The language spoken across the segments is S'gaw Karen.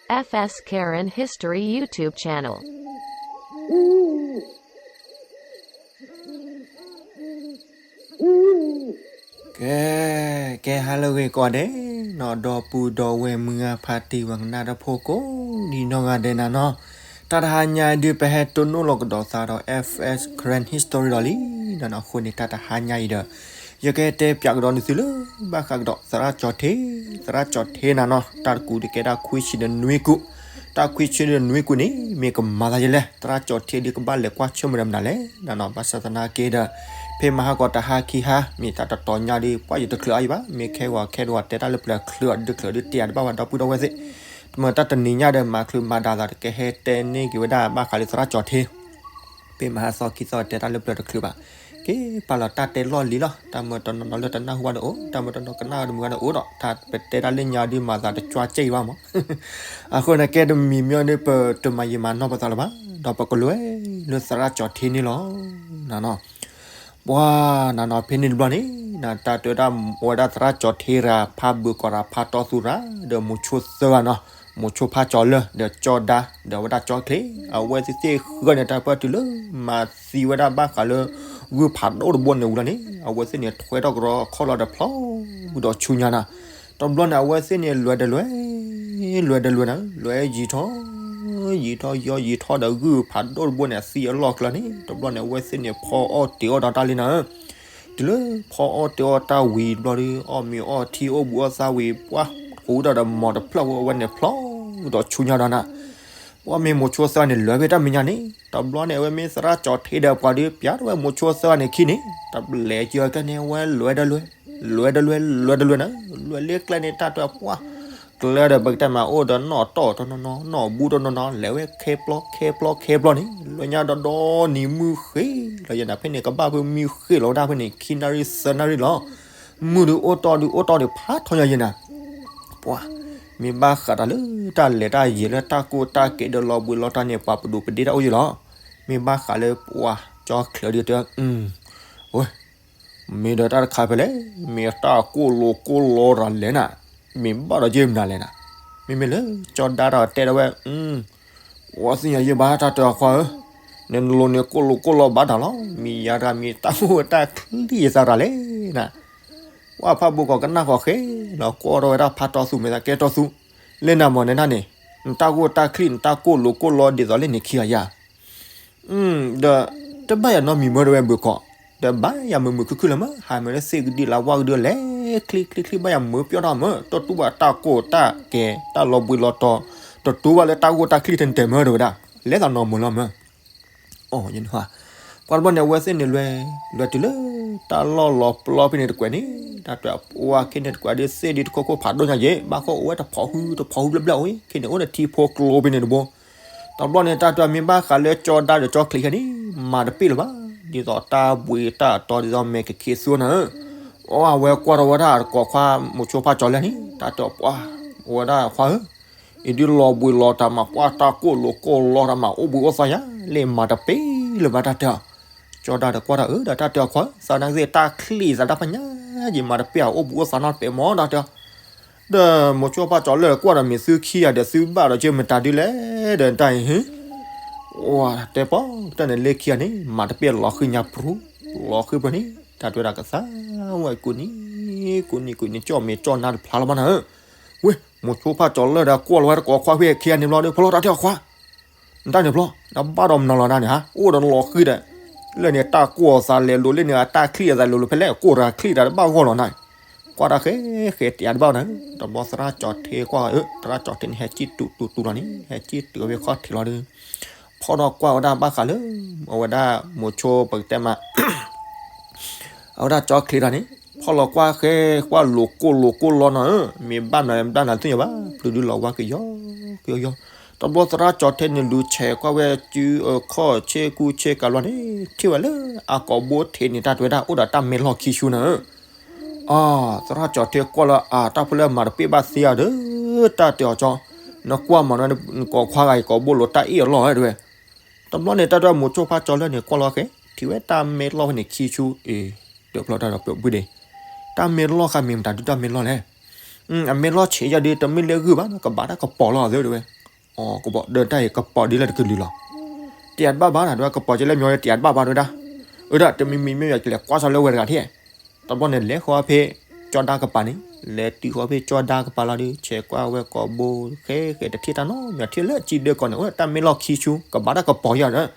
F S Karen History YouTube channel. ကဲ, ကဲဟါလၢအဂ့ၤကိးဂၤဒဲးနီၤ, ဒီပုၢ်ဒီဝဲၢ်မုၢ်ဂၤဖါတံၢ်ဝဲကနၣ်တၢ်ဖိကိးဒံနီၢ်ဂၤဒဲးနၤနီၤ, တၢ်တဟါညါအံၤဒုး ပဟဲတိၢ်နီၣ်လီၤကဒီးသးဒီး F S Karen History ဒီးလံနၤနီၤ. အဃိန့ၣ် တၢ်တဟါညါအံၤဒီး ယကတဲပၠးကဒီးနသုလၢ ဘၣ်ဃးကဒီးသရၣ်ကၠီၤထ့, သရၣ်ကၠီၤထ့နၤနီၤ, တၢ်တကူးတကဲဒၣ်ခွံဆံဒီးနွံကူး, တၢ်ခွံဆံဒီးနွံကူးန့ၣ် မ့ၢ်ကမၤသးဒ်လဲၣ်, သရၣ်ကၠီၤထ့ဒုးကဘၣ်လဲၤကွၢ်ဆၢၣ်မဲာ်ဒီးမနုၤလဲၣ်နၤနီၤ. ဘၣ်ဆၣ်သနာ်က့ဒီး ဖဲမဟါကီးတဟါခံဟါ မ့ၢ်တၢ်တတီၤညါဒီး ပှၤယတချုးအါယံၤဘၣ်, မ့ၢ်ခဲဂီၤခဲဒိးတဲတၢ်လၢပျၢၤချုးအီၤဒုးချုးဒုးတဲအီၤတဘၣ်ဘၣ် ဒီပုၢ်ဒီဝဲၢ်သ့ၣ်, မ့ၢ်တၢ်တနံၤညါဒီး မၤချုးမၤဒၣ်သးဒီး ကဟဲတဲန့ၢ်က့ၤဝဲဒၣ်ဘၣ်ဃးလၢသရၣ်ကၠီၤထ့ ဖဲမဟါသီခံသီတဲတၢ်လၢပျၢၤတချုးဘၣ်, က့ၤပာ်လီၤတၢ်တဲလီၢ်လံၤလီၤ. တၢ်မၢတနီၤနီၤလၢတနၢ်ဟူဘၣ်န့ၣ်အိၣ်, တၢ်မၢတနီၤကနၣ်ဝဲတမုာ်ဘၣ်န့ၣ်အိၣ်ဒီး တၢ်ပတဲတၢ်လၢညါဒုးမၤသးတကွၢ်ကဲအံၤဘၣ်မး. အဃိန့ၣ် ကဲတမံၤမ့ၢ်ဒုး ပတမၤယံာ်မၤနီၢ်ပသးလၢၤဘၣ်, ဒီးပကလဲၤလၢသရၣ်ကၠီၤထ့န့ၣ်လီၤနၤနီၤ. ပှၤနၤနီၤ ဖဲန့ၣ်တဘျီန့ၣ် တၢ်တဲဝဲဒၣ် အိၣ်ဝဲဒၣ်သရၣ်ကၠီၤထ့ရၤ ဖါဘုးကီးရၤ ဖါတီသူရၤ ဒီးမိၤဆိသၢဂၤနီၤ, မိၤဆိဖါကၠီၤလၢၢ် ဒီးကၠီၤဒါ ဒီးဝဲဒၣ်ကၠီၤချ့, အဝဲသ့ၣ်သ့ၣ်ဃၢန့ၣ် တၢ်ပၢၢ်တုၤလၢမၤသံဝဲဒၣ်ဘၣ်ဃးလၢ ဂုၢ်ဖးဒိၣ်တဘိန့ၣ်ဝံၤလီၤန့ၣ် အဝဲသ့ၣ်န့ၣ် ထွဲထီၣ်ကရီခီၣ်လီၤဒီးဖျီဒီးဆူညါနၤ. တဘျီန့ၣ် အဝဲသ့ၣ်န့ၣ် လဲၤဒီးလဲၤ, လဲၤဒီးလဲၤနၤ, လဲၤယံာ်ထီၣ် ယံာ်ထီၣ်ယီယံာ်ထီၣ်ဒီး ဂုၢ်ဖးဒိၣ်တဘိန့ၣ် အသံအလီၢ်ကျၢၤန့ၣ် တဘျီန့ၣ် အဝဲသ့ၣ်န့ၣ် ဖီအီၣ်တ့ၤအီၣ်ဒီးတၢ်လံနၤ. တုၤလၢဖီအီၣ်တ့ၤအီၣ်တၢ်ဝံၤတဘျီဒီး အီၣ်မ့ၤအီထံအိၣ်ဘှံးအိၣ်သါဝံၤ ပှၤဃူဒီးဒီးမီၤတဖျၢၣ်ဝဲ အဝဲန့ၣ်ဖျီဒီးဆူညါဒီးနၤ. ပှၤမ့ၢ်မိၤဆိသၢဂၤန့ၣ် လဲၤဖဲတၢ်မဲာ်ညါန့ၣ် တဘျီန့ၣ် အဝဲမ့ၢ်သရၣ်ကၠီၤထ့ဒီးပှၤဒုး ပျးထီၣ်ဝဲမိၤဆိသၢဂၤန့ၣ်ခံန့ၣ် တဘျီကၠီၤကျဲန့ၣ် အဝဲလဲၤဒီးလဲၤ, လဲၤဒီးလဲၤ, လဲၤဒီးလဲၤနၤ, လဲၤလၢကျဲန့ၣ် တၢ်တဲပှၤ ကျဲဒီး ပကတဲမး အိၣ်ဒီးနီၣ်တီၢ်တနီၤနီၤ နီၣ်ဘူးတနီၤနီၤ လဲၤဝဲခဲပျီခဲပျီခဲပျီန့ၣ် လၢညါဒီးဒီနံၤမုၢ်ဃ့လီၤယဲနၤ ဖဲန့ၣ် ကဘၣ်ဖဲမုၢ်ဃ့လီၤဝဲဒၣ်ဖဲန့ၣ် ခံနၣ်ရံၣ်သၢနၣ်ရံၣ်လီၤ. မုၢ်ဒုးအိၣ်တီၢ်ဒုးအိၣ်တီၢ်ဒံးဖးထီညါယဲနၤ. ပှၤ မ့ၢ်ဘၣ်ဃးဒီးလၢတၢ်လဲၤတၢ်ယံၤလၢတၢ်ကိၢ်တၢ်ကဲဒီးလီၤဘှံးလီၤတီၤန့ၣ် ပှၤပဒိးပဒ့တၢ်အိၣ်ယဲလီၤ. မ့ၢ်ဘၣ်ဃးလၢပှၤကၠီချၢဒုးတဲ ဝဲ မ့ၢ်ဒီးတၢ်တခါဖဲလဲၣ်, မ့ၢ်တၢ်ကိၢ်လိာ်ကိၢ်လီတၢ်လဲၣ်နၤ, မ့ၢ်ဘၣ်ဒီးက့မနုၤလဲၣ်နၤ, မ့မ့ၢ်လၢကၠီဒါတၢ်တဲဒၣ်ဝဲ, ပှၤသ့ၣ်ညါယဲဘၣ်တၢ်တဲအခွါဧၢ, နလိၤန့ၣ်ကိၢ်လိာ်ကိၢ်လီဘၣ်တၢ်လီၤ, မ့ၢ်ယၤတၢ်မ့ၢ်တၢ်အိၣ်တၢ်ချံအသးတၢ်လဲၣ်နၤ, ပှၤဖးဘိကီးကနၣ်ဃီၤဃဲလီၤ ကွၢ်ထီၣ်ဝဲဒၣ်ဖးတီသူ မ့ၢ်သးကဲတီသူ, လၢနၤမ့ၢ်နနၢ်န့ၣ်, နတၢ်ဂိၢ်တၢ်ချံ နတၢ်ကိၢ်လိာ်ကိၢ်လီဒ်သိးလၢန့ၣ်ခံဂၤယၤ ဒီးတဘၣ်ယၤနီတမံၤမၢတဝဲဘုးကီး, ဒီးဘၣ်ယၤမုာ်မုာ်ခုၣ်ခုၣ်လၢၤမး, ဟးမ့ၢ်လၢသ့ၣ်ကဒုလၢဝၣ်ကဒုလဲၤချံချံချံ ဘၣ်ယၤမုာ်ပျီၢ်ထီၣ်မး, တတူၢ်ဘၣ်တၢ်ကိၢ်တၢ်ကဲ တၢ်လီၤဘှံးလီၤတီၤ, တတူၢ်ဘၣ်လၢတၢ်ဂိၢ်တၢ်ချံထဲန့ၣ်တဲမၢတဝဲဒၣ်, လဲၤသးနီမုာ်လီၤမး. အီ ယနဟါ, ပှၤတဘျီန့ၣ် အဝဲသ့ၣ်န့ၣ်လွဲ, လွဲတုၤလၢတၢ်လီၢ်လီၤပျီဖဲန့ၣ်တကွဲးန့ၣ်, တၢ်တဲအပှၤခဲန့ၣ်တကွဲးဒ်သ့ၣ်ဒ်တခိၣ်ခိၣ်ဖးဒိၣ်ညါယဲၢ်, ဘၣ်ဃိအိၣ်ဝဲတဖီၣ်ဟုတဖီၣ်ဟုဘျဲၣ်ဘျဲၣ်အိၣ်, ခဲန့ၣ်အိၣ်ဒီးထံဖိကျိဖဲန့ၣ်တဘိ တဘျီန့ၣ် တၢ်တဲမ့ၢ်ဘၣ်ဃးလၢကၠီဒါဒီးကၠီချံးခဲန့ၣ် မၤတပ့ၢ်လၢၤဘၣ်, ဒ်သိးတၢ်ဘှံးတၢ်တီဒ်သိးမဲာ်ကခ့သိနၤဧၢ, အီ အဝဲကွၢ်ထီၣ်ဝဲဒၣ်တကိးခွါမိၤဆိဖါကၠီၤလၢာ်န့ၣ် တၢ်တဲပှၤ, အဝဲဒၣ်ခွါဧၢ, အံၤဒုးလီၤဘှံးလီၤတီၤမး ပှၤတၢ်ကိၢ်လိာ်ကိၢ်လီတၢ်မး အိၣ်ဘှံးအိၣ်သါယၤ လၢမၤတပ့ၢ်လၢၤဘၣ်တၢ်တဲအီၤ, ကၠီဒါဒီးကွၢ်တၢ်အၢ ဒီးတၢ်တဲအီၤခွါဧၢ, သးနာ်က့သ့ၣ်တၢ်ချံးသးတၢ်ဖးညါ ယမၤတပ့ၢ်ဧါ အိၣ်ဘှံးအိၣ်သါနီတပဲာ်မး တၢ်တဲအီၤ ဒီးမိၤဆိဖါကၠီၤလၢာ်ကွၢ်ဒီးမ့ၢ်သုခံဂၤဒီးသုဘၣ်ဒီးက့မတၤဒုလဲၣ်ဒီးတၢ်အံၤ, တဲပှၤတၢ်န့ၣ်လၢခံဂၤန့ၣ် မၤတပ့ၢ်လီၤဃံညါပြူၤ, လီၤဃံပြူၤန့ၣ် တၢ်တဲဝဲဒၣ်ကသါဝဲကိးနံၤ, ကိးနံၤကိးနံၤ ကၠီၣ်မဲာ်ကၠီၣ်နါတဖျါလီၤဘၣ်နၤဧၢ, ဝဲ မိၤဆိဖါကၠီၤလၢာ်ဒီးကွၢ်လီၤဝဲတကိးခွါဖဲခံဂၤန့ၣ်ဘျီဒီး ဖီလီၤတၢ်တဲအီၤခွါ နတၢ်န့ၣ်ဘျီ နဘၣ်ဒီးမနုၤလီၤနၤန့ၣ်ဟါ, အိၣ်ဒီးလီၤဃံဒီး, လၢန့ၣ်တၢ်ကိၢ်အသးလဲၤလိာ် လၢန့ၣ်အတၢ်ချံးအသးလဲၤလိာ် ဖဲလဲၣ်ကိၢ်တၢ်ချံးတၢ်တဘၣ်ဂီၢ်လီၤနၤ, ကွၢ်တၢ်ဃဲဃဲတယၤတဘၣ်နၤ, တဘျီသရၣ်ကၠီၤထ့ကွၢ်ဧၢ, သရၣ်ကၠီၤထ့န့ၣ် ဟဲကံၣ်တူၤတူၤတူၤလီၤန့ၣ် ဟဲကံၣ်တုၤဝဲခီၣ်ထံးလီၤဒီး, ဖီၣ်ဒီးကွၢ်ဝဲဒၣ်ဘၣ်ဃးလၢ အဝဲဒၣ်မိၤဆိပကတဲမး အဝဲဒၣ်ကၠီချံးတၢ်န့ၣ် ဖီၣ်လီၤကွၢ်ဃဲကွၢ်လိာ်ကိၢ်လိာ်ကိၢ်လီနၤဧၢ, မ့ၢ်ဘၣ်မနုၤဘၣ်နၤသ့ၣ်ညါဘၣ်, ပျုၤဒုလီၤဝါကယီကယီကယီ, တဘျီသရၣ်ကၠီၤထ့န့ၣ် လူၤဆဲးကွၢ်ဝဲစုအခီၣ်ဆ့ကူဆ့ကၤလီၤန့ၣ် ထံၣ်ဝဲလၢအကိာ်ဘိထံးန့ၣ် တၢ်တဲဝဲဒၣ် အိၣ်ဒီးတၢ်မဲလီၢ်ခံဆူနၤဧၢ, အီ သရၣ်ကၠီၤထ့ကွၢ်လၢအတၢ်ဖိလၢမၤတပ့ၢ်ဘၣ်သ့ဧါဒီး, တၢ်တဲအီၤကၠီ, နကွၢ်မးနကိးခွါဂၤအံၤ ကိာ်ဘိလိာ်တၢ်အ့ၣ်အလီၢ်ဧါတဲဝဲ, တဘျီန့ၣ်တၢ်တဲမိၤဆိဖါကၠီၤလၢာ်န့ၣ် ကွၢ်လီၤဃဲ ထံၣ်ဝဲတၢ်မဲလီၢ်ဖဲန့ၣ်ခံဆူအံၤ, တဘျီတၢ်ဒီးပဘုဒ့, တၢ်မဲလီၢ်ဃါမ့ၢ်မတၤဒုတၢ်မဲလီၢ်လဲၣ်, အမဲလီၢ်ဆံးယၤဒုတမ့ၢ်လၢဂုၢ်ဘၣ် ကဘၣ်တၢ်ကပီၤလီၤသ့တဲဝဲ, ကပီၤဒီးတၢ်အံၤ ကပီၤဒ်လဲၣ်တကလုာ်လီၤ. တယာ်တဘၣ်ဘၣ်နၤ တဲဝဲ ကပီၤကဲလၢမညီတယာ်တဘၣ်ဘၣ်တဲဝဲဒၣ်. အၢ ဒၣ်တမံၤမံၤမ့ၢ်ယကလဲၤကွၢ်စ့ၢ်လၢဝဲတဂၤထံၣ်. တဘျီန့ၣ် လဲၤဃီဖဲ ကၠီဒါကပၤန့ၣ်, လဲၤတုၤဃီဖဲကၠီဒါကပၤလီၤဒီး ဆဲးကွၢ်ဝဲကိာ်ဘိ ဃဲဃဲတထံၣ်တၢ်နီတမံၤ ထံၣ်လၢအစံဒၢကီၢ်န့ၣ် အိၣ်တၢ်မ့ၢ်လီၢ်ခံဆူ ကဘၣ်တၢ်ကပီၤယၤဒီး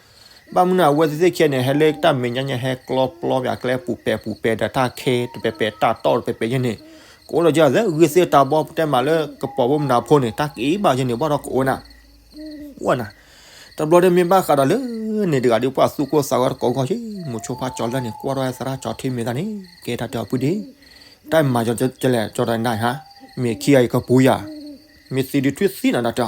ဘၣ်မနုၤ အဝဲသ့ၣ်သ့ၣ်ခံဂၤန့ၣ် ဟဲလၢတၢ်မဲာ်ညါညါ ဟဲကျီပျီပျီကျဲပူၤပဲာ်ပူၤပဲာ်ဒီးတၢ်ခဲတပဲာ်ပဲာ်တၢ်တီၢ်တပဲာ်ပဲာ်ယဲန့ၣ်, ကအိၣ်လီၤကဲသး ဂုၢ်သ့ၣ်တၢ်ဘီ ပတဲမးလၢကပီၤဖိမနုၤဖိန့ၣ် တၢ်က့ၤဘၣ်ယဲန့ၣ် ဘၣ်ဒီးကအိၣ်နၤ ဝဲနၤ. တဘျီဒီးမ့ၢ်ဘၣ်ဃးဒီးလၢန့ၣ်တဂၤဒီး ပှၤသူၣ်ကိၢ်သးဂီၤတကိးဂီၢ်ယဲ, မိၤဆိဖးကၠီၤလၢန့ၣ် ကွၢ်ထီၣ်ဝဲသရၣ်ကၠီၤထံမ့ၢ်သးန့ၣ် ကဲတၢ်တဲအီၤဖုဒ့ တၢ်မၤကလဲၣ်ကၠီၤတနၤဧါ, မ့ၢ်ခံဂၤအံၤကပူၤယၤ, မ့ၢ်သံဒုးထွံၣ်သံနၤတၢ်တ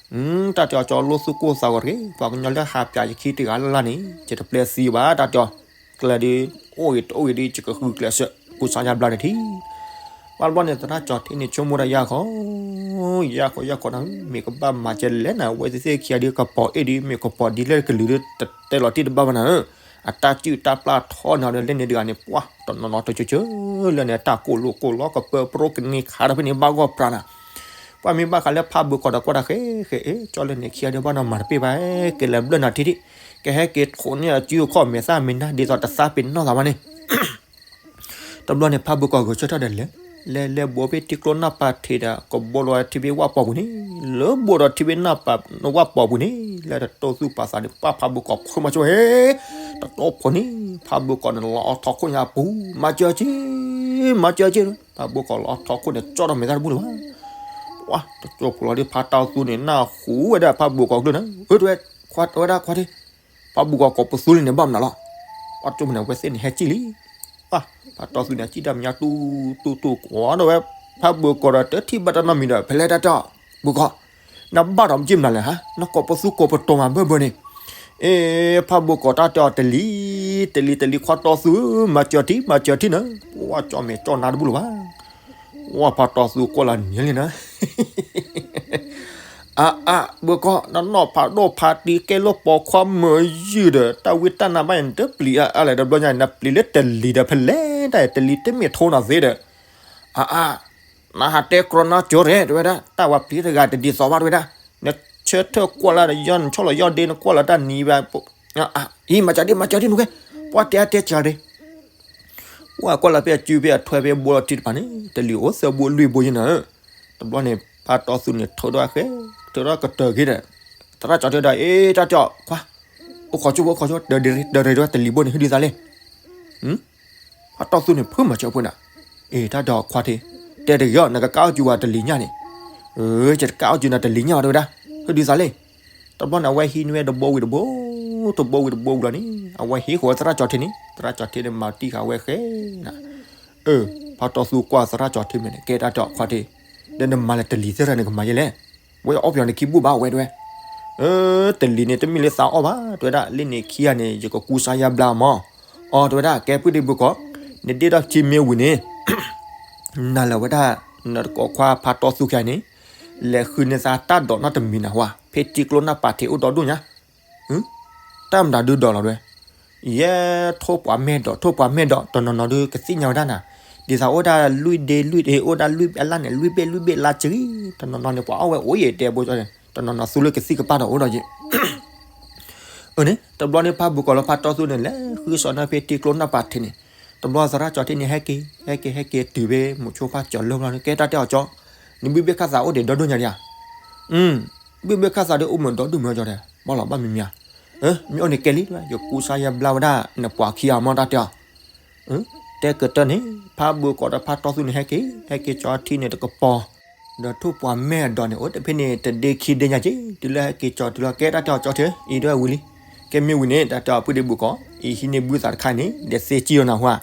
ဲအီၤ တၢ်တဲအီၤကၠီၤလိသးကိၢ်သးဂီၤတဂ့ၤ, ပှၤကညီလၢဟးပၠးယခံတဂၤလၢ်လၢ်န့ၣ် ယတပျဲသံဘၣ် တၢ်တဲအီၤ, ကျဲဒုး အိၣ်ဂ့ၤတအိၣ်ဂ့ၤဒုး ယကဃုကျဲးစၢး ကူစါယါဘျါန့ၣ်ထံၣ်. ဘၣ်တဘျီန့ၣ် သရၣ်ကၠီၤထံန့ၣ် ဆိကမိၣ်တၢ်ယၢ်ဃီ, ယၢ်ဃီယၢ်ဃီနၤ, မ့ၢ်ကဘၣ်မၤကလဲၣ်နၤ, အဝဲသ့ၣ်သ့ၣ်ခံဂၤဒုး ကပီၤအ့ၣ်ဒုး မ့ၢ်ကပီၤဒ်လဲၣ်တကလုာ်ဒုး တတဲလီၤတံၢ်တဘၣ်ဘၣ်နၤဧၢ, အတၢ်စုၣ်တၢ်ပျၢ်ထီန့ၣ်ဒီး လၢန့ၣ်တဂၤန့ၣ် ပှၢ်တနီၤနီၤတကၠၢကၠၢ လၢန့ၣ် တၢ်ကိၢ်လိာ်ကိၢ်လီၤ ကပၢပြိကန့ၢ်ခါဒီးဖဲန့ၣ် ဘၣ်ဂီၢ်ပြးနၤ ပှၤမ့ၢ်ဘၣ်ဃးလၢဖးဘၢၣ်ကီၤဒီးကွၢ်တၢ်ဃဲဃဲ အ့ ကၠီလၢန့ၣ်ခံဂၤဒီး ဘၣ်နီၢ်မၤတပ့ၢ်ဘၣ်, ကလဲၤဘျၢၣ်နၤထံထံ, ကဟဲက့ၤထိးန့ၢ်အစုအခီၣ်မဲာ်သၣ်မ့ၢ်နၢ်ဒ်သိးတသးပ့ၤနီၣ်သးဘၣ်န့ၣ် တဘျီန့ၣ် ဖးဘၢၣ်ကီၤဂဲၤဆၢထၢၣ်ဒီးလဲၤ, လဲၤလဲၤဘိးဖဲထံကျိနၢ်ပၤထံးဒီး ကဘိလီၤဝဲထံဖဲဝၣ်ပီၤပူၤန့ၣ်, လၢဘိးဒီးထံဖဲနၢ်ပၤဝၣ်ပီၤပူၤန့ၣ် လၢတတိၢ်သူၣ်ပာ်သးန့ၣ် ပှၢ်ဖးဘၢၣ်ကီၤဖုမၤဆိဟဲ, တတိၢ်ဖိန့ၣ် ဖးဘၢၣ်ကီၤန့ၣ် လီၤအီထီခိၣ်ညါပူၤ, မၤစၢၤက့, မၤစၢၤက့, ဖးဘၢၣ်ကီၤလီၤအီထီခိၣ်န့ၣ် ကၠီထီၣ်မဲာ်သၣ်တဘူၣ်လၢၤဘၣ်, ပှၢ်တကၠိဖိလီၤဒီး ဖးတီသူန့ၣ် နၢ်ဟူဝဲဒၣ်ဖးဘၢၣ်ကီၤကျၢၢ်န့ၣ်, အၢ တဝဲ, ခွါ တဝဲဒၣ်ခွါထံ ဖးဘၢၣ်ကီၤကိးပသူလံန့ၣ် ဘၣ်မနုၤလီၤ, အီၣ်ကၠိမန့ၣ် အဝဲသ့ၣ်န့ၣ် ဟဲကံၣ်လံ, ပှၢ်ဖးတီသူန့ၣ် ကံၣ်တၢ်မဲာ်ညါတူတူတူကွၢ်ဒီးဝဲ, ဖးဘၢၣ်ကီၤဒီး တထံၣ်ဘၣ်တၢ်နီတမံၤဒီး ဖဲလဲၣ်တၢ်တဲအီၤ, ဘၢၣ်ကီၤ, နဘၣ်ဒီးမ့ၢ်ကံၣ်မနုၤလဲၣ်ဟါ, နကိးပသူကိးပတီၤမးဘၢၣ်ဘၢၣ်န့ၣ်, အ့ ဖးဘၢၣ်ကီၤတၢ်တဲအီၤ တလံၤ, တလံၤတလံၤခွါတီသူ, မၤစၢၤထံ မၤစၢၤထံနၤ, ပှၢ်ကၠီမဲာ်ကၠီနါတဘူၣ်လၢၤဘၣ် ဝဲဖးတီသူကွၢ်လီၤန့ၣ်လံနၤ, အါအါ ဘၢၣ်ကီၤ နနီၢ်ဖးဒိၣ်ဖးတံၤကဲလၢပိာ်ခွါမုာ်ယုာ်ဒီး တၢ်ဝံတၢ်နါဘၣ်န့ၣ် နတပျံၤအါအါလဲၣ် တဘျီညါ နပျံၤလၢတလံၤဒီးဖဲလဲၣ်တၢ် တလံၤတမ့ၢ်ထိနၤသ့ဒီး, အါအါ နဟးတဲကြီနါကၠိရဲၣ် တဲဝဲဒၣ် တၢ်ဝဲပျံၤတဂၤတဒ်သိးဘၣ် တဲဝဲဒၣ်, နဆၢထၢၣ်ကွၢ်လၢယီၢ် နဆီၣ်လီၤယီၢ်ဒ့ နကွၢ်လၢတၢ်နံၤဘၣ်, အံၤ မၤစၢၤဒံး မၤစၢၤဒံးနူၤကဲ, ပှၤတဲအါတဲစှၤဒ့ ပှၤကွၢ်လၢဖဲအစုဖဲအထွဲဖဲဘိလီၤထံတဖၣ်န့ၣ် တလံၤအိၣ်သၢဘိလွံၢ်ဘိယဲနၤ, တဘျီန့ၣ် ဖးတီသူန့ၣ် ထုးထီၣ်ဃဲ ထုးထီၣ်ကတၢၢ်က့ၤဒီး, သရၣ်ကၠီၤထံဒီး အ့ တၢ်ကၠီၤ ခွါ, အိၣ်ခိးကၠိ အိၣ်ခိးကၠိ တၢၤရ့ တၢၤရ့ တဝဲတလံၤဘိန့ၣ် ဟဲဒုးသးလဲၣ် ဖးတီသူန့ၣ် ဖုမၤစၢၤဖိနၤ, အ့ တၢ်ဒီးခွါထံ, တဲတဂ့ၤအီၤ နကကးအီၣ်ကၠူဝဲတလံၤညါန့ၣ်, အ့ ယတကးအီၣ်ကၠူနၤတလံၤညါဘၣ် တဲဝဲဒၣ်, ဟဲဒုးသးလဲၣ်, တဘျီန့ၣ် အဝဲဟံးန့ၢ်ဝဲတဘိဝံၤတဘိ, တဘိဝံၤတဘိဝံၤလီၤန့ၣ် အဝဲဟံးဃီၤဝဲသရၣ်ကၠီၤထံန့ၣ် သရၣ်ကၠီၤထံန့ၣ် မၤတံၢ်ဃာ်ဝဲဃဲနၤ, အၢ ဖးတီသူကွၢ်သရၣ်ကၠီၤထံမဲာ်န့ၣ် ကဲတၢ်ဒီးခွါထံ, ဒီးနမၤလၢတလံၤသ့ၣ်ရၣ်နကမၤယဲလဲၣ်, ဝဲအီၣ်ပယီၤနခံဘူၣ်ဘၣ်ဝဲတဲဝဲ အၢ တလံၤန့ၣ် တမ့ၢ်လၢသးအီၣ်ဘၣ် တဲဝဲဒၣ် လၢန့ၣ်ခံဂၤန့ၣ် ယကကူစါယါဘျါမး, အီ တဲဝဲဒၣ် ကဲပုၢ်ဒ့ဘုကီး, နဒ့ဒီးထံမ့ၢ်ဝံၤန့ၣ်, နၤလၢဝဲဒၣ် နတကိးခွါဖးတီသူခံဂၤန့ၣ်, လဲၤဃုန့ၢ်သးတၢ်ဒိးနီတမံၤနၤဟါ, ဖဲထံကျိနၢ်ပၤထံးအိၣ်ဒီဒူၣ်ညါ တၢ်မတၤဒုးဒိးလီၤဒွဲ, ယဲထိၣ်ပှၤမဲာ်ဒိး ထိၣ်ပှၤမဲာ်ဒိး တနီၤနီၤဒုးကသ့ၣ်ညါဝဲဒၣ်နၤ, ဒ်သိးအိၣ်ဒၣ်လွံၢ်ဒ့လွံၢ်ဒ့ အိၣ်ဒၣ်လွံၢ်ဘ့ၣ်အလါန့ၣ် လွံၢ်ဘ့ၣ်လွံၢ်ဘ့ၣ်လါစ့ၢ်ကီး, တနီၤနီၤန့ၣ် ပှၤအီၣ်ဝဲအိၣ်ယဲၢ်တဲဘိ, တနီၤနီၤသူလၢကသံၣ်ကပၢ်ဒီးအိၣ်ဒီးယဲၢ် အၢန့ၣ် တဘျီန့ၣ်ဖးဘုၣ်ကီးလၢဖးတီသူန့ၣ် လဲၤဃုစီၤန့ၣ်ဖဲထံကျိနၢ်ပၤထံးန့ၣ်, တဘျီသရၣ်ကၠီၤထံန့ၣ် ဟဲက့ၤ ဟဲက့ၤ ဟဲက့ၤတုၤဖဲမိၤဆိဖးကၠီၤလၢဘျီန့ၣ် ကဲတၢ်တဲအီၤကၠီ, နဘုၣ်ဘ့ၣ်ခၣ်သးအိၣ်ဒံးဒီဒူၣ်ညါဒံးဧါ, ဘုၣ်ဘ့ၣ်ခၣ်သးဒုးအိၣ်မုာ်ဒီဒူၣ်မုာ်ကၠီဒီး ဘၣ်လီၤဘၣ်မံၤမံၤဧါ, မ့ၢ်အိၣ်န့ၣ်ကဲလံ ယကူစါယါဘျါဝဲဒၣ် နပှၤခံဂၤမ့ၢ်တၢ်တဲအီၤ တဲကတၢၢ်န့ၣ် ဖးဘုၣ်ကီးဒီးဖးတီသူန့ၣ် ဟဲက့ၤ ဟဲက့ၤကၠီထံန့ၣ်တကပီၤ, ဒီးထိၣ်ပှၤမဲာ်အဒိးန့ၣ် အိၣ်တဖဲန့ၣ် တဒ့ခံဒ့ညါက့ၤ တုၤလၢဟဲက့ၤကၠီတုၤလီၤ ကဲတၢ်တဲအီၤကၠီထံ အံၤဒွဲၣ်ဝံၤလံ, ကဲမ့ၢ်ဝံၤန့ၣ် တၢ်တဲအီၤပုၢ်ဒ့ဘုၣ်ကီး အံၤဟံးန့ၢ်ဘုသးတခါန့ၣ် လဲၤသ့ကံၢ်ဒီးနၢ်ဟူဧါ,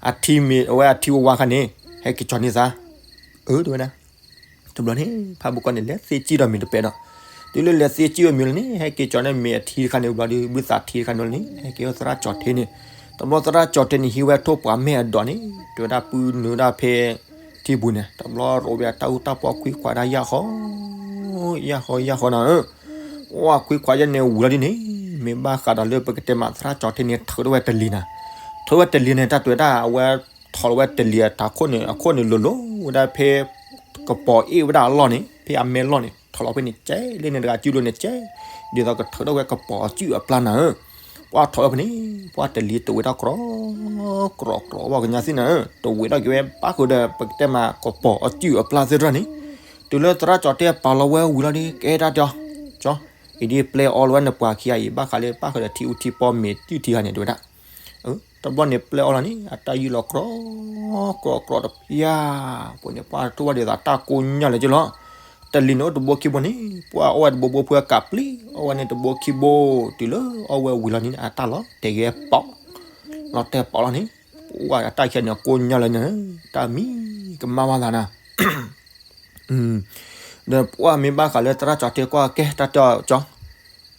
အထံမ့ၢ်အဝဲအထံဝဲဝါခါန့ၣ် ဟဲက့ၤကၠီန့ၢ်သး အၢ တဲဝဲဒၣ် တဘျီန့ၣ် ဖးဘုၣ်ကီးန့ၣ် လဲၤသ့ကံၢ်ဒီးမ့ၢ်တပဲဒီး, တုၤလၢလဲၤသ့ကံၢ်ဝဲမ့ၢ်လီၤန့ၣ် ဟဲက့ၤကၠီန့ၢ်မ့ၢ်အထံတခါန့ၣ်ဘျီဒီး ဘုသးထံတခါန့ၣ်လီၤန့ၣ် ဟဲက့ၤအိၣ်သရၣ်ကၠီၤထံန့ၣ်, တဘျီသရၣ်ကၠီၤထံန့ၣ် ဟံးဝဲထိၣ်ပှၤမဲာ်အဒိးန့ၣ် တဲဝဲဒၣ်ပုၢ်နုာ်ဒၣ်ဖဲ ထံပူၤန့ၣ် တဘျီရိးဝဲတၢ်အူတၢ်ပီခွံခွးဒၣ်ယၢ်ဃီ ယၢ်ဃီ ယၢ်ဃီနၤဧၢ, ဝဲခွံခွးယဲန့ၣ်ဝံၤလီၤဒ်န့ၣ်, မ့ၢ်ဘၣ်ဃးဒီးလၢပကတဲမးသရၣ်ကၠီၤထံန့ၣ် ထုးထီၣ်ဝဲတလံၤနၤ, ထုးဝဲတလံၤန့ၣ် တၢ်တဲဝဲဒၣ် အဝဲထီၣ်လီၤဝဲတလံၤအတၢ်ခိၣ်န့ၣ် အခိၣ်န့ၣ်လိၤလိၤဝဲဒၣ်ဖဲ ကပီၤအ့ၣ်ဝဲဒၣ်အလီၢ်န့ၣ် ဖဲအမဲလီၢ်န့ၣ် ဖျိးဖဲန့ၣ်ကဲ လၢန့ၣ်တဂၤစုလိၤန့ၣ်ကဲ, ဒ်သိးကထုးထီၣ်ဝဲကပီၤအစုၣ်အပျၢ်နၤဧၢ, ပှၢ်ထီၣ်ဝဲဖဲန့ၣ် ပှၢ်တလံၤတဝဲဒၣ်ကြီ ကြီကြီ ပှၤကညီသ့ၣ်နၤဧၢ, တဝဲဒၣ်က့ၤဝဲဘၣ်ဃုာ်ဒီး ပကတဲမးကပီၤအစုၣ်အပျၢ်သ့ၣ်တဖၣ်န့ၣ်, တုၤလၢသရၣ်ကၠီၤထ့ပာ်လီၤဝဲဝံၤလီၤဒီး ကဲတၢ်တဲအီၤ, ကၠီ, အံၤဒ်ပျဲအီလီၤဝဲနပှၤခံဂၤအံၤ ဘၣ်ဃးလၢဘၣ်ဃုာ်ဒီးထံအူထံပီမ့ၢ်စုၣ်ထံဂၤန့ၣ် တဝဲဒၣ် တဘျီန့ၣ်ပျဲအီလီၤန့ၣ် အတၢ်ယုၢ်လီၤကြီကြီတပျၢ်, ပှၤန့ၣ်ပှၢ်ထိၣ်ဘၣ်ဒ်သိးတၢ်ကိၢ်ညါလၢာ်က့လီၤ, တလံၤန့ၣ်အိၣ်တဘိခံဘိန့ၣ် ပှၢ်အီၣ်ဝဲတဘိဘိဖုအကးပျံၤ အီၣ်ဝဲန့ၣ်တဘိခံဘိ, တုၤလၢအီၣ်ဝဲဝံၤလီၤန့ၣ် အတၢ်လီၤတဲာ်ဂဲၤပီး, လီၤတဲာ်ပီးလီၤန့ၣ်, ပှၢ်အတၢ်ခံဂၤန့ၣ်ကိၢ်ညါလၢာ်န့ၣ်, တၢ်မံကမၣ်ဘၣ်သးနၤ ဒီးပှၢ်မ့ၢ်ဘၣ်ဃးလၢသရၣ်ကၠီၤထ့ကွၢ်ကဲတၢ်တဲအီၤကၠီ,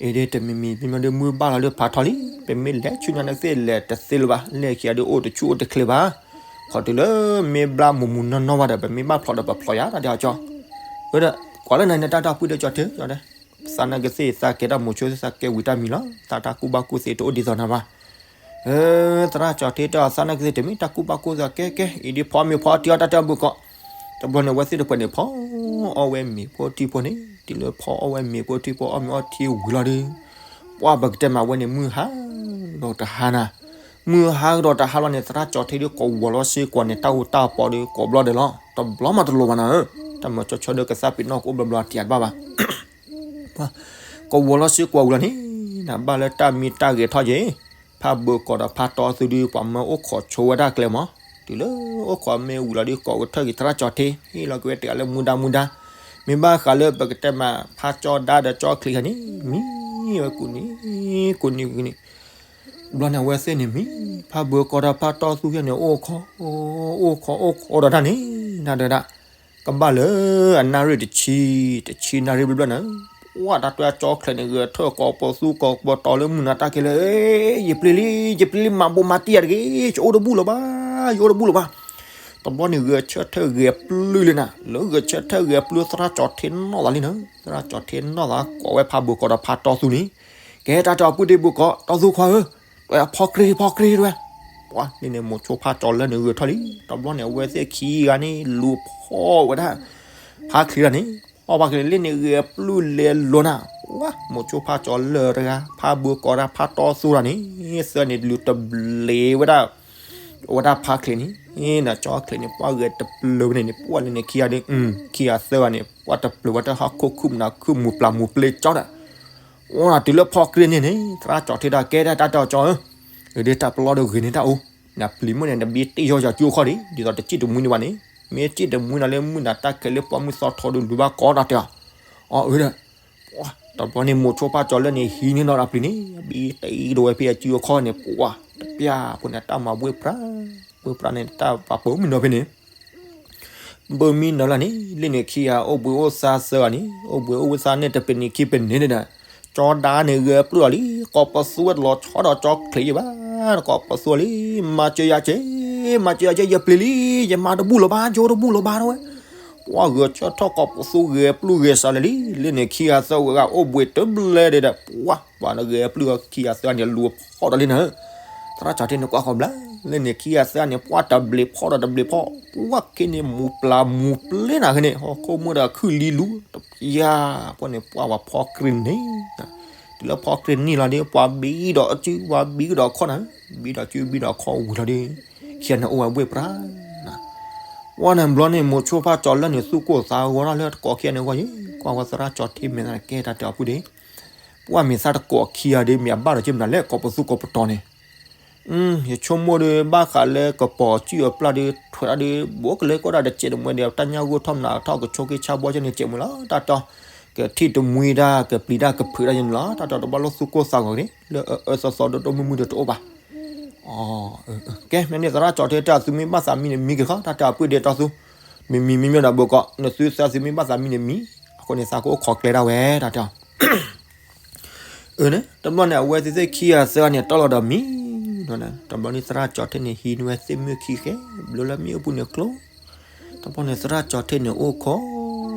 အံၤဒ်တမံၤမံၤမံၤမံၤဒီး မုၢ်ဘၣ်လီၤလၢဖးထီလံ, ပမ့ၢ်လဲၤဆူညါန့ၣ်သ့ၣ်လဲၤတသ့လၢၤဘၣ်, လဲၤခံဂၤဒီးအိၣ်တဆူၣ်အိၣ်တချ့ဘၣ်, ခီတုၤလၢမ့ၢ်ဘျါမူးမူးနီၢ်နီၢ်ဘၣ်ဒီး ပမ့ၢ်ဘၣ်ဖျိးဒီးပဖျိးယၤတၢ်တဲအီၤကၠီ, ဝဲဒီး ကွၢ်လၢနၤန့ၣ်တၢ်တၢ်ပှံၢ်ဒီးကၠီၤထ့, သးနာ်က့သ့ၣ်သးကဲတၢ်မိၤဆိသ့ၣ်သးကဲဝံၤတၢ်မံၤလီၤ, သးတၢ်ကူၣ်ဘၣ်ကူၣ်သ့တအိၣ်ဒ်သိးနၤဘၣ် သရၣ်ကၠီၤထ့တဲအီၤ သးနာ်က့သ့ၣ်တမ့ၢ်တၢ်ကူၣ်ဘၣ်ကူၣ်သ့ကဲကဲ, အံၤဒ်ဖီမ့ၤဖီထံအီၣ်တၢ်တဲအီၤဘုၣ်ကီး, တဘျီန့ၣ်အဝဲသ့ၣ်တဖၣ်န့ၣ် ဖီအီၣ်ဝဲမ့ၤဖိထံဖိန့ၣ်, တုၤလၢဖီအီၣ်ဝဲမ့ၤဖိထံဖိအီၣ်မ့ၤအီထံဝံၤလီၤဒီး, ပှၢ်ပကတဲမးဝဲန့ၣ်မုၢ်ဟါဒီးတဟါနၤ, မုၢ်ဟါဒီးတဟါလီၤန့ၣ် သရၣ်ကၠီၤထ့ဒီးကိးဝီၤလီၤစ့ၢ်ကီးန့ၣ် တၢ်အူတၢ်ပီဒီးကိးဘျီဒီးလီၤ, တဘျီမးတလိၤဘၣ်နၤဧၢ, တၢ်မၤကၠီၤဆၢဒီးကသးပ့ၤနီၣ်ကအိၣ်ဘျီဘျီတံၢ်ဘၣ်ဘၣ် ကိးဝီၤလီၤစ့ၢ်ကီးဝံၤလီၤန့ၣ်, နဘၣ်လၢတၢ်မံတၢ်ဂဲၤထီၣ်က့ၤ, ဖးဘၢကီးဒီးဖးတီသူဒီး ပှၤမၢအိၣ်ခိးဆိဝဲဒၣ်ကျဲမး, တုၤလၢအိၣ်ခိးမ့ၢ်ဝံၤလီၤဒီး ကိးကထၢၣ်က့ၤသရၣ်ကၠီၤထ့, ဟ့ၣ်လီၤက့ၤဝဲတဂၤလၢမူဒါမူဒါ, မ့ၢ်ဘၣ်ဃးလၢပကတဲမး ဖးကၠီဒါဒီးကၠီချံးခါန့ၣ် မံဝဲကူးနံၤ, ကူးနံၤ ကူးနံၤ ဘျီန့ၣ်အဝဲသ့ၣ်န့ၣ်မံ, ဖးဘၢကီးဒီးဖးတီသူယဲၢ်န့ၣ် အိၣ်ခိး, အိၣ်ခိးအိၣ်ခိးဒီးတၢ်န့ၣ်, နဒၣ်ဒၣ်, ကဘၣ်လၢအနၣ်ရံၣ်တဆံ, တဆံနၣ်ရံၣ်ဘျီဘျီန့ၣ်, ပှၢ်တၢ်တွဲကၠီချံးန့ၣ် ဂဲၤထၢၣ်ကိးပသူကိးပတီၤလၢမုၢ်နၤတၢ်ကဲလၢ, ယပျံၤလံ, ယပျံၤလံ မၤဘိးမၤတံၢ်ယၤတဂ့ၤ, ယအိၣ်တဘူၣ်လၢၤဘၣ်, ယအိၣ်တဘူၣ်လၢၤဘၣ် တဘျီန့ၣ်ဂဲၤဆၢထၢၣ်ဂဲၤပျုၢ်လံနၤ, လၢဂဲၤဆၢထၢၣ်ဂဲၤပျုၢ်သရၣ်ကၠီၤထ့နီၣ်သးလံနၤ, သရၣ်ကၠီၤထ့နီၣ်သးကိးဝဲဖးဘၢကီးဒီးဖးတီသူန့ၣ်, ကဲတၢ်တဲအီၤပုၢ်ဒ့ဘၢကီး တီသူခွါဧၢ, တွဲဖီကြ့ဖီကြ့တွဲ, ပှၢ်လၢန့ၣ်မိၤဆိဖးကၠီၤလၢန့ၣ်ဂဲၤထီၣ်လံ, တဘျီန့ၣ်အဝဲသ့ၣ်ခံဂၤန့ၣ် လူၤဖီၣ်ဝဲဒၣ်, ဖးချံးတၢ်န့ၣ်, ဖီၣ်ဖးချံးလၢန့ၣ်ဂဲၤပျုၢ်လဲၤလိၤနၤ, ပှၢ်မိၤဆိဖးကၠီၤလၢတဂၤ ဖးဘၢကီးတၢ်ဖးတီသူတၢ်န့ၣ်, သၢန့ၣ်လူၤတဘျ့ဝဲဒၣ် ဝဲဒၣ်ဖးချံးန့ၣ်, နကၠီချံးန့ၣ် ပှၢ်ဂဲၤတပျၢၤဝဲန့ၣ်န့ၣ် ပှၢ်လၢန့ၣ်ခံဂၤဒီး, ခံဂၤသၢဂၤန့ၣ် ပှၢ်တပျၢၤဝဲတၢ်ဟီၣ်ခိၣ်ခုၣ်မနၤခုၣ်မူၤပျၢ်မူၤပျ့ကၠီဒၣ်, အိၣ်နၤတုၤလၢဖီကြ့န့ၣ်န့ၣ် သရၣ်ကၠီၤထ့ဒၣ်ကဲဒၣ်တၢ်တဲအီၤကၠီဧၢ, ဒ်တၢ်ပလီၢ်ဒီးဂ့ၤန့ၢ်တၢ်အိၣ်, နပျံၤမ့ၢ်န့ၣ် နဘံတ့ၢ်ယီၤယၤကၠူအခီၣ်ဒံး ဒ်သိးတစံၣ်တမှံန့ၣ်ဘၣ်န့ၣ်, မ့ၢ်စံၣ်တမှံနၤလၢမုၢ်နၤတၢ်ခဲလၢပှၢ်မုၢ်သီထီဒီးလူၤဘၣ်ကီးတၢ်တဲအီၤ, အီၤအၢဒီး တဘျီန့ၣ်မိၤဆိဖးကၠီၤလၢန့ၣ်ဟံးန့ၢ်နီၢ်ဒီးပျံၤန့ၣ် ဘံတ့ၢ်ဒိဝဲဖဲအစုအခီၣ်န့ၣ် ပှၢ်တပျၢ်ဖိန့ၣ် တၢ်မၤဘှ့ၣ်ပြၢ, ဘှ့ၣ်ပြၢန့ၣ် တၢ်ပာ်ပၢမုၢ်နီၤဖဲန့ၣ် ဘၢမံနီၤလၢန့ၣ် လၢန့ၣ်ခံဂၤအိၣ်ဘှံးအိၣ်သါသၢဂၤန့ၣ် အိၣ်ဘှံးအိၣ်သါန့ၣ်တပနံးခံပနံးန့ၣ်ဒီး ကၠီဒါန့ၣ်ဂဲၤပျုၢ်အီၤလံ ကိးပသူဝဲတလီၤဆီဒီးကၠီချံးယဘၣ် ကိးပသူအီၤလံ မၤစၢၤယၤက့ၤ မၤစၢၤယၤက့ၤ ယပျံၤလံ ယမၤတဘူၣ်လၢၤဘၣ် ယအိၣ်တဘူၣ်လၢၤဘၣ်ဝဲ ပှၢ်ဂဲၤဆၢထၢၣ်ကိးပသူဂဲၤပျုၢ်ဂဲၤစးလၢာ်လံ လၢန့ၣ်ခံဂၤသၢဂၤအိၣ်ဘှံးတဘျဲၣ်ဒီး ပှၢ်ပှၤဂဲၤပျုၢ်ခံဂၤသၢဂၤန့ၣ်လူၤဖီၣ်ဒီးလံနၤ သရၣ်ကၠီၤထ့န့ၣ်ကွၢ်ဃီဘျါ လၢန့ၣ်ခံဂၤသၢဂၤန့ၣ် ပှၢ်တဘျံးဖီၣ်ဒီးတဘျံးဖီၣ် ပှၢ်ခဲန့ၣ်မူၤပျၢ်မူၤပျဲနၤခဲန့ၣ် ဟီၣ်ခိၣ်မုၢ်ဒီးခုၣ်လံလူၤ တပျၢ် ပှၢ်န့ၣ်ပှၢ်ဝဲဖီကြ့န့ၣ် တုၤလၢဖီကြ့န့ၣ်လီၤဒီး ပှၢ်ဘံဒီးအစု ပှၢ်ဘံကဒီးခီၣ်နၤ ဘံဒီးစုဘံဒီးခီၣ်ဝံၤလီၤဒီး ခံဂၤန့ၣ်အိၣ်ဝဲဘှ့ၣ်ပြၢ ပှၢ်န့ၣ်ဘျီန့ၣ် မိၤဆိဖးကၠီၤလၢန့ၣ် သူၣ်ကိၢ်သးဂီၤထီၣ်လၢတကိးခံဂၤန့ၣ်ဂီၢ်ယံၤ ကွၢ်ဝဲသရၣ်ကၠီၤထ့မဲာ်သၣ်ကဲတၢ်တဲအီၤပုၢ်ဒ့ ပှၢ်မ့ၢ်သးတကိးခံဂၤဒီး မ့ၢ်အဘၣ်ဒီးက့မနုၤလဲၣ် ကိးပသူကိးပတီၤန့ၣ် ယဆိကမိၣ်ဒီး ဘၣ်ဃးလၢကပီၤစုၣ်အပျၢ်ဒီး ထွဲးတၢ်ဒီး ဘိကလဲၤကီၢ်ဒၣ်တစဲးတမှဲဒီး တၢ်ညၣ်ဂိၢ်ထီၣ်မနုၤထီၣ် ကဆိးက့ဆါဘီကဲန့ၣ် စဲးမုၢ်လီၤ တၢ်တီ ကထံၣ်တမှံတၢ် ကပျံၤတၢ် ကဖုးတၢ်ယဲန့ၣ်လီၤ တၢ်တီတဘၣ်လိၣ်သူၣ်ကိၢ်သးဂီၤက့ၤ လၢအအၢသီသီဒိၣ်ဒိၣ်မုၢ်မုၢ်ဒီးတအိၣ်ဘၣ် ကဲ မ့ၢ်န့ၣ်သရၣ်ကၠီၤထ့တဲ သုမ့ၢ်ဘၣ်သးမံန့ၣ်မံက့ၤဃီ တၢ်တဲအီၤပုၢ်ဒ့တီသူ မံမံမံမံဒီးဘၢကီး နသုသးသုမ့ၢ်ဘၣ်သးမံန့ၣ်မံ အဃိန့ၣ် သးကအိၣ်ခိးကျဲဒၣ်ဝဲ တၢ်တဲအီၤ အၢန့ၣ် တဘျီန့ၣ် အဝဲသ့ၣ်သ့ၣ်ခံဂၤသၢဂၤန့ၣ် တီၢ်လီၤဒီးမံနီၤန့ၣ် တဘျီန့ၣ် သရၣ်ကၠီၤထ့န့ၣ် ဟံးန့ၢ်ဝဲသ့ၣ်မုၢ်ခံဃဲ ဘျိလၢမ့ၣ်အူပူၤန့ၣ်ကျိ တဘျီန့ၣ် သရၣ်ကၠီၤထ့န့ၣ် အိၣ်ခိး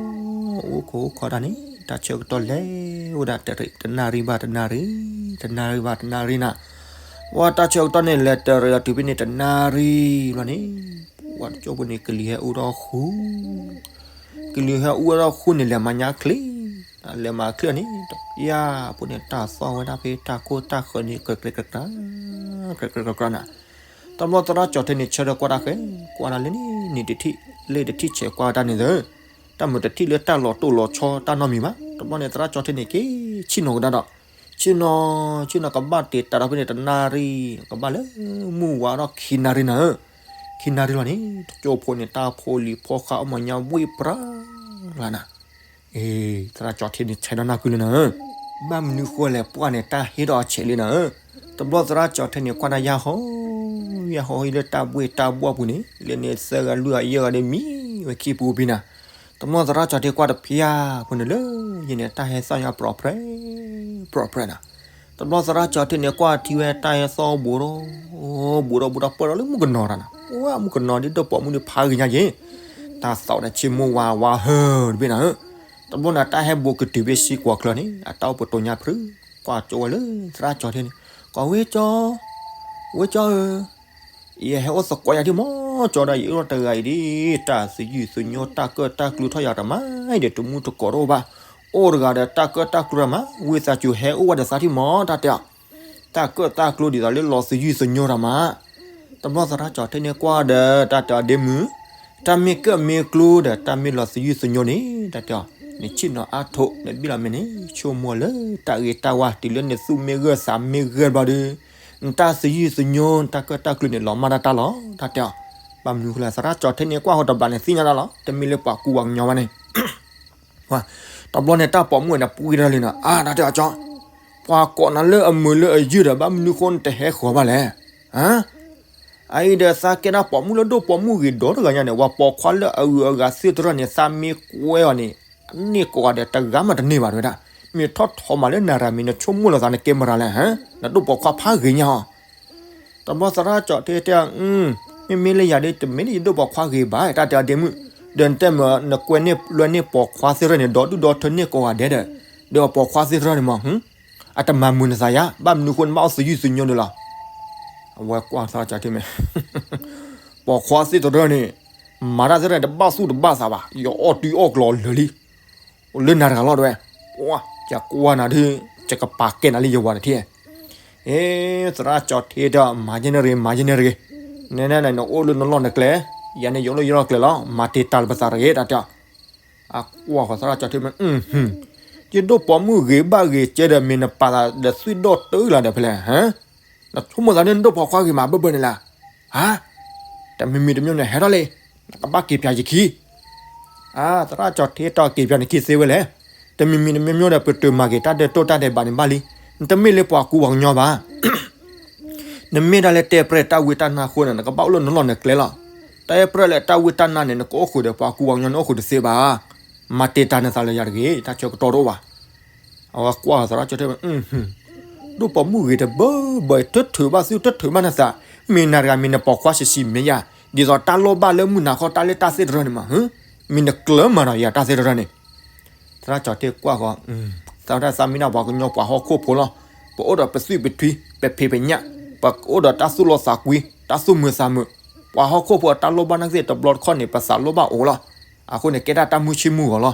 အိၣ်ခိးအိၣ်ခိးတၢ်န့ၣ် တၢ်ဆၢကတီၢ်လဲၤဝဲဒၣ် တနၣ်ရံၣ်ဘၣ်တနၣ်ရံၣ် တနၣ်ရံၣ်ဘၣ်တနၣ်ရံၣ်နၤ ပှၢ်တၢ်ဆၢကတီၢ်န့ၣ် လဲၤတရံးလီၤတုၤဖဲန့ၣ် တနၣ်ရံၣ်ဘျီန့ၣ် ပှၢ်တကၠိၢ်ဖိန့ၣ် ကလံၤဟဲအူထီၣ်ဃု ကလံၤဟဲအူထီၣ်ဃုန့ၣ် လဲၤမၤညါချ့ လဲၤမၤချံၣ်န့ၣ် တပျၢ်ဖိန့ၣ် တၢ်သီၣ်ဝဲဒၣ်ဖဲတၢ်ခိၣ်တၢ်ဃၢၤန့ၣ် ကြဲကြဲကြဲကြဲ ကြဲကြဲကြဲကြဲနၤ. တဘျီသရၣ်ကၠီၤထ့န့ၣ် ဆၢထၢၣ်ကွၢ်တၢ်ဃဲ ကွၢ်ဒၣ်လၢန့ၣ် နံၤတထံၣ် လ့ၣ်တထံၣ်ဆဲးကွၢ်တၢ်န့ၣ်သၢ တၢ်မုာ်တထံၣ်လၢတၢ်လီၤတိၢ်လီၤဆီတၢ်နီတမံၤဘၣ်. တဘျီန့ၣ် သရၣ်ကၠီၤထ့န့ၣ် က့ၤဆ့ၣ်နီၤကဒါဒီး ဆ့ၣ်နီၤ ဆ့ၣ်နီၤကဘၣ်တ့ၢ်တၢ်ဒီးဖဲန့ၣ် တနၣ်ရံၣ် ကဘၣ်လၢမုၢ်ဝါထီၣ်ခံနၣ်ရံၣ်နၤဧၢ. ခံနၣ်ရံၣ်လီၤန့ၣ် တကၠိဖိန့ၣ် တၢ်ဖိလံၤဖိဃာ်အိၣ်မၤညါဝံၣ်ပြၢလၢနၤ. အ့ သရၣ်ကၠီၤထ့န့ၣ် ဆဲးဒီးနၢ်ကုလၢနၤဧၢ. ဘၣ်မနုၤဃိလဲၣ် ပှၢ်န့ၣ် တၢ်ဟ့ၣ်ဒီးအဆဲးလံနၤဧၢ. တဘျီသရၣ်ကၠီၤထ့န့ၣ် ကွၢ်တၢ်ယၢ်ဟီ ယၢ်ဟီလၢတၢ်ဘှ့ၣ်တၢ်ဘှီၣ်ပူၤန့ၣ် လၢန့ၣ်သၢဂၤလွံၢ်ဂၤယဲၢ်ဂၤဒီးမံဝဲခံပူၤဖဲနၤ. တဘျီသရၣ်ကၠီၤထ့ကွၢ်တဖျၢၣ်ဖိန့ၣ်လၢ ယဲန့ၣ်တၢ်ဟဲသီၣ်ညါပြီၣ်ဖြဲ ပြီၣ်ဖြဲနၤ. တဘျီသရၣ်ကၠီၤထ့န့ၣ် ကွၢ်ထံဝဲတၢ်ဟဲသီၣ်ဘူးဒီး ဘူးဒီးဘူးဒီးပၢၢ်ဒီးလၢမုၣ်ကနီၤတၢ်နၤ. ပှၢ်မုၣ်ကနီၤဒ်ဒိၣ်ပိာ်မုၣ်ဒ်ဖးဂ့ၤညါက့ၤ တၢ်သီၣ်ဒီးဆ့မိၢ်ဝါဝါဟၢတဘ့ၣ်နၤဧၢ. တဘျီန့ၣ်တၢ်ဟဲဘူးကတုၤဖဲစံကွီၤချၢန့ၣ် အတၢ်အိၣ်ပတိၢ်ညါဖုး ကွၢ်ကၠိဝဲလၢသရၣ်ကၠီၤထ့န့ၣ် ကီၢ်ဝဲကၠီ ဝဲကၠီဧၢ ယဟဲအိၣ်သကိးယၤဒ်မ့ၢ်ကၠီဒီး ယအိၣ်တဂၤအံၤဒ် တၢ်သယုၢ်သညိတၢ်ကၢၣ်တၢ်ကျူထီၣ်ယၤတမၤအံၤဒီး တမူတကိးတအိၣ်ဘၣ်. အိၣ်တဂၤဒီးတၢ်ကၢၣ်တၢ်ကျူတမၤ ဝံသးစူၤဟဲအိၣ်ဝဲဒီးသးထံၣ်မ့ၢ် တၢ်တဲအီၤ တၢ်ကၢၣ်တၢ်ကျူဒ်သိးလၢလီၤသယုၢ်သညိတမၤ. တဘျီသရၣ်ကၠီၤထ့န့ၣ်ကွၢ်ဒီး တၢ်တဲအီၤဒ့မုၣ် တၢ်မ့ၢ်ကၢၣ်မ့ၢ်ကျူဒီး တၢ်မ့ၢ်လီၤသယုၢ်သညိန့ၣ် တၢ်တဲအီၤ နဆ့ၣ်နီၤအါထီၣ် နဘံၣ်လီၤမ့ၢ်န့ၣ် ဆိကမိၣ်လၢတၢ်ဂ့ၤတၢ်ဝါ တုၤလၢနသူၣ်မ့ၢ်ဂၢၢ်သးမ့ၢ်ဂၢၢ်ဘျီဒီး နတၢ်သယုၢ်သညိ နတၢ်ကၢၣ်တၢ်ကျူန့ၣ် လီၤမၢ်တၢ်တၢ်လီၤ တၢ်တဲအီၤ. ဘၣ်မနုၤဃိလဲၣ် သရၣ်ကၠီၤထ့န့ၣ်ကွၢ်ဃီတဘျီန့ၣ် သ့ၣ်ညါတၢ်လီၤ တမ့ၢ်လၢပှၤကူပှၤကညီဘၣ်န့ၣ် တဘျီန့ၣ် တၢ်ပိာ်မုၣ်န့ၣ် ပှံတၢ်လံနီၤ အါ တၢ်တဲအီၤကၠီ ပှၤကိးနၤလၢအမုာ်လၢအယုၢ်ဒီး ဘၣ်မနုၤဃိနတဟဲဃီၤဘၣ်လဲၣ်. အအံၤဒီးသးကဲဒၣ်ပိာ်မုၣ်လၢဒိၣ်ပိာ်မုၣ်ဂ့ၤဒီတဂၤညါန့ၣ် ပှၤပိာ်ခွါလၢအဂုၤအဂၤသ့ၣ်တဖၣ်န့ၣ် သးမ့ၢ်ကွဲအီၤန့ၣ် အန့ၢ်ကိးဂၤဒဲးတဂၤမးတန့ၢ်ဘၣ်တဲဝဲဒၣ်. မ့ၢ်ထီၣ်ထီမးလၢနၤရၤမ့ၢ်နဆိကမိၣ်လီၤသးနကဲမရၤလဲၣ် နဒိၣ်ပိာ်ခွါဖးဂ့ၤညါအီၤ တဘျီသရၣ်ကၠီၤထ့တဲ မ့မ့ၢ်လၢယၤဒီး တမ့ၢ်လၢယဒိၣ်ပိာ်ခွါဂ့ၤဘၣ် တၢ်တဲအီၤဒ့မုၣ်, ဒီးနတဲမ့ၢ် နကွဲန့ၢ်လွဲန့ၢ်ပိာ်ခွါသ့ၣ်တဖၣ်န့ၣ် ဒီဒူၣ်ဒီထၢန့ၢ်ကိးဂၤဒဲးဒီး, ဒီးပိာ်ခွါသ့ၣ်တဖၣ်န့ၣ်မ့ၢ် အတမၤမုာ်နသးယါ, ဘၣ်မနုၤဃိနဘၣ်အိၣ်သယုၢ်သညိန့ၣ်လီၤ. အဝဲကွၢ်သရၣ်ကၠီၤထ့မ့ၢ် ပိာ်ခွါသ့ၣ်တဖၣ်န့ၣ် မၤတၢ်သ့ၣ်တဖၣ်န့ၣ် တဘၣ်သူၣ်တဘၣ်သးဘၣ်, ယအီၣ်တုၤအီၣ်ကျိၤလၢာ်လံ လၢနၤတဂၤလီၤတဲဝဲ, ယကွၢ်နၤဒုး ယကပာ်ကဲနၤလၢယဝၤတထံၣ်, အ့ သရၣ်ကၠီၤထ့တဲ မၤယဲန့ၣ်တဂ့ၤ မၤယဲန့ၣ်တဂ့ၤ, နနနအိၣ်လၢနလီၢ်နကျဲ, ယၤန့ၣ်ယအိၣ်လၢယလီၢ်ကျဲလီၤ, မၤတ့ၢ်တၢ်လၢပသးတဂ့ၤ တၢ်တဲ, အကွၢ်ဃီၤသရၣ်ကၠီၤထ့မ့ၢ် ယဒိၣ်ပိာ်မုၣ်ဂ့ၤဘၣ်ဂ့ၤကဲဒီး မ့ၢ်နပာ်သးဒီးသွံၣ်ဒီၣ်တုၤလၢဒီးဖဲလဲၣ်, နဆိကမိၣ်သးန့ၣ် နဒိၣ်ပိာ်ခွါဂ့ၤမးဘၢဘၢန့ၣ်လၢ ဟါ, တမံၤမံၤတမံၤန့ၣ် ဟဲထီၣ်လံ, နကဘၣ်က့ၤပၠးယခံ, အါ သရၣ်ကၠီၤထ့တဲ က့ၤပၠးနခံသ့ဝဲလဲၣ်, တမံၤမံၤတမံၤန့ၣ် ပတုာ်မၤက့ၤတၢ်ဒဲးတိၢ်တၢ်ဒဲးဘးန့ၣ်ဘၣ်လံ, နတမ့ၢ်လၢပှၤကူပှၤကညီဘၣ် နမ့ၢ်ဒၣ်လၢတဲပြဲၢ်တၢ်ဝံတၢ်နါအဃိန့ၣ် နကဘၣ်အိၣ်လၢနလီၢ်နကျဲလီၤ, တၢ်အဲၣ်ပြဲၢ်လၢတၢ်ဝံတၢ်နါန့ၣ် နကအိၣ်ဃုာ်ဒီးပှၤကူပှၤကညီန့ၣ်အိၣ်ဃုာ်တသ့ဘၣ်, မၤတ့ၢ်တၢ်နသးလၢယၤတဂ့ၤ, တၢ်ဆၢကတီၢ်တအိၣ်ဘၣ် အဝဲကွၢ်သရၣ်ကၠီၤထ့မ့ၢ် ဒိၣ်ပိာ်မုၣ်ဂ့ၤတဘၢဘၢ တထုးဘၣ်သုတထုးဘၣ်နသး, မ့ၢ်နၤတဂၤမ့ၢ်နပိာ်ခွါဆံးဆံးမ့ၢ်ယၤ, ဒ်သိးတၢ်လိၣ်ဘၣ်လၢမုၢ်နၤခီတၢ်လၢတၢ်သ့ၣ်တဖၣ်န့ၣ်မး, မ့ၢ်နကျၢၤမးဒီးယၤတၢ်သ့ၣ်တဖၣ်န့ၣ်, သရၣ်ကၠီၤထ့ကွၢ်ဃီၤ သးဝဲဒၣ်သးမ့ၢ်ဒၣ်ပှၤကညီပှၤဟီၣ်ခိၣ်ဖိလီၤ, ပအိၣ်ဒီးပသွံၣ်ပထွံ ပဖံးပညၣ်, ပအိၣ်ဒီးတၢ်သူၣ်လီသးကွံ တၢ်သူၣ်မုာ်သးမုာ်, ပှၤဟီၣ်ခိၣ်ဖိအတၢ်လိၣ်ဘၣ်နာ်က့တဘျီတခီၣ်န့ၣ် ပသးလိၣ်ဘၣ်အိၣ်လီၤ, အဃိန့ၣ် ကဲဒၣ်တၢ်မုၢ်ဆ့ၣ်မုၢ်ဂီၤလီၤ,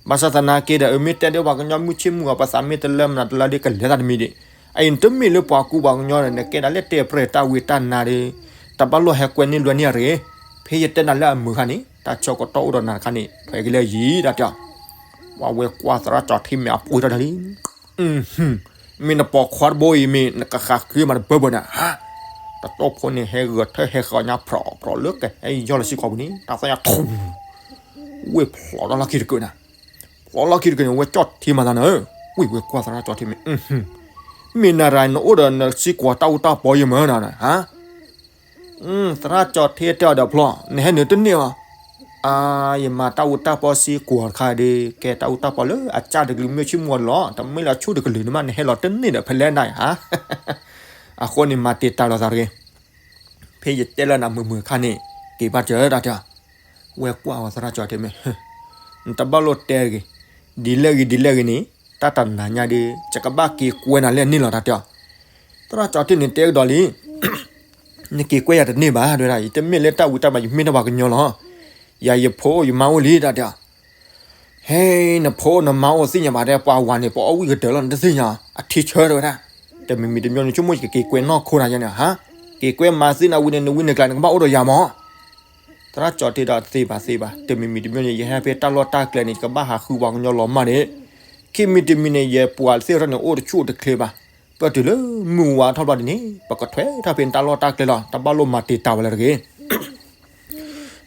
ဘၣ်ဆၣ်သနာ်က့ဒီး အမ့ၢ်တဲဒီးပှၤကညီမုၢ်ဆ့ၣ်မုၢ်ဂီၤ ပသးမ့ၢ်တလၢမနုၤတလၢဒီး ကလဲၤသးတမံၤဒံး, အအံၤနတမ့ၢ်လၢပှၤကူပှၤကညီဒီး နကဲဒၣ်လၢတဲပြဲၢ်တၢ်ဝံတၢ်နါဒီး, တဘၣ်လိၣ်ဟဲကွဲန့ၢ်လွဲန့ၢ်အရ့, ဖဲယတဲနၤလၢအမုာ်ခါန့ၣ် တၢ်ဆၢကတီၢ်အိၣ်ဒီးနၤတခါန့ၣ် ထွဲက့ၤလၢယံၤ တၢ်တဲ, ပှၤဝဲကွၢ်သရၣ်ကၠီၤထ့မ့ၢ်အပှ့ၤထီၣ်တၢ်လံ မ့ၢ်နပိာ်ခွါတဘိအံၤမ့ၢ်နကဃးဃ့မးတဘၢဘၢနၤ, တတိၢ်ဖိန့ၣ် ဟဲဂဲၤထၢၣ်ဟဲဃီၤညါ ဖြီၣ်ဖြီၣ်လၢကဟဲယီၢ်လၢစံၣ်ကွီၤပူၤန့ၣ် တၢ်သီၣ်ညါထူ, ဝ့ၢ်ဖျိးထီၣ်လီၢ်ခံတကုာ်နၤ, ဖျိးလီၢ်ခံတကုာ်န့ၣ် ဝဲကၠီၣ်ထ့မၤသးနၤ, ဝ့ၢ်ဝဲကွၢ်သရၣ်ကၠီၤထ့မ့ၢ်, မ့ၢ်နၤတဂၤနအိၣ်ဒီးနစံၣ်ကွီၤတၢ်အူတၢ်ပီယမၢနၤ, သရၣ်ကၠီၤထ့တဲအီၤဒီးဖျီ, နဟဲနုာ်တန့ၢ်အီၤ, အါ ယမၤတၢ်အူတၢ်ပီစံၣ်ကွီၤတခါဒီး ကဲတၢ်အူတၢ်ပီလၢအစၢ်တကလုာ်မုၢ်ဆ့ၣ်မုၢ်ဂီၤလီၤ, တမ့ၢ်လၢအဆူၣ်တကလုာ်န့ၣ်မး နဟဲလီၤတန့ၢ်ဒီးဖဲလဲၣ်နၤဧါ, အဃိန့ၣ် မၤတ့ၢ်တၢ်လီၤသးတဂ့ၤ, ဖဲယတဲလၢနၤမုာ်မုာ်အခါန့ၣ် က့ၤဘၣ်စၢၤတၢ်တဲ, ဝဲကွၢ်အီၤသရၣ်ကၠီၤထ့မ့ၢ်, နတဘၣ်လိၣ်တဲတဂ့ၤ, ဒ်လဲၣ်ဂ့ၤဒ်လဲၣ်ဂ့ၤန့ၣ် တၢ်တနၤညါဒီး ယကဘၣ်က့ၤကွဲနၤလၢန့ၣ်လီၤတၢ်တဲအီၤ, သရၣ်ကၠီၤထ့န့ၣ်တဲကဒီးလံ နက့ၤကွဲယၤတန့ၢ်ဘၣ် တဲဝဲဒၣ် ယတမ့ၢ်လၢတၢ်ဝံတၢ်နါ ယမ့ၢ်ဒၣ်ပှၤကညီလီၤ, ယၤယဖိအိၣ်ယမါအိၣ်လံ တၢ်တဲအီၤ, ဟဲ နဖိနမါအိၣ်သ့ၣ်ညါဘၣ်တဲ ပှၤဝၤန့ၣ် ပအီၣ်ဝံၣ်ကတၢၢ်လီၤ နတသ့ၣ်ညါ အထံဆၢတဲဝဲဒၣ်. တမံၤမံၤတမံၤန့ၣ် ဆိကမိၣ်ယကက့ၤကွဲနီၢ်ခိနၤယဲန့ၣ် ဟါ, က့ၤကွဲမၤသ့နၤဝံၤန့ၣ် နဝံၤနကျါန့ၣ် ကဘၣ်အိၣ်ဒီးယၤမး. သရၣ်ကၠီၤထ့ဒီး သ့ဘၣ်သ့ဘၣ် တမံၤမံၤတမံၤန့ၣ် ယဟဲဖဲတၢ်လီၢ်တၢ်ကျဲန့ၣ် ယကဘၣ်ဟးဃုပှၤကညီလီၤမၢ်န့ၣ်, ခံမံၤတမံၤန့ၣ် ယပှၤသ့ၣ်ထီၣ်န့ၣ် အိၣ်တဆူၣ်အိၣ်တချ့ဘၣ်. ပတုၤလၢမုၢ်ဝါထီၣ်ဘျီဒ်န့ၣ် ပကထွဲထီၣ်ဖဲတၢ်လီၢ်တၢ်ကျဲလီၤ တဘၣ်လိၣ်မၤတံာ်တာ်ဝဲလၢၤတဂ့ၤ.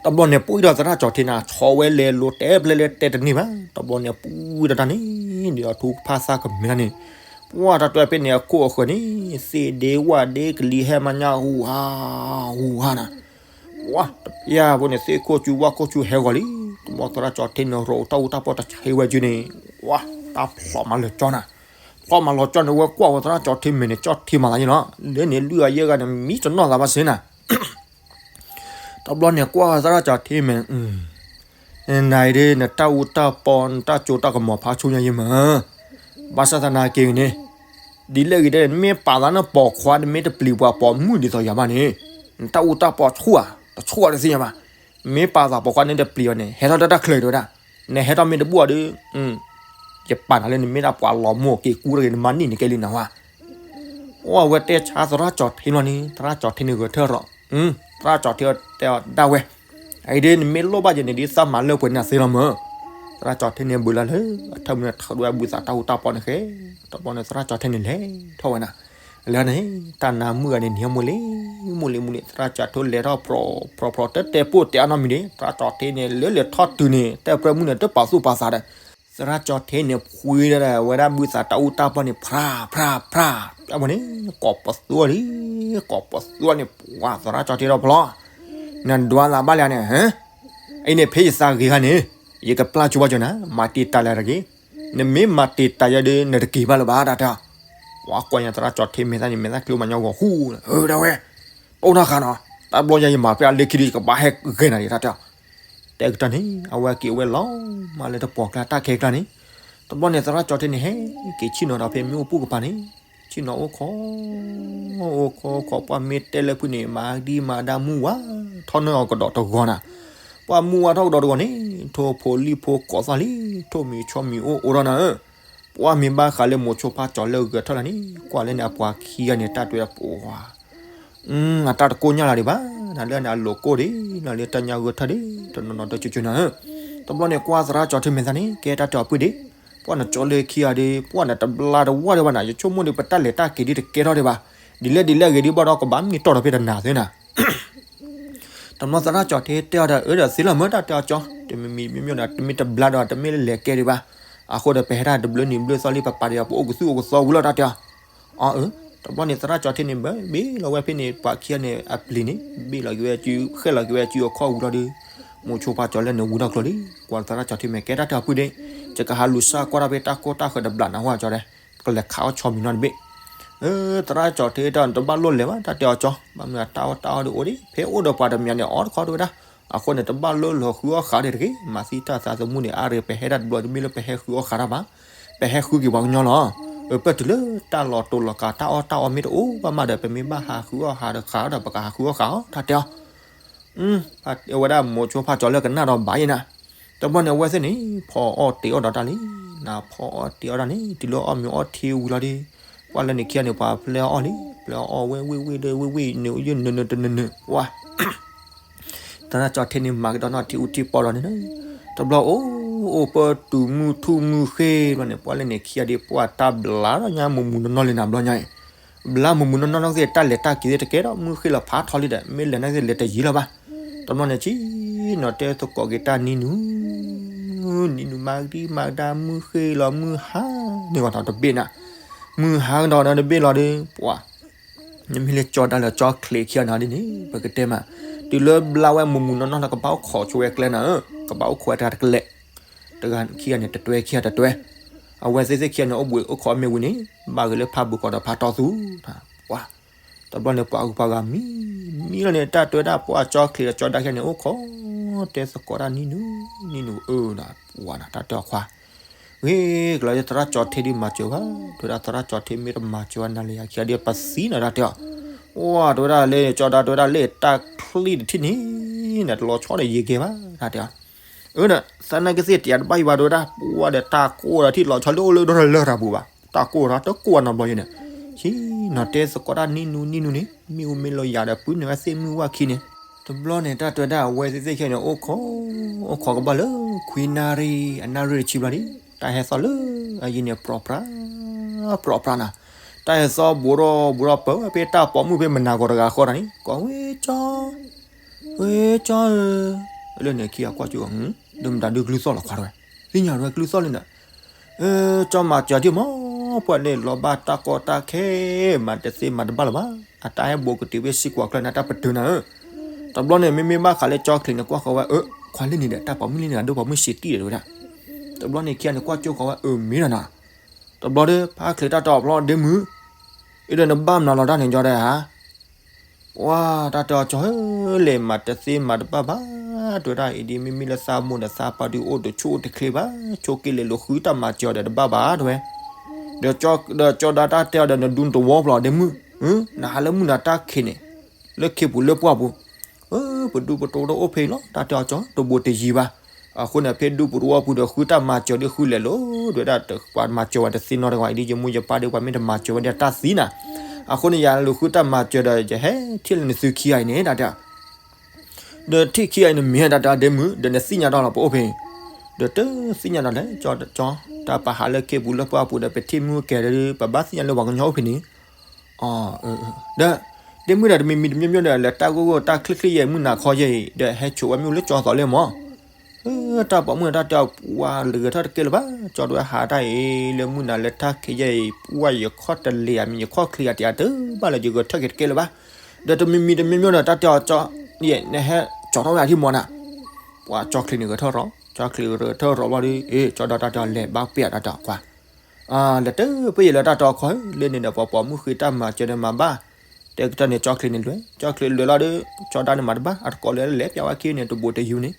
တဘျီန့ၣ် ပှၤဒီးသရၣ်ကၠီၤထ့န့ၣ် ဆီဝဲလဲၤလိၤတဲပျဲလဲၤတဲတန့ၢ်ဘၣ်. တဘျီန့ၣ် ပှၤဒီးတၢ်န့ၣ် ဒ်အထူဖၣ်သၣ်ကမ့ၢ်တၢ်န့ၣ်, ပှၤတၢ်တွဲဖဲန့ၣ်အခိၣ်အဃၢၤန့ၣ် သ့ၣ်ဒ့ဝၣ်ဒ့ကလံၤဟဲမၤညါ ဟူဟါ ဟူဟါနၤ, ပှၤတပျၢ်ဖိန့ၣ် သ့ၣ်ခိၣ်ဆူဝၣ်ခိၣ်ဆူဟဲဂီၤလံ. တဘျီသရၣ်ကၠီၤထ့န့ၣ် ရိးတၢ်အူတၢ်ပီၢ်တဆါဟ့ဝဲကၠုန့ၣ်, ပှၤတၢ်ဖျိးမၤလီၤကၠီနၤ, ဖျိးမၤလီၤကၠီန့ၣ် ဝဲကွၢ်ဝဲသရၣ်ကၠီၤထ့မဲာ်န့ၣ် ကၠီထ့မၤသးယ့ၣ်လီၤ, လၢန့ၣ်လွံၢ်အယဲၢ်ဂၤန့ၣ် မံတနီၢ်သးဘၣ်စ့ၢ်နၤ တဘျီန့ၣ် ကွၢ်သရၣ်ကၠီၤထ့မဲာ်, နၤအံၤဒ် နတၢ်အူတၢ်ပီ နတၢ်စိတၢ်ကမီၤဖးဆူညါယ့ၢ်မး, ဘၣ်ဆၣ်သနာ်က့န့ၣ်, ဒ်လဲၣ်ဂ့ၤဒ် နမ့ၢ်ပာ်သးနပိာ်ခွါ နမ့ၢ်တပျံၤပှၤပိာ်မုၣ်ဒ်သိးယၤဘၣ်န့ၣ်, နတၢ်အူတၢ်ပီဆူၣ်ဧါ တဆူၣ်ဧါတသ့ၣ်ညါဘၣ်, မ့ၢ်ပာ်သးပိာ်ခွါန့ၣ်တပျံၤအီၤန့ၣ် ဟဲထီၣ်တၢ်တၢ်ချၢတဲဝဲဒၣ်, နဟဲထီၣ်မ့ၢ်တဘူၣ်အီၤဒီး ယပာ်နၤလၢနမ့ၢ်ဒၣ်ပှၤလီၤမိၢ်က့ၤကူတဂ့ၤ နမၤနံၣ်န့ၣ်ကဲလံနၤဝဲ, အိၣ်အဝဲတဲဆါသရၣ်ကၠီၤထ့လီၤန့ၣ် သရၣ်ကၠီၤထ့န့ၣ်ဂဲၤထၢၣ်ရီး, သရၣ်ကၠီၤထ့တဲအီၤဒၣ်ဝဲ, အအံၤဒ် နမ့ၢ်လိၣ်ဘၣ်ယဲန့ၣ်ဒ်သးမၤလၢပှဲၤန့ၣ်သ့လီၤမး, သရၣ်ကၠီၤထ့န့ၣ်ဘုးလီၤလၢ အထၢၣ်မုၢ်န့ၣ်ထီၣ်ဒွဲၣ်ဘုသးတၢ်ဟူတၢ်ပီန့ၣ်ဃဲ, တဘျီန့ၣ်သရၣ်ကၠီၤထ့န့ၣ်လဲၤထီၣ်ဝဲနၤ, လၢန့ၣ် တၢ်နါမုၣ်ဂၤန့ၣ် နံၤမူလံ, မူလံမူလံ သရၣ်ကၠီၤထ့လဲၤထီၣ်ဖြီဖြီဖြီ တတဲပိၢ်တဲအါနီတမံၤန့ၣ် သရၣ်ကၠီၤထ့န့ၣ် လၢလဲၤထီၣ်တုၤန့ၣ် တဲပြၢမုၢ်န့ၣ် တပာ်သူၣ်ပာ်သးဒီး သရၣ်ကၠီၤထ့န့ၣ် ဖှံဒၣ်ဝဲဒၣ်ဘုသးတၢ်အူတၢ်ပီန့ၣ် ဖြါဖြါဖြါ, အဝဲန့ၣ် ကိးပသူအီၤလံ, ကိးပသူအီၤန့ၣ် ပှၤသရၣ်ကၠီၤထ့ဒီးဖျီ, နဒွးသးဘၣ်လံန့ၣ်, အံၤန့ၣ်ဖဲယသးဂ့ၤခါန့ၣ်, ယကပျၢ်ကၠိဘၣ်ကၠိနၤ မၤတံာ်တာ်လၢၤတဂ့ၤ, နမ့ၢ်မၤတံာ်တာ်ယၤဒီး နတက့ၤဘၣ်လၢၤဘၣ်တၢ်တဲအီၤ, ပှၤကွၢ်ညါသရၣ်ကၠီၤထ့မဲာ်သၣ်န့ၣ် မဲာ်သၣ်ချံမၤညီဂီၤဟူ, အၢဒၣ်ဝဲ, တိၢ်နီၢ်ဃာ်နီၤ, တၢ်ဘျီညါယမၤဖဲအလ့ခံဒီး ယကဘၣ်ဟဲဂဲၤနၤဒံးတၢ်တဲအီၤ တဲကတၢၢ်န့ၣ် အဝဲက့ၤဝဲလီၤမးလၢတပှီၢ်ကျါတၢ်ခဲကျါန့ၣ်, တဘျီန့ၣ်သရၣ်ကၠီၤထ့န့ၣ် ဟဲက့ၤဆ့ၣ်နီၤဒီးဖဲမ့ၣ်အူပူၤကပၤန့ၣ်, ဆ့ၣ်နီၤအိၣ်ခိး, အိၣ်ခိးခိး ပှၤမ့ၢ်တဲလၢဖုန့ၣ် မၤဒံမၤဒါမုၢ်ဝါထီၣ်န့ၢ်အီၤကဒီးတဂီၤနၤ, ပှၤမုၢ်ဝါထီၣ်ကဒီးတဂီၤန့ၣ် ထိၣ်ဖိလံၣ်ဖိကိးသၣ်လံ, ထိၣ်မံၤဆီမံၤအိၣ်အိၣ်ထီၣ်နၤဧၢ, ပှၤမ့ၢ်ဘၣ်ဃးလၢမိၤဆိဖါကၠီၤလၢဂဲၤထၢၣ်လီၤန့ၣ် ကွၢ်လၢန့ၣ်အပှၤခံဂၤန့ၣ် တၢ်တွဲပှၤ အတၢ်တကိၢ်ညါလၢၤဒံးဘၣ်, နလၢန့ၣ်အလိၤကိၢ်ဒံး နလၢတၢ်ညါဂဲၤထၢၣ်ဒံး တနီၤနီၤတကၠိကၠိနၤဧၢ, တဘျီန့ၣ်ကွၢ်သရၣ်ကၠီၤထ့မဲာ်သၣ်န့ၣ် ကဲတၢ်တဲအီၤပုၢ်ဒံး, ပှၤနကၠီလၢခံဂၤဒီး ပှၤနတဘျါတဝၢ်ဒံးဘၣ်နၤ ယဆိကမိၣ်ဒီး ပတၢ်လဲၤတၢ်က့ၤဒ်တကဲထီၣ်ဒံးဘၣ်, ဒ်လဲၣ်ဒ်လဲၣ်ဂ့ၤဒံးဘၣ်ဒီး ကဘၣ်မ့ၢ်တီၢ်ဒီးဖဲတနၤသ့နၤ တနီၤသရၣ်ကၠီၤထ့တဲအီၤဒီး အၢဒီးသ့လီၤမၢတၢ်တဲအီၤကၠီ, တမံၤမံၤမ့ၢ်မ့ၢ်ဒီး တမ့ၢ်တဘျါဒီး တမ့ၢ်လဲၤကဲဒံးဘၣ်, အဃိဒီးပဟဲတၢ်တဘျုးနံၤဘျုးသီလံ ပပာ်ဒီးပအိၣ်ကသူၣ်အိၣ်ကသီဝံၤလီၤတၢ်တဲအီၤ, အၢ, တဘျီန့ၣ်သရၣ်ကၠီၤထ့န့ၣ် ဘၣ်ဘ့ၣ်လီၤဝဲဖဲန့ၣ် ပှၤခံဂၤန့ၣ်အပျံၤန့ၣ် ဘ့ၣ်လီၤက့ၤဝဲစု ဃဲၣ်လီၤက့ၤဝဲစုအခီၣ်ဝံၤလီၤဒီး, မိၤဆိဖါကၠီၤလၢန့ၣ်ဝံၤထီၣ်ကျိၤလံ, ကွၢ်သရၣ်ကၠီၤထ့မဲာ်ကဲတၢ်တဲအီၤပုၢ်ဒံး, ယကဟးလူၤစၢ်ကွၢ်တၢ်ဖဲတၢ်ကိၢ်တၢ်ဃၢၤတဘျးနၤဟီကၠီၤဒဲး, ကလဲၤခးအီၣ်ဆီမံၤနီတဘ့ၣ် သရၣ်ကၠီၤထ့တဲအီၤ တဘၣ်လိၣ်လဲၤဘၣ် တၢ်တဲအီၤကၠီ, ဘၣ်မနုၤအတၢ်အီၣ်တၢ်အီဒီးအိၣ်ဒံး ဖဲအိၣ်ဒီးပှၤတမံၤန့ၣ် အီၣ်တခီတဲဝဲဒၣ်, အဃိန့ၣ် တဘၣ်လိၣ်လီၤဃုအီၣ်ဃာ်ဒံးတဂ့ၤ, မၤသံတၢ်သးသမူန့ၣ် အါရ့ၤပဟဲဒၣ်တဘျီတမ့ၢ်လၢပဟဲဃုအီၣ်ဃာ်တၢ်ဘၣ်, ပဟဲဃုက့ၤပှၤကညီလီၤ, ပတုၤလၢတၢ်လီၤတိာ်လီၤကာ် တၢ်အီၣ်တၢ်အီမ့ၢ်တအိၣ်ဘၣ်မးဒီး ပမ့ၢ်ဘၣ်ဟးဃုအီၣ်ဃာ်ဒီးဃာ်ဒီး ပကဟးဃုအီၣ်ဃာ်အီၤ တၢ်တဲအီၤ အဝဲဒၣ်မိၤဆိဖါကၠီၤလၢကနၣ်ဒီးဘၣ်ယဲနၤ, တဘျီန့ၣ်အဝဲသ့ၣ်န့ၣ် ဖီအီၣ်တ့ၤအီၣ်ဒီးတၢ်လံ, နဖီအီၣ်တ့ၤအီၣ်တၢ်န့ၣ် တုၤလၢအီၣ်မ့ၤအီၣ်ထံဝံၤလီၤဒီး, ပှၤလၢန့ၣ်ခံဂၤန့ၣ် ပှၤပျဲအီၣ်လံ, ပျဲအီၣ်ဝဲဝ့ၢ်ဝ့ၢ်ဒီးဝ့ၢ်ဝ့ၢ် နုာ်ယုၢ်နုာ်နုာ်တနုာ်နုာ် ဝါ သရၣ်ကၠီၤထ့န့ၣ် မၤကဒီးနီၢ်ထံအူထံပီလီၤန့ၣ်, တဘျီအိၣ် အိၣ်ပတုာ်မုၢ်ထူၣ်မုၢ်ဃ့ဘျီန့ၣ် ပှၤလၢန့ၣ်ခံဂၤဒ် ပှၤတၢ်ဘျါလီၤညါမုာ်မုာ်နီၢ်နီၢ်လံနၤဘျီညါအံၤ, ဘျါမုၢ်မုၢ်နီၢ်နီၢ်နီၢ်သ့ၣ် တၢ်လဲၤတၢ်က့ၤသ့ၣ်တကဲဒီး မုၢ်ဃ့လီၤဖးထီလံဒီး မ့ၢ်လဲၤန့ၣ်သ့ၣ်လဲၤတယံၤလၢၤဘၣ်, တဘျီန့ၣ်ဆံးနီၤတဲသကိးက့ၤတၢ်နံၤနုာ် နံၤနုာ်မၤကဒံမၤကဒါ မုၢ်ဃ့လီၤ မုၢ်ဟါန့ၣ်ဂီၤဒီးတဘ့ၣ်နၤ, မုၢ်ဟါဒီးတဘ့ၣ်လီၤဒီး ပှၤ နမ့ၢ်လၢကၠီဒါလၢကၠီချ့ခံဂၤန့ၣ်ဒ်န့ၣ် ပကတဲမး, တုၤလၢဘျါဝဲမုၢ်မုၢ်နီၢ်နီၢ်လၢကဘၣ်အိၣ်ခိးဆိဝဲကျဲနၤဧၢ, ကဘၣ်အိၣ်ခိးဝဲတဂၤတကလဲာ်, တဂၤခံဂၤန့ၣ်တတွဲခံဂၤတတွဲ, အဝဲသ့ၣ်သ့ၣ်ခံဂၤန့ၣ် အိၣ်ဘှံးအိၣ်ခိးအီၣ်မ့ၢ်ဝံၤန့ၣ် ဘၣ်ဂ့ၤလၢဖးဘုးကီးဒီးဖးတီသူ, ပှၤ တဘျီန့ၣ်ပှၤဂုၤပှၤဂၤမံ မံလီၤန့ၣ် တၢ်တွဲဒၣ် ပှၤကၠီချ့ဒီးကၠီဒါခံဂၤန့ၣ် အိၣ်ခိးတဲသကိးတၢ်နံၤနုာ် နံၤနုာ်အၢနၤ ပှၤနၤ တၢ်တဲအီၤခွါ ဂ့ၤကလီၤ သရၣ်ကၠီၤထ့ဒ်မၤစၢၤဘၣ်, တဲဝဲဒၣ်သရၣ်ကၠီၤထ့မ့ၢ်တမၤစၢၤဘၣ် နၤလၢယၤခံဂၤဒ်ပသံနၤ တၢ်တဲအီၤ, ဝါ တဲဝဲဒၣ်လၢကၠီဒါ တဲဝဲဒၣ်လၢတၢ်ချံတထံၣ်န့ၣ် နတလီၤဆီဒီးယံၤကဲဘၣ် တၢ်တဲအီၤ, အၢ ဒီး သနာ်က့သ့ၣ်တယၤတဘၣ်ယံၤဘၣ် တဲဝဲဒၣ်, ပှၤဒီးတၢ်ကိၢ်ဒီးထံၣ်လီၤဆီလၢအိၣ်လၢဒီလၢတၢ်ပူၤဘၣ်, တၢ်ကိၢ်ဒီးတကိၢ်နီတဘျီယဲန့ၣ်, ဆ့ၣ်နီၤတဲသကိးတၢ်နံၣ်နူနံၣ်နူန့ၣ် မ့ၣ်အူမ့ၢ်လီၤယၤဒီး ပုၢ်နုာ်ဝဲသ့ၣ်မုၢ်ဝၣ်ခံန့ၣ်, တဘျီန့ၣ် တၢ်တဲဝဲဒၣ် အဝဲသ့ၣ်သ့ၣ်ခဲန့ၣ် အိၣ်ခိး, အိၣ်ခိးကဘၣ်လၢ ခွံနၣ်ရံၣ် အနၣ်ရံၣ်တဆံဘျီဒီး တၢ်ဟဲသီၣ်လၢအယံၤန့ၣ် ပြီပြါ ပြီပြါနၤ, တၢ်ဟဲသီၣ်ဘူးထီၣ်ဘူးထီၣ် ပၢဖဲတၢ်ပိာ်မုၣ်ဖဲမနၤကီးတဂၤဃီတၢ်န့ၣ် ကိးဝဲကၠီ ဝဲကၠီဧၢ, လၢန့ၣ်ခံဂၤကွၢ်ကၠိအီၤ, ဒီးမတၤဒုးကျုသီၣ်လီၤခွါတဝဲ, သ့ၣ်ညါတဝဲကျုသီၣ်လၢန့ၣ်, ကၠီမၤစၢၤဒံးမး, ပှၤန့ၣ်လီၤဘၣ်တၢ်ကီတၢ်ခဲ, မၤတသ့မၤတဘၣ်လၢၤဘၣ်, အတၢ်ဟဲဘူးကတုၤဖဲစံကွီၤချၢန့ၣ် တၢ်ပတုာ်နၤဧၢ, တဘျီန့ၣ် မ့မ့ၢ်ဘၣ်ဃးလၢကၠီချံးန့ၣ် ကွၢ်ဃီဝဲ အၢ ခွါလၢန့ၣ်ဒီး တၢ်ပိာ်မုၣ်လၢန့ၣ် အဒိၣ်ပိာ်မုၣ်စံးတံၢ်ဒီးတဝဲဒၣ်, တဘျီန့ၣ်ခံဂၤန့ၣ် ကွၢ်ကၠိဃီဝဲ အၢ မ့ၢ်ဒီးနၤ, တဘျီဒီး ဖါချံးတၢ်တဲအီၤဖျီဒ့မုၣ်, အံၤဒီးနဘၣ်မနုၤလီၤတၢ်န့ၣ်ကၠီဒီးဧါ ပှၤတၢ်တဲအီၤကၠီဧၢ, လဲၤမၤတသ့မၤတဘၣ်ဘၣ်, တဲဝဲဒၣ်အံၤဒ် မ့မ့ၢ်လၢသးမိၢ်ဒီးသးပၢ်ဒုးအိၣ်တဆိၣ်အိၣ်တချ့ဘၣ်, ဆိးက့လဲၤလိာ်ဃုတၢ်မၤစၢၤဒီးတဘၣ်ဘၣ်တဲဝဲ, ဒီးကၠီဒါတၢ်တဲအီၤဒီး နဒူနတဝီဖျီဒ့မုၣ်, နဟးလၢမုၢ်နၤတၢ်ခံးန့ၣ်, လၢခ့ပူၤလၢပှၢ်ပူၤ ပဒူပတဝီတအိၣ်ဖဲအံၤလီၤ, တၢ်တဲအီၤကၠီ တဘူးတယံၤဘၣ်, အဃိန့ၣ် ဖဲဒူပတဝီပူၤဒီးဃုတၢ်မၤစၢၤဒ်ဃုလဲၤလိၤ, တဲဝဲဒၣ် ပှၤမၤစၢၤဝဲတသ့နီတဂၤအံၤဒ် ယမိၢ်ယပၢ်ဒီးပှၤမ့ၢ်တမၤစၢၤဝဲဒီးတၢ်သံနၤ, အဃိန့ၣ် ယလူၤဃုတၢ်မၤစၢၤဒီး ယဟဲထံၣ်လၢနသုခံဂၤအံၤန့ၣ် တၢ်တဲ ဒီးထံၣ်ခံဂၤအံၤန့ၣ်မ့ၢ်တၢ်တဲဒ့မုၣ်, ဒီးနသ့ၣ်ညါတၢ်လီၤ ပအိၣ်ဖဲအံၤ, ဒီးတသ့ၣ်ညါတၢ်လဲၣ်, ကၠီ တၢ်ပဟးလၢခ့ပူၤလၢပှၢ်ပူၤဒီး ပထံၣ်မုၢ်ကဲၤဒီး ပဘၣ်သ့ၣ်ညါလၢပှၤကညီအိၣ်ဖဲန့ၣ်, ဒီး ဒ့မုၣ်ဒီးတမံၤမံၤတမံၤမံၤဒီး လဲၤတၢ်ဂိၢ်ဂိၢ်တၢ်ချ့ချ့ယဲၢ်မုၢ်နၤခီယဲၢ်အံၤ ဒီးဟဲဆိးဝဲမ့ၣ်အူလၢကၠီသီးလၢမၢ် တၢ်ပိာ်မုၣ်တၢ်တဲအီၤ ပှၤလၢဂဲၤထၢၣ်တကဲလၢၤဘၣ်, ကၠီတဝဲဟးတၢ်အံၤ လၢမုၢ်နၤလၢတၢ်ခံးယဲၢ်အံၤ ပှၤယခီၣ်တလ့ၤအမံၤ ယခီၣ်ချ့အတယၤတဘၣ်လၢ ယဂဲၤထၢၣ်က့ၤတကဲလၢၤဘၣ်, ဒီးတမံၤမံၤတမံၤမံၤဒီး တၢ်တဲအီၤကၠီ နဟဲကၠီထီၣ်ဝဲဒၣ်ထံမၢ်နၤ, ပှၤကၠီချံးန့ၣ်ဂဲၤထၢၣ်ရီ, ကၠီချံးဂဲၤထၢၣ်ရီဘျီဒီး အ့ ကၠီဒီးတၢ်တဲအီၤလဲၤဘၣ်ပ့ၢ်အတၢ်တဲအီၤကွၢ် လဲၤတပ့ၢ်ယဲၢ်လၢတၢ်တဲအီၤခီ လၢန့ၣ်ဒီး ပှၤပိာ်မုၣ်ဃ့တၢ်မၤစၢၤဒီးမၤဘၣ်, တဲကတၢၢ်န့ၣ် ကၠီချံးန့ၣ်လွဲၢ်, ကၠီချံးလွဲၢ်လီၤဒီး ကၠီဒါန့ၣ်မၤတဘၣ် အတကိးလၢလဲၤပျးဝဲခံန့ၣ် တဘူးတယုၢ်န့ၣ်,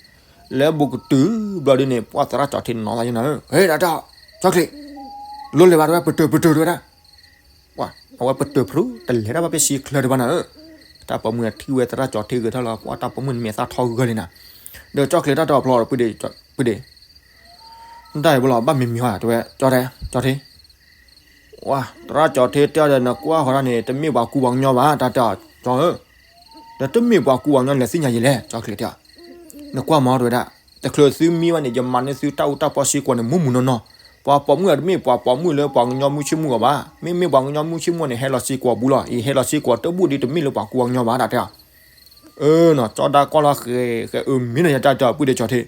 လဲၤဘူးကတုၤဘျီဒ်န့ၣ် ပှၤသရၣ်ကၠီထံးနီၤသးယဲၢ်နၤဧၢ, ဟဲဒၣ်တၢ် ကၠီချံး လိၣ်လဲၤဘၣ်တဝဲ ပတုာ်ပတုာ်တဝဲဒၣ် ပှၤအဝဲပတုာ်ဖု တလဲၤတၢ်ဘၣ်ဖဲဆံချၢတဘၣ်နၤဧၢ, တၢ်ပိာ်မုၣ်ထံၣ်ဝဲသရၣ်ကၠီထံးဂဲၤထၢၣ်လီၤ ပှၤတၢ်ပိာ်မုၣ်န့ၣ်မဲာ်သၣ်ထီဂၢၢ်လံနၤ, ဒီးကၠီချံးတၢ်တဲအီၤဖျီဒီး ပုၢ်ဒ့ ပုၢ်ဒ့ နတၢ်အံၤဘၣ်လီၤ ဘၣ်မံၤမံၤဟီ တဝဲ ကၠီထံး ဝါ သရၣ်ကၠီထံးတဲအီၤဒီး နကွၢ်ဃီဒၣ်န့ၣ် တမ့ၢ်ပှၤကူပှၤကညီဘၣ် တၢ်တဲအီၤကၠီဧၢ, ဒီးတမ့ၢ်ပှၤကူပှၤကညီလဲၤသ့ၣ်ညါယဲၢ်လဲၣ် ကၠီချံးတဲအီၤ, နကွၢ်မၢ်တဝဲဒၣ်, တချုးသုမံဘၣ်န့ၣ် ယမၤန့ၢ်သုတၢ်အူတၢ်ပီစ့ၢ်ကီးန့ၣ် မူးမူးနီၢ်နီၢ်, ပှၤပိာ်မုၣ်တမ့ၢ်ပှၤပိာ်မုၣ်လၢပှၤကညီမုၢ်ဆ့ၣ်မုၢ်ဂီၤဘၣ်, မ့မ့ၢ်ပှၤကညီမုၢ်ဆ့ၣ်မုၢ်န့ၣ် ဟဲလီၤစ့ၢ်ကီးဘူးလီၤ, အံၤဟဲလီၤစ့ၢ်ကီးတဘူၣ်ဒီးတမ့ၢ်လၢပှၤကူပှၤကညီဘၣ် တၢ်တဲအီၤ အၢနီၤ ကၠီဒါကွၢ်လီၤဃဲၤဃဲၤ အၢမ့ၢ်နီၤ ယတၢ်တဲအီၤ ပုၢ်ဒ့ကၠီထံး,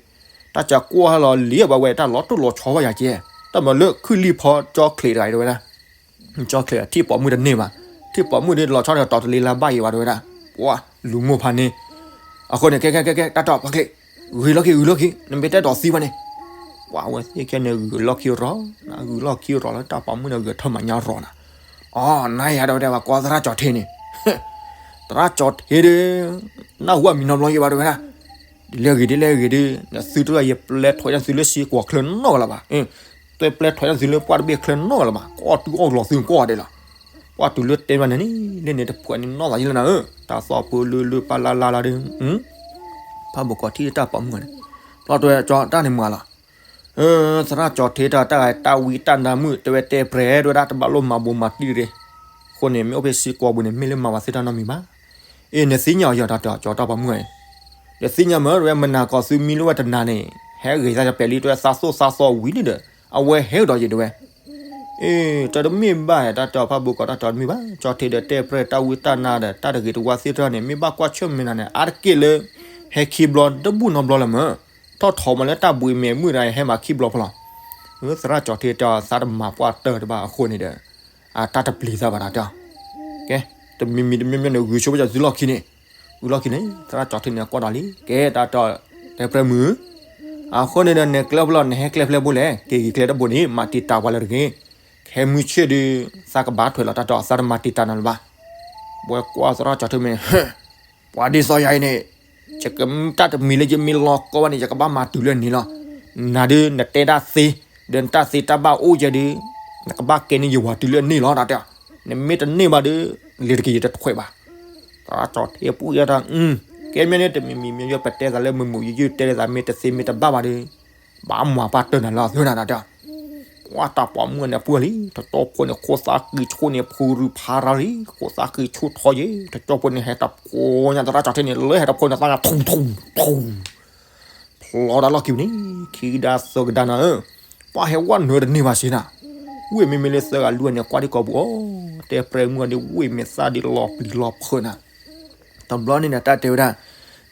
တၢ်စးကွၢ်ဟဲလီၤလံဘၣ်ဝဲ တၢ်လီၤတိၢ်လီၤဆီဘၣ်ယၤကဲ, တၢ်မၤလၢခုၣ်လံဖီကၠီချံးတဂၤအံၤတဝဲဒၣ်, ကၠီချံးထံၣ်ပိာ်မုၣ်တန့ၢ်ဘၣ်, ထံၣ်ပိာ်မုၣ်ဒ်လီၤဆီဒီး တီၤတလ့လၢဘၣ်အံၤဘၣ်တဝဲဒၣ်, ပှၤလူၤမိၢ်ဖးန့ၣ်, အဃိန့ၣ် ကဲကဲကဲကဲ တၢ်တဲအီၤဖါချံး, ဂုာ်လီၢ်ခံ ဂုာ်လီၢ်ခံ နမ့ၢ်တဲဒီးသံဘၣ်န့ၣ် ပှၤဝဲသ့ၣ်ခဲန့ၣ် ဂုာ်လီၢ်ခံရီၤ, ဂုာ်လီၢ်ခံရီၤလၢတၢ်ပိာ်မုၣ်န့ၣ် ဂဲၤထၢၣ်မၤညါရီၤနၤ, အီ နၤယၤတဝဲဒၣ် ပှၤကိးသရၣ်ကၠီထံးန့ၣ်, သရၣ်ကၠီထံးဒီး နၢ်ဟူအမံၤနီတဘျီယဲၢ်ဘၣ်တဝဲဒၣ်, ဒ်လဲၣ်ဂ့ၤဒ်လဲၣ်ဂ့ၤဒီး နသုတရၣ်ယပျဲထွဲဒၣ်သုလၢစ့ၢ်ကီးချၢနီတဂၤလၢၤဘၣ်, တပျဲထွဲဒၣ်သုလၢပှၢ်တဘ့ၣ်ချၢနီတဂၤလၢၤဘၣ်, ကအီၣ်တုၤအီၣ်လီၤသုကိးဂၤဒဲးလီၤ, ပှၤတုၤလၢတဲဘၣ်န့ၣ်န့ၣ် လၢန့ၣ်တဖှဲးန့ၣ်နီၢ်သးယဲၢ်လၢနၤဧၢ, တၢ်သီၣ်ပၢလၢလၢပၢ်လၢ်လၢ်လၢဒီး ဖးဘိၣ်ကီးထံၣ်တၢ်ပိာ်မုၣ်န့ၣ်, ဘျီတဝဲကၠီတၢ်န့ၣ်မၤလီၤ, သရၣ်ကၠီထံးတၢ်တၢ်ဂၤတၢ်ဝံတၢ်နါမုၣ် တဝဲတဲပြဲၤတဝဲဒၣ် တဘၣ်လိၣ်မၤဘိးမၤတံၢ်တဂ့ၤ, အဃိန့ၣ် မ့ၢ်အိၣ်ဖဲစ့ၢ်ကီးပူၤန့ၣ် မ့ၢ်လၢမၤဝဲသ့ၣ်တၢ်နီတမံၤဘၣ်, အ့ နသ့ၣ်ညါအီၤယီၤတၢ်တဲအီၤကၠီတၢ်ပိာ်မုၣ်အံၤ, နသ့ၣ်ညါမ့ၢ်တဝဲ မနၤကီးသုမံလိဝဲတနၤန့ၣ် ဟဲဂ့ၤသးယပျဲၤလံ တဝဲသးသိၣ်သးသီဝံၤလံဒီး အဝဲဟဲကဒီးယံၤတဝဲ အ့ တၢ်တမ့ၢ်ဘၣ် တၢ်တဲအီၤဖးဘိၣ်ကီးတၢ်တဲအီၤတမ့ၢ်ဘၣ် ကၠီထံးဒီးတဲပြဲၤတၢ်ဝံတၢ်နါဒီး တၢ်တဂ့ၤတဝါသ့ၣ်တဖၣ်န့ၣ် မ့ၢ်ဘၣ်ကွၢ်ဆၢၣ်မဲာ်နၤန့ၣ် အါတက့ၢ်လၢ ဟဲခံဘျီတဘူၣ်နီတဘျီလၢၤမး ထီၣ်ထီၣ်မးလၢတၢ်ဘှံးမဲာ်မုၢ်တဂၤအံၤ ဟဲမၤခံဘျီဖဲလီၤ. သရၣ်ကၠီထံးတဲအီၤသးတမၤပှၢ်တၢၢ်တဘၣ်အဃိန့ၣ်ဒီး အတၢ်တပျံၤသးဘၣ်တၢ်တဲအီၤ ကဲ တမံၤမံၤတမံၤမံၤန့ၣ် ဂုာ်ဆိပာ်စၢၤသုလီၢ်ခံန့ၣ် ဂုာ်လီၢ်ခံန့ၣ် သရၣ်ကၠီထံးန့ၣ် ကွၢ်ဒီးလံ ကဲတၢ်တဲအီၤ တဲပြဲၤမုၢ် အဃိန့ၣ်ဒီး နကျဲဖဲလဲၣ် နဟဲကျဲဖဲလဲၣ်ဘိလဲၣ် က့ၤဂ့ၤကျဲတဘိန့ၣ် မၤတံာ်တာ်ပှၤလၢတဂ့ၤ ခဲမုၢ်ဆ့ၣ်ဒီး သးကဘၣ်ထွဲလီၤတၢ်တဲအီၤ သးတမၤတံာ်တာ်နၤလၢၤဘၣ်. ဝဲကွၢ်သရၣ်ကၠီထံးမ့ၢ် ပှၤဒ်သိးယၤအံၤန့ၣ် ယကတၢ်တမံၤလၢယမ့ၢ်လီၤကီဘၣ်န့ၣ် ယကဘၣ်မၤတုၤလၢန့ၣ်လီၤ. နၤဒုးနတဲတၢ်သ့ ဒီးနတၢ်သ့တၢ်ဘၣ်အိၣ်ယဲဒုး နကဘၣ်ကဲန့ၢ်ယဝၤတုၤလၢန့ၣ်လီၤ တၢ်တဲအီၤ. နမ့ၢ်တန့ၢ်ဘၣ်ဒီး လ့ၤတက့ၤယတထွဲးဘၣ်. သရၣ်ကၠီထံးပူၣ်ယဲတၢ် ကဲမ့ၢ်န့ၣ် တမံၤမံၤမ့ၢ်ယပတဲသးလၢမုာ်မုာ်ယုၢ်ယုၢ် တဲသးမ့ၢ်တသ့မ့ၢ်တဘၣ်ဘၣ်ဒီး ဘၣ်မၤပၢ်တၢၢ်နၤလၢအသၢနၤတၢ်တဲ ပှၤတၢ်ပိာ်မုၣ်န့ၣ်ပှၢ်လံ တကၠီဖိန့ၣ် ခိၣ်သၣ်ဃံဆူၣ်န့ၣ် ဖုရူဖးရၤလံ ခိၣ်သၣ်ဃံဆူၣ်ထီယ့ၣ် တကၠီဖိန့ၣ် ဟဲတၢ်ဖိညါသရၣ်ကၠီၤထ့န့ၣ် လၢဟဲတၢ်ဖိန့ၣ် သၣ်ညါထူၣ်ထူၣ်ထူၣ် ဖျီတၢ်လီၢ်ခံန့ၣ် ခံကဒါသၢကဒါနၤဧၢ, ပှၤဟဲဝဲနၢၤတန့ၢ်ဘၣ်စ့နၤ, ဝ့ၢ်မ့မ့ၢ်လၢသၢဂၤလွံၢ်ဂၤန့ၣ် ကွၢ်ဒံးကိာ်ပူၤအီၤ, တဲပြဲမုၢ်အီၤဒ်ဝ့ၢ်မ့ၢ်သၣ်ဒ်လီၤပျံၤလီၤဖုးနၤ, တဘျီန့ၣ်ဒီး တၢ်တဲဝဲဒၣ်,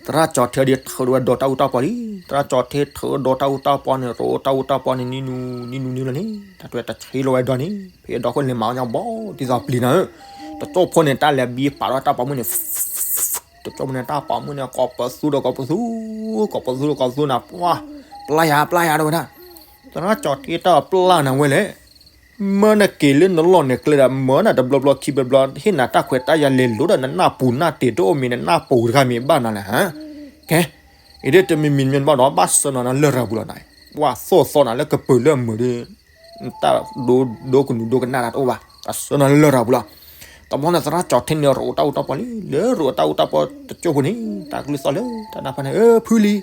သရၣ်ကၠီၤထ့ဒီးထုးဝဲဒီးတၢ်အူတၢ်ပီလံ, သရၣ်ကၠီၤထ့ထုးဒီးတၢ်အူတၢ်ပီန့ၣ် ရိးတၢ်အူတၢ်ပီန့ၣ် နံၤနူနံၤနူနံၤလီၤန့ၣ် တၢ်တဲဝဲတဆ့လီၤဝဲဒီးန့ၣ် ဖဲဒီခိၣ်န့ၣ်မၤအီၣ်ညါဘီဒ်သိးပျံၤနၤဧၢ, တကၠီဖိန့ၣ် တၢ်လဲၤဘံပာ်ဒီးတၢ်ပိာ်မုၣ်န့ၣ် တကၠီဖိန့ၣ် တၢ်ပိာ်မုၣ်န့ၣ် ကိးပသူဒီးကိးပသူ, ကိးပသူဒီးကိးပသူနၤ ပှၢ်, ပျၢ်ယၤ ပျၢ်ယၤဒီးဝဲဒၣ်, သရၣ်ကၠီၤထ့တၢ်ပျၢ်နၤဝဲလဲၣ်, မၢနက့ၤလၢနလီၢ်နကျဲဒီး မၢနၤတဘျီဘျီခံဘျီဘျီ ဟ့ၣ်နၤတၢ်ခွဲးတၢ်ယာ်လဲၤလိၤဒီး နနၢ်ပူၤနၢ်တ့ၤတအိၣ်မ့ၢ် နနၢ်ပူၤတခါမ့ၢ်ဘၣ်နၤလဲၣ်ဟါ, ကဲ, အံၤဒ်တမံၤမံၤမ့ၢ်ဘၣ်ဒီး ဘၣ်ဆှၢနၤလၢလရာ်ပူၤလီၤနၤ, ပှၢ်သိၣ်သီနၤလၢကပၢၤလၢအမုာ်ဒီး တၢ်ဒိဒိကနူၤဒိကနၣ်တၢ်တအိၣ်ဘၣ်, ကဆှၢနၤလၢလရာ်ပူၤလီၤ, တဘျီန့ၣ် သရၣ်ကၠီၤထ့န့ၣ် ရိးတၢ်အူတၢ်ပီလံ, လၢရိးတၢ်အူတၢ်ပီတကၠိဖိန့ၣ် တၢ်ကလုၢ်သီၣ်လၢတၢ်နၢ်ဖးန့ၣ် ဖုလံ,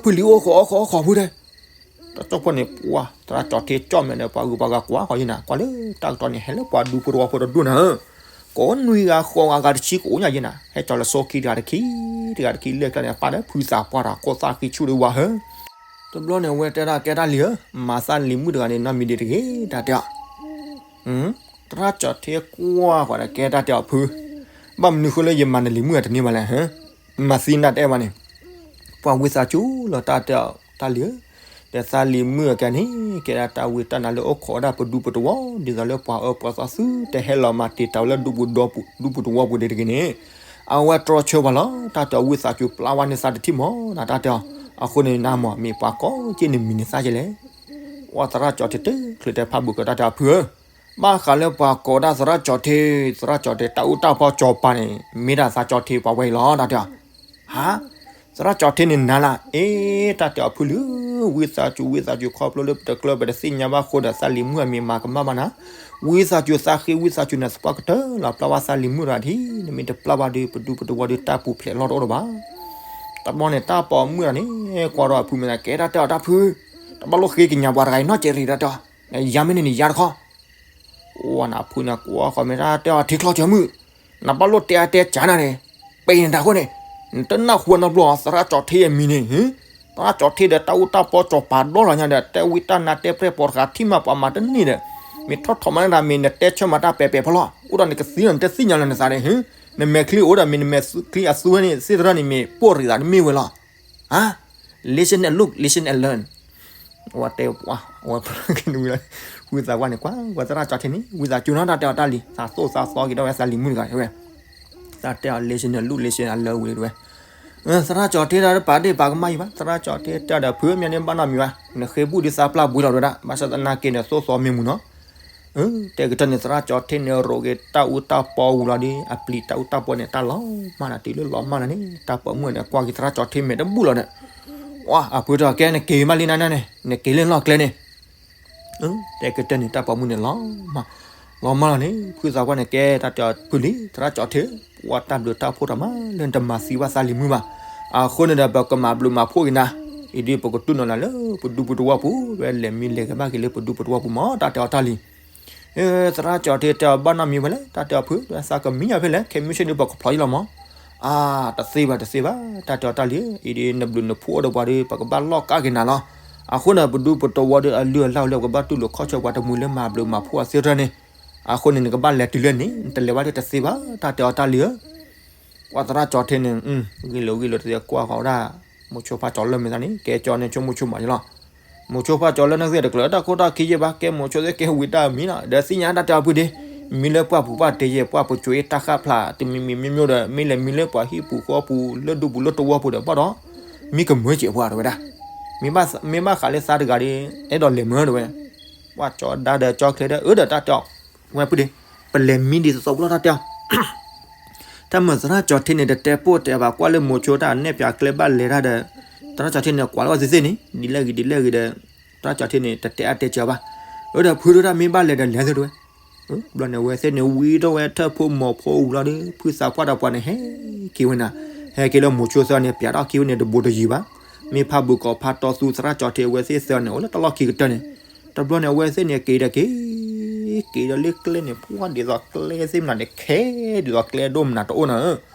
ဖုလံ အိၣ်ခိး အိၣ်ခိး အိၣ်ခိးဖုတဲ တကၠိဖိန့ၣ် ပှၢ် သရၣ်ကၠီၤထ့ကၠီၣ်မဲာ်ဒီး ပှၤဂုၤပှၤဂၤကွၢ်ဃီယဲနၤ ကွၢ်လၢတၢ်ကတီၢ်န့ၣ် ဟဲလၢပှၤဒူဖိတဝီဖိတဒူၣ်နၤဧၢ, ကိးနွံဂၤဃိးဂၤဂၤတဆံကအိၣ်ညါယဲနၤ ဟဲကၠီၤလၢစိခံတဂၤတခံ, တဂၤတခံလၢကျါန့ၣ် ပၢ်ဒီးဖုသးပှၢ်တၢ်ခိၣ်သၣ်ဃံဆူၣ်ဒံးဝဲဧၢ, တဘျီန့ၣ် အဝဲတဲဒၣ်ကဲတၢ်လံဧၢ, မၤသးလံၤမုၣ်တဂၤန့ၣ် နီတမံၤဒံးတဂ့ၤ တၢ်တဲအီၤ သရၣ်ကၠီၤထ့ကွၢ်ဃီဒီးကဲတၢ်တဲအီၤဖု, ဘၣ်မနုၤဃိလၢယမၤနလံၤမုၣ်အတန့ၢ်ဘၣ်လဲၣ်, မၤသံနၤတအဲၣ်ဘၣ်န့ၣ်, ပှၤဝံသးစူၤလီၤတၢ်တဲအီၤတၢ်လံၤဧၢ, ဒီးသးလံၤမုၣ်အကဲန့ၣ် ကဲဒၣ်တၢ်ဝံတၢ်နါလၢအိၣ်ခိးဝဲဒၣ်ပဒူပတဝီ ဒ်သိးလၢပှၤအၢပှၤသီသုတဟဲလီၤမၤတံာ်တာ်ဝဲလၢဒူပူၤဒီပူၤ ဒူပူၤတဝီပူၤဒံးတဂ့ၤန့ၣ်, အဝဲတြီဆၢပှၤလီၤ တၢ်တဲအီၤဝံသးစူၤပျၢ်ဝဲန့ၢ်သးတထံၣ်မး နတၢ်တဲအီၤ, အဃိန့ၣ်နမ့ၢ်ပှၤကိးက့ၢ်န့ၣ်မံၤန့ၣ်သးကလဲၣ် ပှၤသရၣ်ကၠီၤထ့တချုးတဲဖးဘိးကဒီးတၢ်တဲအီၤဖုဧၢ, ဘၣ်ဃးလၢပှၤကိးဒၣ်သရၣ်ကၠီၤထ့, သရၣ်ကၠီၤထ့တၢ်အူတၢ်ပီစီၤပၤန့ၣ် မ့ၢ်ဒၣ်သးကၠီၤထ့ပှၤဝဲအံၤလီၤ တၢ်တဲအီၤ, ဟါ, သရၣ်ကၠီၤထ့န့ၣ်နၤလၢ, အ့ တၢ်တဲအီၤဖုလံဧၢ, ဝံသးစူၤ ဝံသးစူၤခီဖျိလၢပတကျၢၢ်ပတသ့ၣ်ညါဘၣ်အဃိဒီး သးလံၤမုၣ်အမံၤမၤကမၣ်ဘၣ်နၤ, ဝံသးစူၤသးဃ့ဝံသးစူၤနၤသပှၢ်ကတၢၢ်လီၤ ပျၢ်ဝဲသးလံၤမုၣ်တဂၤဒ်, နမ့ၢ်တပျၢ်ဘၣ်ဒီး ပဒူပတဝီဒီးတၢ်ပူၤဖျဲးလီၤတအိၣ်ဒီးဘၣ် တဘျီန့ၣ် တၢ်ပိာ်မုၣ်တဂၤန့ၣ် ကွၢ်ဒီးအဖုမ့ၢ်သးကဲတၢ်တဲအီၤတၢ်ဖု, တဘၣ်လိၣ်ဃ့ကညးပှၤတဂၤအံၤနီတစဲးရံၣ်တၢ်တဲအီၤ, နယါမ့ၢ်န့ၣ်နယါတခီ, အိၣ်နဖုန့ၣ်ကွၢ်ဃီမ့ၢ်တၢ်တဲအီၤထံချီကၢမုၣ်, နဘၣ်လိၣ်တဲအါတဲကၢနၤန့ၣ်, ပ့ၤန့ၣ်တၢ်ဃိန့ၣ်, နတနၢ်ဟူနီတဘျီ သရၣ်ကၠီၤထ့အမံၤန့ၣ်, သရၣ်ကၠီၤထ့ဒီးတၢ်အူတၢ်ပီစီၤပၤဒီလီၤညါဒီး တဲဝံတၢ်နါတဲပြဲၢ်ပိာ်တဃာ်ထံၣ်မးပှၤမၤတန့ၢ်ဒီး, မ့ၢ်ထီၣ်ထီၣ်မးန့ၣ်ဒၣ်မ့ၢ်နတဲဆၢမးတၢ်ပဲာ်ပဲာ်ဖီလီၤ အိၣ်ဒီးနကသံလီၤနတသ့ၣ်ညါလီၤနသးန့ၣ် နမဲာ်ချံအိၣ်ဒီးမ့ၢ်နမဲာ်ချံအသူဝဲန့ၣ် သ့ၣ်သရၣ်န့ၣ်မ့ၢ်ပိာ်ရံးသးတမ့ၢ်ဝဲလီၤ, ဟါ, listen and look, listen and learn, ဝဲတဲပှၤ, ဝဲဖျါက့ၤနဝံၤလီၤ, ဝံသးပှၢ်န့ၣ်ကွၢ်, ဝဲသရၣ်ကၠီၤထ့န့ၣ် ဝံသးစူၤနီတၢ်တဲအီၤတၢ်လံၤ, သးသိၣ်သးသီက့ၤဒၣ်ဝဲသးလံၤမုၣ်တဂၤဝဲ, တၢ်တဲအီၤ listen and look, listen and learn ဝံၤတဝဲ သရၣ်ကၠီၤထ့တၢ်တပာ်ဒ့ၣ်ပာ်ကမၣ်ယံၤဘၣ်, သရၣ်ကၠီၤထ့တၢ်ဒီးဖုမ့ၢ်န့ၣ်ဘၣ်နီတမံၤဘၣ်, နဃ့ဘူၣ်ဒ်သးပျၢ်ဘှံးလီၤတဝဲဒၣ်, ဘၣ်ဆၣ်သနာ်က့န့ၣ် သိၣ်သီမ့ၢ်မုာ်နီၤ, တဲကတၢၢ်န့ၣ် သရၣ်ကၠီၤထ့န့ၣ် ရိးက့ၤတၢ်အူတၢ်ပီဝံၤလီၤဒီး အပျံၤတၢ်အူတၢ်ပီန့ၣ် တၢ်လီၤမၢ်နၤ တုၤလၢလီၤမၢ်နၤန့ၣ် တၢ်ပိာ်မုၣ်န့ၣ် ကွၢ်က့ၤသရၣ်ကၠီၤထ့မဲာ်တဘူၣ်လီၤဒီး, ဝါ အဖုတဲ ကဲနက့ၤမးလံနၤန့ၣ် နက့ၤလၢလီၢ်ကျဲန့ၣ် တဲကတၢၢ်န့ၣ် တၢ်ပိာ်မုၣ်န့ၣ်လီၤမၢ်, လီၤမၢ်လီၤန့ၣ် ဖုသးပှၢ်န့ၣ် ကဲတၢ်တဲအီၤဖုလံ သရၣ်ကၠီၤထ့, ပှၤတၢ်ဘျုးတၢ်ဖှိၣ်တၢ်မၤလၢနတမၤသံဘၣ်သးလံၤမုၣ်ဘၣ်, အဃိန့ၣ်ဒီး ပကမၤဘျုးမၤဖှိၣ်က့ၤနၤ, အံၤဒ်ပကတူၢ်နီၢ်နၤလၢ ပဒူပတဝီပူၤ ဝဲလဲၤမံလဲၤက့ၤဘၣ်က့ၤလၢပဒူပတဝီပူၤမၢ် တၢ်တဲအီၤတၢ်လံၤ သရၣ်ကၠီၤထ့တဲအီၤဘၣ်နီတမံၤဝဲလဲၣ် တၢ်တဲအီၤဖု သးကမံယၤဖဲလဲၣ် ခဲမုၢ်ဆ့ၣ်ဒုးပကဖျိးယံလီၤမၢ်, အါ တသ့ဘၣ်တသ့ဘၣ် တၢ်တဲအီၤတၢ်လံၤဧၢ, အံၤဒ်နဘျုးနဖှိၣ်အိၣ်ဒီးပှၤဒီး ပကဘၣ်လီၢ်ကးက့ၤနၤလီၤ, အဃိန့ၣ် ပဒူပတဝီဒီးအလုၢ်အလၢ်လၢပကဘၣ်တူၢ်လိာ်ခီၣ်ဆၢပှၤတမှံၤလၢမၤဘျုးမၤဖှိၣ်အသ့တၢ်န့ၣ်, အဃိန့ၣ် နကဘၣ်လဲၤတုၤလၢန့ၣ် နတလဲၤဘၣ်ဒီးတသ့ဘၣ် တၢ်တဲအီၤတၢ်လံၤဧၢ ပှၤသရၣ်ကၠီၤထ့န့ၣ် ဂ့ၢ်လိာ်ဂ့ၢ်လိာ်တသ့ကွၢ်ဃီၤဝဲဒၣ်, မိၤဆိဖါကၠီၤလၢမ့ၢ်သးန့ၣ် ကဲကၠီန့ၣ်ဆိကမိၣ်ဆိမးယလီၤ, မိၤဆိဖါကၠီၤလၢန့ၣ်သ့ၣ်တကျၢၤတၢ်ခိၣ်တၢ်ခံယဲၢ်ဘၣ် ကဲမိၤဆိသ့ၣ်ကဲဝံၤတၢ်မံလီၤ ဒီးသ့ၣ်ညါတၢ်တဲအီၤဖုဒ့, မံလၢပှၢ်ပူၤပှၢ်တ့ယဲၢ် ပှၢ်ပစိၤအ့တၢ်ဃၣ်ဖျါ တမံၤမံၤမံၤမံၤဒီး မ့ၢ်လဲၤမံလၢပှၤဟံၣ်ပူၤဃီပူၤ လၢဒူပူၤလၢတဝီပူၤဒီးဘၣ်ဒီး, မံကမၢစဲးပှၤတဝဲဒၣ်, မ့ၢ်ဘၣ်ဃးလၢသးတဂၤဒီး အဲၣ်ဒိးလဲၤမၢတဝဲ ပှၤကၠီၤဒါဒီးကၠီၤချ့ဒီး အၢဒီးတၢ်တဲအီၤ, ဝဲဖုဒ့, ပလဲၤမံဒ်သိးသိးပူၤလီၤတၢ်တဲအီၤ, တၢ်မၤသရၣ်ကၠီၤထ့န့ၣ် တတဲပိၢ်တဲဘၣ်ကွၢ်လၢမိၤဆိတၢ်နဲၣ်ပၠးကျဲဘၣ်လဲၤတၢ်ဒီး, သရၣ်ကၠီၤထ့န့ၣ် ကွၢ်လၢအီၤသ့ၣ်သ့ၣ်န့ၣ် ဒ်လဲၣ်ဂ့ၤဒ်လဲၣ်ဂ့ၤဒီး, သရၣ်ကၠီၤထ့န့ၣ် တတဲအါတဲစှၤဘၣ်, အၢဒီးဖုဒိၣ်တၢ်မ့ၢ်ဘၣ်လဲၤဒီးလဲၤသ့ၣ်တဝဲ ဘျီန့ၣ် အဝဲသ့ၣ်န့ၣ် ဝံထီၣ်ဝဲထၢၣ်ဖိမီၤဖိဝံၤလီၤဒီး ဖုသးပှၢ်ဒီးပှၤန့ၣ် ဟဲက့ၤဝဲနၤ, ဟဲက့ၤလၢမိၤဆိသၢန့ၣ် ပျးထီၣ်ခံဝဲန့ၣ်တဘိတယံၤဘၣ်. မ့ၢ်ဖးဘုးကိးဖးတီသူသရၣ်ကၠီၤထံအဝဲသ့ၣ်သၢန့ၣ် အိၣ်လၢတၢ်လီၢ်ခံကတၢၢ်န့ၣ်, တဘျီန့ၣ် အဝဲသ့ၣ်န့ၣ်က့ၤဒီးက့ၤ, က့ၤဒီးလၢကျဲန့ၣ် ပှၢ်ဒ်သိးကျဲသ့ၣ်မနုၤန့ၣ် ခဲဒ်သိးကျဲဒိၣ်မနုၤတအိၣ်နီၤဧၢ.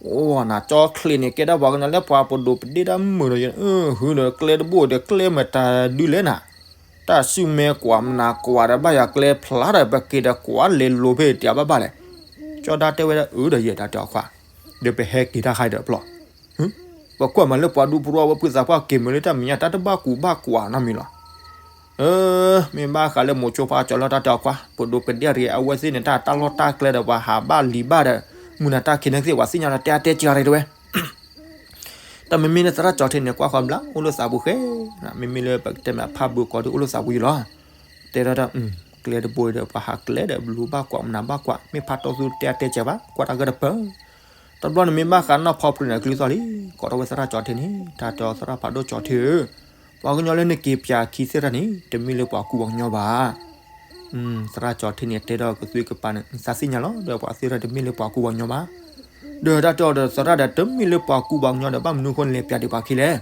အိၣ်နၤကၠီချံးန့ၣ် ကဲဒၣ်ပှၤကညီလၢပှၤပဒိးပဒ့ၣ်တၢ်မုာ်ဒီး ဟုဒီးကျဲတဘိဒီးကျဲမတၤဒုလဲၣ်နၤ, တၢ်စုမဲကွၢ်မနၤကွၢ်ဒီးဘၣ်ယၤကျဲဖျါဒီး ပက့ၤဒီးကွၢ်လဲၤလိၤဖဲတၢ်ဘၣ်ဘၣ်လဲၣ်. ကၠီဒါတဲဝဲဒၣ်အၢဒီးယဲၢ်တၢ်တဲအီၤခွါ, ဒီးပဟဲက့ၤတၢ်ခါဒီးပျီ, ပကွၢ်မးလၢပှၤဒူဖိတဝီဝဲဖုသးပှၢ်က့ၤမုာ်လၢတၢ်မဲာ်ညါတၢ်တဘၣ်ကူးဘၣ်ကွၢ်နီတမံၤလီၤ. မ့ၢ်ဘၣ်ဃးလၢမိၤဆိဖးကၠီၤလၢတၢ်တဲအီၤခွါ ပဒိးပဒ့ၣ်တဂ့ၤ အဝဲသ့ၣ်န့ၣ် တၢ်တၢ်လီၢ်တၢ်ကျဲဒီးပှၤဟးဘၣ်လံၤဘၣ်ဒီး မုၢ်နၤတၢ်ခံးန့ၣ်သ့ၣ် ပှၤသ့ၣ်ညါလီၤတဲအါတဲက့ၤရ့ၣ်တဝဲ တၢ်မ့မ့ၢ်လၢသရၣ်ကၠီၤထံးန့ၣ် ကွၢ်ဃီဘျါ အိၣ်လၢသးပူၤဃဲ, မ့မ့ၢ်လၢပကတဲမ့ၢ်ဖးဘုးကိးဒုးအိၣ်လၢသးပူၤယံၤလီၤ. တဲဒၣ်တၢ်, ကျဲတဘိဒီး ပှၤဟးကျဲဒီးဘျုးဘၣ်ကွၢ် မနၤဘၣ်ကွၢ် မ့ၢ်ဖးတီသူတဲအါတဲကဲဘၣ် ကွၢ်တၢ်ဂ့ၢ်တပၢၢ်. တဘျီန့ၣ်မ့ၢ်ဘၣ်ဃးနီၢ်ဖီဖရံးန့ၣ် အကလုၢ်သီၣ်လံ, ကိးထီၣ်ဝဲသရၣ်ကၠီၤထံးန့ၣ် တၢ်တဲအီၤသရၣ်ဖးဒိၣ်ကၠီၤထံးဧၢ, ပှၤကညီလၢနက့ၤပၠးခံသ့ၣ်တၢ်န့ၣ် တမ့ၢ်လၢပှၤကူပှၤကညီဘၣ် သရၣ်ကၠီၤထံးန့ၣ် တဲဒီးကသွံကပၤန့ၣ် သးသ့ၣ်ညါလီၤ ဒီးပှၤသ့ၣ်တၢ်တမ့ၢ်လၢပှၤကူပှၤကညီဘၣ်. ဒီးတၢ်တဲအီၤဒီးသရၣ်ဒီး တမ့ၢ်လၢပှၤကူပှၤကညီဒီး ဘၣ်မနုၤအဃိလဲၤပၠးဒံးပှၤခံလဲၣ်.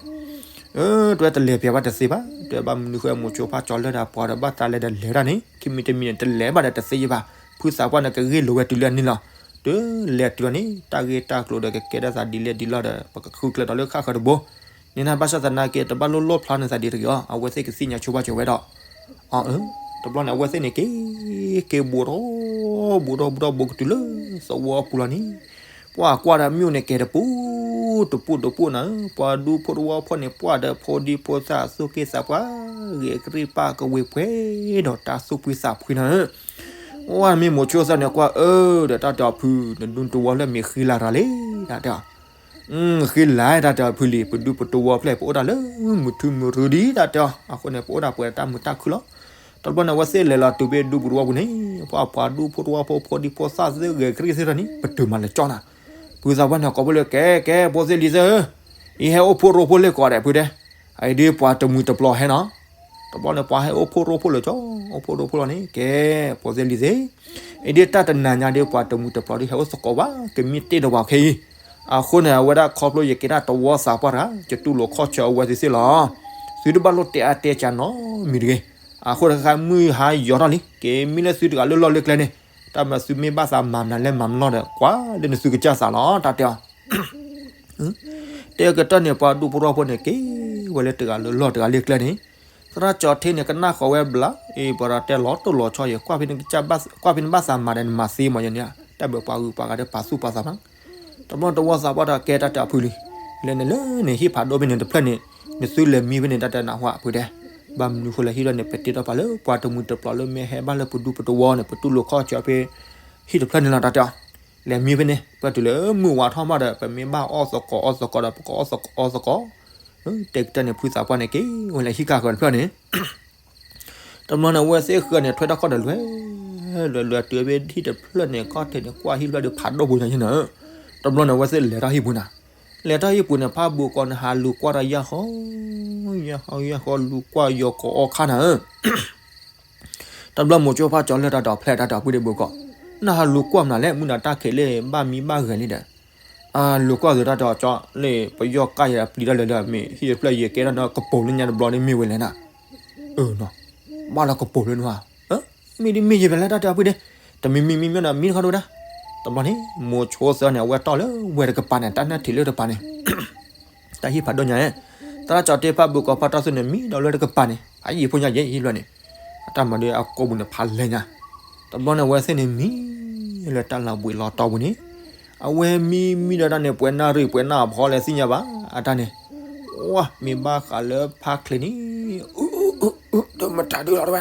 အၢတဝဲတလဲၤပၠးဘၣ်တသ့ဘၣ်, ဒီးဘၣ်မနုၤဃိမိၤဆိဖးကၠီၤလၢတၢ်ပှၤဒီး ဘၣ်သးလဲၤဒီးလဲၤတၢ်န့ၣ် ခံမံၤတမံၤန့ၣ် တလဲၤဘၣ်ဒီးတသ့ဘၣ်, ဖုသးပှၢ်န့ၣ် ကဂ့ၢ်လိာ်ဝဲတုၤလၢအနံၤလီၤ. တလဲၤတုၤလီၤန့ၣ် တၢ်ဂ့ၢ်တၢ်ကျိၤဒီးကကဲဒၣ်သးဒ်လဲၣ်ဒ်လဲၣ်ဒီး ပကဃုကျဲဒီးလၢဃၣ်ဃၢၤတဘိ န့ၣ်နဘၣ်ဆၣ်သနာ်က့ တဘၣ်လိၣ်လီၣ်ဖျါန့ၢ်သးဒ်တဂ့ၤအီၤ အဝဲသ့ၣ်ကသ့ၣ်ညါဆိဘၣ်ကၠီၤဝဲဒီး အၢ တဘျီန့ၣ် အဝဲသ့ၣ်န့ၣ်က့ၤ က့ၤဘူးထီၣ် ဘူးထီၣ်ဘူးထီၣ်ဘူးကတုၤလၢသဝီပူၤလီၤန့ၣ်, ပှၤကွၢ်ဒီးမ့ၣ်အူန့ၣ်ကဲၤတပူၤ တပူၤတပူၤနၤဧၢ, ပှၤဒူဖိတဝီဖိန့ၣ် ပှၢ်ဒီးဖိဒံဖိသၣ် သူၣ်က့သးပှၢ် ဂဲၤကရံၣ်ပၢ်ကဝ့ၤပှဲၤဒီးတၢ်သူၣ်ဖှံသးဖှံနၤဧၢ. ဝဲမ့ၢ်မိၤဆိသၢန့ၣ်ကွၢ်အၢ ဒီးတၢ်တဲအီၤဖု နဒူတဝီလၢမ့ၢ်ဃံလၤရၤလံ တၢ်တဲအီၤ ဃံလၤတၢ်တဲအီၤဖုလံ ပဒူပတဝီဖျဲၣ် ပအိၣ်တၢ်လၢမုာ်ထူမုာ်ရူဒံးတၢ်တဲအီၤ အဃိန့ၣ် ပအိၣ်ဒၣ်ပှဲၤတၢ်မုာ်တၢ်ခုၣ်လီၤ. တဘျီန့ၣ် အဝဲသ့ၣ်လဲၤလီၤတုၤဖဲဒူပူၤတဝီပူၤန့ၣ် ပှၤပှၤဒူဖိတဝီဖိဖိဒံဖိသၣ်သ့ၣ်ဂဲၤကရံၣ်သ့ၣ်တၢ်န့ၣ် ပတုာ်မးလဲၤကၠီနၤ, ဖုသးပှၢ်န့ၣ်ကိးဖုလၢ ကဲ ကဲ ဖိသ့ၣ်လံၤသ့ၣ်ဧၢ, အံၤဟဲအိၣ်ဖှိၣ်ရိဖှိၣ်လၢကိးဂၤဒဲးဖုတဲ, အံၤဒ်ပှၤတမှံၤတပျီၤဟဲနီၤ တဘျီန့ၣ် ပှၤဟဲအိၣ်ဖှိၣ်ရိဖှိၣ်လၢကၠီ အိၣ်ဖှိၣ်ရိဖှိၣ်လီၤန့ၣ် ကဲ ဖိသ့ၣ်လံၤသ့ၣ်, အံၤဒ်တၢ်တနၤညါဒ်ပှၤတမှံၤတပျီၤဒ်ဟဲအိၣ်သကိးဘၣ် ကမံတ့ၢ်ဒီးပှၤခဲအံၤ, အဃိန့ၣ် အဝဲဒၣ်ခီဖျိယကဲဒၣ်တဝီသးပှၢ်တဂၤ ယတူၢ်လိာ်ခီၣ်ဆၢအဝဲသ့ၣ်သ့ၣ်လီၤ. သုတဘၣ်လိၣ်တဲအါတဲကၢနီတမံၤတဂ့ၤ. အဃိတခါမုၢ်ဟါယီၤထီၣ်လံ က့ၤမံလၢသုတဂၤလၢလီၢ်လၢကျဲန့ၣ်, တၢ်မၤသုမ့ၢ်ဘၣ်သးမၤမနုၤလဲၣ်မၤမလီၢ်ဒီး ကွၢ်လၢနသုကစၢ်သးလီၤ တၢ်တဲအီၤ တဲကတၢၢ်န့ၣ် ပှၤဒူဖိတဝီဖိန့ၣ် က့ၤဝဲလၢတဂၤလၢလီၢ်တဂၤလၢကျဲန့ၣ်, သရၣ်ကၠီၤထံန့ၣ် ကနၣ်ဃီၤဝဲဘျါ, အ့ ပှၤဒီးတဲလီၤတိၢ်လီၤဆီအံၤ ကွၢ်ဖဲနဘၣ်သးမၤဒီးနမၤသ့မးယန့ၣ်, တၢ်ဘၣ်ပှၤဂုၤပှၤဂၤဒီးပာ်သူၣ်ပာ်သးမး, တဘျီတဝီသးပှၢ်ဒီးကဲတၢ်တဲအီၤဖုလံ, လဲၤန့ၣ်လၢန့ၣ်ဟံၣ်ဖးဒိၣ်ဖဲန့ၣ်တဖျၢၣ်န့ၣ်, နသုလဲၤမံဖဲန့ၣ် တၢ်တဲနၢ်ဟူဖုတဲ, ဘၣ်မနုၤဃိလဲၣ်ဟံၣ်ဖျၢၣ်န့ၣ် ပတ့ထီၣ်ပာ်လၢပှၤတမှံၤတပျီၤလၢမ့ၢ်ဟဲဘၣ်လၢပဒူပတဝီန့ၣ် ပတူၢ်လိာ်ခီၣ်ဆၢဖဲ ဟံၣ်တဖျၢၣ်န့ၣ်လီၤ တၢ်တဲအီၤ လဲၤမံဖဲန့ၣ် ပှၤတုၤလၢမုၢ်ဝါထီၣ်မးဒီး ပမ့ၢ်ဘၣ်အီၣ်သကိးအီၣ်သကိးဒီး ပကအီၣ်သကိးအီၣ်သကိး, တဲကတၢၢ်န့ၣ် ဖုသးပှၢ်န့ၣ် က့ၤဝဲလၢဟံၣ်ဃၣ်ဃၢၤတဖျၢၣ်န့ၣ်, တဘျီန့ၣ် အဝဲသ့ၣ်ဃၢၤန့ၣ် ထွဲတၢ်ခီၣ်ဒီးလွဲၢ်, လွဲၢ်လွဲၢ်တုၤဖဲဟံၣ်တဖျၢၣ်န့ၣ် ခီၣ်ထံးန့ၣ် ကွၢ်ဟံၣ်ဖျၢၣ်ဒီးဖးဒိၣ်ပူၤညါန့ၣ်, တဘျီန့ၣ် အဝဲသ့ၣ်လဲၤထီၣ်ဟံၣ်ပူၤနၤ, လဲၤထီၣ်ဟံၣ်ပူၤန့ၣ် ဖးဘိးကီးန့ၣ် ဟးလူၤကွၢ်တၢ်ယၢ်ဃီ, ယၢ်ဃီယၢ်ဃီလူၤကွၢ်ယီၤကိးအီၣ်ခါနၤဧၢ တဘျီမိၤဆိဖးကၠီၤလၢတၢ်ဒီးဖျဲၣ်တၢ်ဒီး ဖုဒ့ဘိးကီး, နဟးလူၤကွၢ်မနုၤလဲၣ် မုၢ်နၤတၢ်ခံးလၢဘၣ်မံဘၣ်ဂဲၤလံဒီး, အလူၤကွၢ်က့ၤတၢ်ဒီးကၠီလၢ ပယီၢ်ကါယၤပျံၤတၢ်လၢာ်လၢာ် မ့ၢ်ဟံၣ်တဖျၢၣ်ယကဲထီၣ်ဒီးကပိာ်လၢညါတဘျီန့ၣ် မ့ၢ်ဝဲလဲၣ်နၤ, အၢ ဘၣ်လီၤကပိာ်လၢနဟါ, မ့ၢ်ဒ်မ့ၢ်ယဲၢ်ဖဲလဲၣ်တၢ်တဲအီၤဖုဒ့, တမံၤမံၤမံၤမံၤဒီးမံတခီဒိၣ်ဒၣ်, တဘျီန့ၣ် မိၤဆိသၢန့ၣ် အဝဲတီၢ်လၢဝဲတကပၤန့ၣ် တၢ်နၢၣ်ထံးလၢတပၤန့ၣ် တၢ်ဟံၣ်ဖးဒိၣ်ညါ, သရၣ်ကၠီၤထံဖးဘိးကီးဖးတီသူန့ၣ် မံဒီးလၢတကပၤန့ၣ် ဖးယံာ်ဖိညါယဲၢ်ဟံၣ်ဖျၢၣ်န့ၣ်, အတၢ်မၤဒ်အကိာ်ပူၤန့ၣ် ဖးလဲၢ်ညါ, တဘျီန့ၣ် အဝဲသ့ၣ်န့ၣ်မံ လၢတၢ်လီၤဘှံးလီၤတီၤပူၤန့ၣ်, အဝဲမံမံဒီးတၢ်န့ၣ် ပှဲၤနၣ်ရံၣ်ပှဲၤနၣ်အဖီလဲၣ်သ့ၣ်ညါဘၣ်, အတၢ်န့ၣ်, ဝါ မ့ၢ်ဘၣ်ဃးလၢဖးချ့န့ၣ်, တမတၤဒုလီၤတဝဲ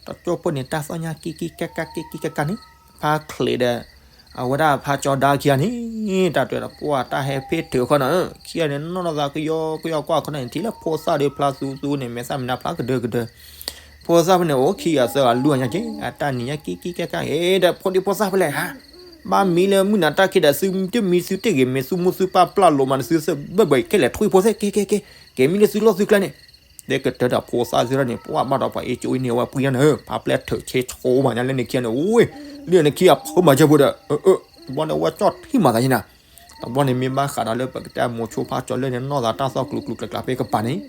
တကၠိဖိန့ၣ် တၢ်သီၣ်ညါကံကံကကကကံကံကကန့ၣ်, ဖးချ့ဒီး အဝဲဒၣ်ဖးကၠီၤဒါခံဂၤန့ၣ်, တၢ်တဲဒီး ပှၤတၢ်ဟဲဖ့ၣ်ထုးခီနီၤ, ခံဂၤန့ၣ် နီၢ်နီၢ်သးကယီကယီကွၢ်ခီန့ၣ် ထံၣ်လၢဖိသၣ်ဒီးဖျါသူသူန့ၣ် မဲာ်သၣ်မနုၤဖျါကဒၢကဒၢ, ဖိသၣ်ဖဲန့ၣ် အိၣ်ခံဂၤသၢဂၤလူၤညါက့ၤ အတၢ်နံၤညါကံကံကကက့ၤဒီး ဖိဒံဖိသၣ်ဖဲလဲၣ်ဧါ, ဘၣ်မံလၢမုၢ်နၤတၢ်ခံးဒီး သုတမံသုတဂ့ၤ မ့ၢ်သုမိၢ်သုပၢ်ပျၢ်လိာ်မးန့ၣ် သုသဘၢၣ်ဘၢၣ်ခဲလၢာ်ထွံဖိသ့ၣ် က့ၤက့ၤက့ၤ, က့ၤမံလၢသုလီၢ်သုကျဲန့ၣ် တဲကတၢၢ်ဒီးဖိသၣ်သ့ၣ်တဖၣ်န့ၣ် ပှၤဘၣ်ဒီးပှၤအ့ၣ်ကၠိအံၤန့ၣ် အဝဲပှံၤညါန့ၣ် ဖးပျဲၢ်ထုးဆ့ဆိမးညါလၢနခံဂၤန့ၣ် အိၣ်, လၢနခံဂၤဖိမၤစၢၤဖိဒီး, ဘီန့ၣ် အဝဲကၠီၣ်ထံမၤသးယဲၢ်နၤ, တဘျီန့ၣ်မ့ၢ်ဘၣ်ဃးဒီးလၢပကတဲမိၤဆိဖါကၠီၤလၢၢ်န့ၣ် နီၢ်သးတၢ်သီၣ်ကျိၤကျိၤကျဲကျဲဖဲကပၤန့ၣ်,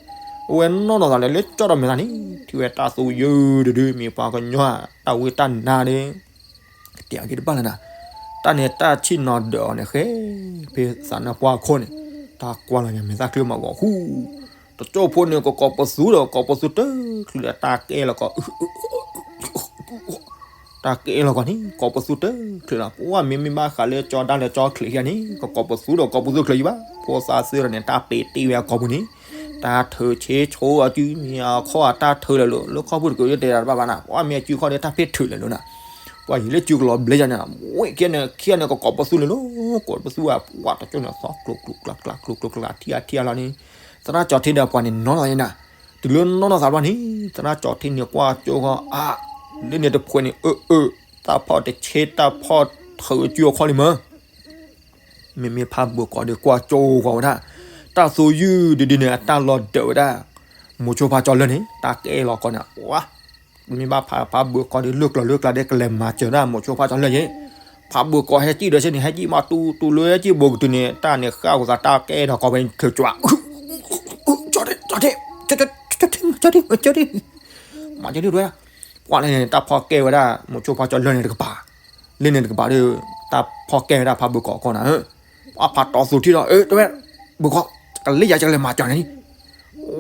အဝဲနီၢ်နီၢ်သးလၢလၢကၠီဒီးမဲာ်သၣ်န့ၣ် ထံၣ်ဝဲတၢ်သူယုၢ်တဒု မ့ၢ်ပှၤကညီတၢ်ဝံတၢ်နါဒီး ကတဲအီၤက့ၤတဘၣ်လၢၤနၤ, တၢ်န့ၣ်တၢ်ဆံၣ်နီၤဒၢးအီၤန့ၣ်ဃဲ ဖဲသးနါပှၢ်ခိၣ်န့ၣ်, တၢ်ကွၢ်လီၤညါမဲာ်သၣ်ချၢမးဂီၤဃူ, တကၠိဖိန့ၣ် ကကိးပသူဒီး ကိးပသူတချုးဒီးတၢ်ကဲလီၤကီး တၢ်ကဲလီၤကီးန့ၣ် ကိးပသူတချုးလီၤ. ပှၤမ့မ့ၢ်ဘၣ်ဃးလၢကၠီဒါလၢကၠီချံးယါန့ၣ် ကကိးပသူဒီးကိးပသူချံးယါဘၣ်. ဖိသၣ်သ့ၣ်ဒီးန့ၣ် တၢ်ပ့းတ့ၢ်ဝဲအကိာ်ပူၤန့ၣ်, တၢ်ထုးဆ့ဆိအီၤစုန့ၣ် အခီၣ်အတၢ်ထုးလၢာ်လၢာ် လၢခီၣ်ပူၤတက့ၢ် ယတဲတၢ်တဘၣ်ဘၣ်နၤ, ပှၤမ့ၢ်အစုခီၣ်ဒီးတၢ်ဖ့ၣ်ထုးလၢာ်လၢနၤ, ပှၤယံာ်လၢစုကလီၤဘျ့ယါန့ၣ် ဝ့ၢ်ခံန့ၣ် ခံန့ၣ် ကကိးပသူလၢာ်လၢာ် ကိးပသူဝဲ ပှၤတကၠိန့ၣ် သီကျိၤကျိၤကျါကျါ ကျိၤကျိၤကျါကျါ ထံၣ်အါထံၣ်အါလီၤန့ၣ်, သရၣ်ကၠီထံဒီးပှၤန့ၣ် နီၢ်လီၤယါနၤ, တုၤလၢနီၢ်နီၢ်သးဘျီန့ၣ် သရၣ်ကၠီထံန့ၣ် ကွၢ်ကၠိဃီအါ, လၢန့ၣ်တဖှဲန့ၣ် အၢ အၢ တၢ်ဖီၣ်တဆ့ တၢ်ဖီၣ်ထုးအစုအခီၣ်လံမး မ့မ့ၢ်ဖးဘၢၣ်ကီးဒီးကွၢ်ကၠိဃီဝဲဒၣ်, တၢ်သူယုၢ်ဒုဒုန့ၣ် အတၢ်လီၤဒၢးဝဲဒၣ်, မိၤဆိဖါကၠီၤလၢၢ်န့ၣ် တၢ်ကဲလီၤကီးန့ၣ် ပှၤ, မ့ၢ်ဘၣ်ဖးဖးဘၢၣ်ကီးဒီးလၢကျီၤလၢကျါဒီး ကလဲၤမၤစၢၤဒၣ်မိၤဆိဖါကၠီၤလၢၢ်ယဲ, ဖးဘၢၣ်ကီးဟဲစံၣ်ဒီးဆ့န့ၣ် ဟဲစံၣ်မးတူတူလၢဟဲစံၣ်ဘိးကတုၤန့ၣ် တၢ်န့ၣ်ဃၣ်ဝဲသးတၢ်ကဲထီၣ်ကီးဝဲချုးကွၢ် ကၠီထံ ကၠီထံ ကၠီထံ ကၠီထံ မၤကၠီထံဒွဲ, ပှၤလၢန့ၣ် တၢ်ဖီၣ်ကဲဝဲဒၣ် မိၤဆိဖါကၠီၤလၢၢ်န့ၣ်တကပၤ, လၢန့ၣ်တကပၤဒီး တၢ်ဖီၣ်ကဲဝဲဒၣ်ဖးဘၢၣ်ကီးကီးနၤဧၢ, ပှၤဖးတီသူထံၣ်ဒီး အၢ တဝဲ ဘၢၣ်ကီး ကလၢယၤကလဲၤမၤကၠီၤန့ၣ်,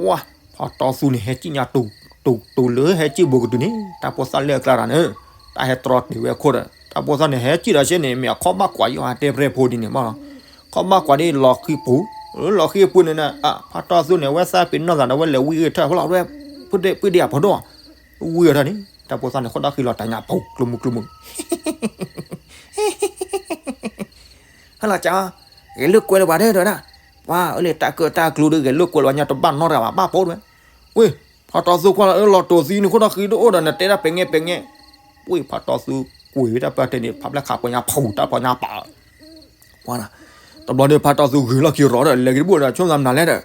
ဝါ, ဖးတီသူန့ၣ် ဟဲစံၣ်ညါ တူတူလၢဟဲစံၣ်ဘိးကတုၤန့ၣ် တၢ်ဖိသၣ်လၢအကျါတၢ်န့ၣ်, တၢ်ဟဲတြီတ့ၢ်ဝဲအခိၣ်ဒီး တၢ်ဖိသၣ်န့ၣ် ဟဲစံၣ်ဒီးဆ့န့ၣ် မ့ၢ်အခီၣ်ဘၣ်ကွၢ်ယိၤဟးတဲပြဲဖိဒ်န့ၣ်မးလီၤ, ခီၣ်ဘၣ်ကွၢ်ဒ်လီၤဃံပူၤ, လီၤဃံပူၤန့ၣ် အဖးတီသူန့ၣ် အဝဲသးပ့ၤနီၣ်သးဒီး အဝဲလဲၤဝံအၢထၢၣ်ဖိလီၤ, အဝဲ ပုၢ်ဒ့ၣ်အဖိဒိၣ်, ဝံအၢထၢၣ်န့ၣ် တၢ်ဖိသၣ်န့ၣ် ဃိၣ်ဒီးဃံလီၤတၢ်ညါဖိ ကျိမုၢ်ကျိမုၢ် ဟဲလီၤကၠီ, ဂဲၤလိာ်ကွဲလၢၤဘၣ်ဒီးတဝဲဒၣ်, ပှၤအၢလၢတၢ်ကၢတၢ်ကျူဒီး ဂဲၤလိာ်ကွဲလၢၤဘၣ်ညါတဘၣ်နီတဂၤဘၣ် ဘၣ်ပိာ်တဝဲ, ဝ့ၢ်, ဖးတီသူကွၢ်လီၤ အၢ လီၤတိာ်သံန့ၣ် ဃိၣ်ဒီးဃံတအိၣ်ဒီး နတဲဒၣ်ပဲၤငဲပဲၤငဲ, ဝ့ၢ် ဖးတီသူကွံာ်ဝဲတၢ်ပၢၢ်တဲန့ၣ် ဖးဖျဲၣ်ခးပီညါဖူး တၢ်ပီညါပာ် ပှၤ, တဘျီဒီးဖးတီသူဂုာ်လီၢ်ခံရီၤဒီး လဲၤက့ၤတဘိၣ်ဒီး ဆိသးမနုၤလဲၣ်ဒီး,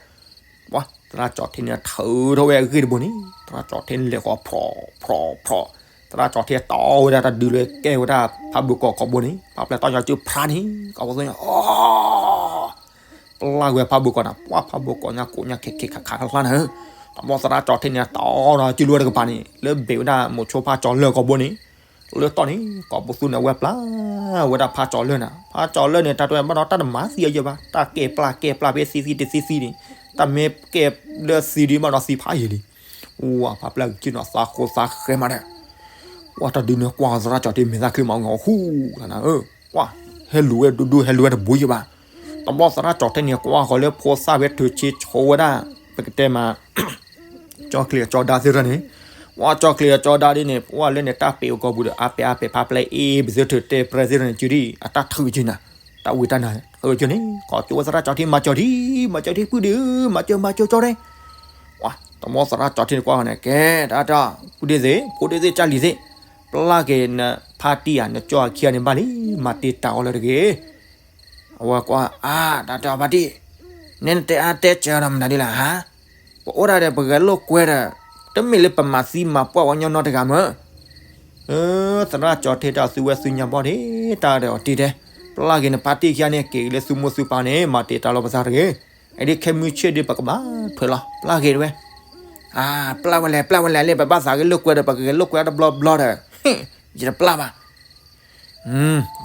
ပှၤ သရၣ်ကၠီထံန့ၣ် ထုးထီၣ်ဝဲအဂ့ၢ်တဘိန့ၣ် သရၣ်ကၠီထံလဲၤဃီၤဖျိးဖျိးဖျိး, သရၣ်ကၠီထံတီဝဲဒၣ်တၢ်ဒုးလၢကဲဝဲဒၣ်ဖးဘၢၣ်ကီးကိာ်ဘိန့ၣ် ဖးဖျဲၣ်တီၢ်ညါစုဖျါန့ၣ် ကိာ်ဘိသိန့ၣ် အီ ပျၢ်ဝဲဖးဘၢၣ်ကီးန့ၣ် ပှၤဖးဘၢၣ်ကီးညါကိးညါခဲခဲခါခါခါနၤဧၢ, တဘျီသရၣ်ကၠီထံန့ၣ် တီဒီးစုလိဝဲတကပၤန့ၣ် လၢဘ့ၣ်ဝဲဒၣ်မိၤဆိဖါကၠီၤလၢၢ်ကိာ်ဘိန့ၣ် လၢတီၢ်န့ၣ် ကိာ်ပသူန့ၣ် အဝဲပျၢ်ဝဲဒၣ်ဖးကၠီၤလၢၢ်နၤ, ဖးကၠီၤလၢၢ်န့ၣ် တၢ်တဝဲဘၣ်ဒီးတၢ်တမၤသံအယၢၢ်ဘၣ်, တၢ်ကဲပျၢ်ကဲပျၢ်ဖဲသံသံတသံသံန့ၣ်, တၢ်မ့ၢ်ကဲလၢသံဒံးဘၣ်ဒီးသံဖးယံာ်လံ, ဝါ ဖးဖျၢၣ်ကံနီၤသးဃိသးဃဲမးဒီး ပှၤတဒုန့ၣ်ကွၢ်သရၣ်ကၠီထံမဲာ်သၣ်ချံမးဂီၤဃူနၤဧၢ, ပှၤ ဟဲလူၤဝဲဒူဒူ ဟဲလူၤဝဲတဘိယံာ်ဘၣ်, တဘျီသရၣ်ကၠီထံန့ၣ် ကွၢ်ဃီၤလၢဖိသၣ်ဝဲထုးဆ့ဆိဝဲဒၣ် ပကတဲမး ကၠီချံးအကၠီဒါသ့ၣ်တဖၣ်န့ၣ်, ပှၤကၠီချံးအကၠီဒါဒ်န့ၣ် ပှၤလၢန့ၣ် တၢ်ပ့းအကိာ်ပူၤဒီး အါပဲာ်အါပဲာ်ဖးဖျဲၣ်အ့ၣ် ပသ့ၣ်ထုးတဲပြဲသ့ၣ်တဖၣ်န့ၣ် ကၠီဒံၣ် အတၢ်ထုးကၠီနၤ, တၢ်ဝံတၢ်နါ ထုးကၠီန့ၣ် ကိးကၠိဝဲသရၣ်ကၠီထံ မၤကၠီထံ မၤကၠီထံ ပုၢ်ဒ့ၣ်ဧၢ မၤကၠီ မၤကၠီကၠီထံ ပှၤ တဘျီသရၣ်ကၠီထံန့ၣ်ကွၢ်န့ၣ် ကဲ တၢ်တၢ် ပုၢ်ဒ့ၣ်သ့ၣ် ဖိဒ့ၣ်သ့ၣ် ကၢ်လံၤသ့ၣ်, ပျၢ်က့ၤနဖါတံၢ်ဧါ နကၠီအခံဂၤန့ၣ်ဘၣ်လံ, မၤတ့ၢ်တၢ်အီၤလၢတဂ့ၤ အဝဲကွၢ် အါ တၢ်တၢ်ဖါတံၢ်, နဲနတဲအါတဲစှၤဒီးမနုၤဒ်လဲၣ်ဧါ, ပအိၣ်ဒၣ်ဒီးပဂဲၤလိာ်ကွဲဒီး တမ့ၢ်လၢပမၤသံမၤပှၢ်ဝဲညီညီတဂၤမး, သရၣ်ကၠီထံတၢ်သူဝဲသူညါဘီၣ်ဒ့ၣ် တၢ်ဒီးအီၤတ့ၢ်တဲ, ပျၢ်က့ၤနဖါတံၢ်ခံဂၤန့ၣ် က့ၤလၢသူမိၢ်သူပၢ်န့ၣ် မၤတ့ၢ်တၢ်လီၤပသးတဂ့ၤ, အဒ်ခဲမုၢ်ဆ့ၣ်ဒ်ပကဘၣ်ထွဲလီၤ ပျၢ်က့ၤတဝဲ အါ ပျၢ်ဝဲလဲၣ် ပျၢ်ဝဲလဲၣ်လၢပဘၣ်သးဂဲၤလိာ်ကွဲဒီး ပကဂဲၤလိာ်ကွဲတဘျီဘျီဒီး ယတပျၢ်ဘၣ်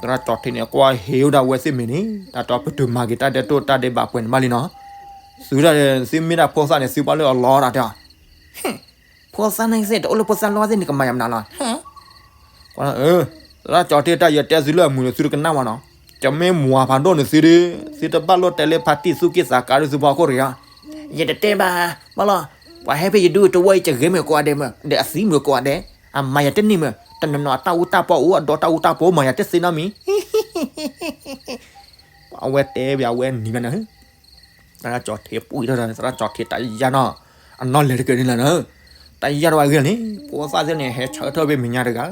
သရၣ်ကၠီထံန့ၣ် ကွၢ်ဟ့ၣ်ဝဲဒၣ်ဝဲသ့ၣ်မ့ၢ်န့ၣ် တၢ်တီပတုာ်မၤက့ၤတၢ်ဒဲးတိၣ်တၢ်ဒဲးဘးပှဲၤန့ၣ်မးလံနီၤ, သုတၢ်သုမ့ၢ်ဒၣ်ဖိသၣ်န့ၣ် သုပှၤလၢအလီတၢ်တဲ, ဖိသၣ်န့ၣ်သ့ၣ် တအိၣ်လၢဖိသၣ်လီသ့ၣ်န့ၣ် ကမၤယၤမနုၤလီၤ, သရၣ်ကၠီထံတၢ်ယတဲသုလၢအမုာ်န့ၣ် သုတကနၣ်ဘၣ်နီၤ, တမ့ၢ်မၤဖးဒိၣ်န့ၣ်သုဒီး သုတဘၣ်လိၣ်တဲလၢဖါတံၢ်သူၣ်က့ၣ်သးကါဒီးသုဖီခိၣ်တဂ့ၤဧါ, ယတတဲဘၣ်, ဘၣ်လီၤ, ပှၤဟဲဖဲယဒုတဝီအံၤ ယဂဲၤမုာ်ကိးဂၤဒဲးမး ဒီးအသံမုာ်ကိးဂၤဒဲး, အမၤယၤတန့ၢ်မး, တနီၤနီၤအတၢ်အူတၢ်ပီအိၣ် အဒီတၢ်အူတၢ်ပီမၤယၤတသ့နီတမံၤ အဝဲတဲဘၣ်အဝဲနံၤဘၣ်နၤ, သရၣ်ကၠီထံပှံၢ်ထီၣ်ဒီး သရၣ်ကၠီထံတၢ်ယါနီၤ, အနီၢ်လဲၤတကဲန့ၣ်လီၤနၤ, တၢ်ယါတဝဲအဂ့ၢ်န့ၣ် ဖိသၣ်သ့ၣ်န့ၣ် ဟဲဆၢထၢၣ်ဖဲမဲာ်ညါတဂၤ,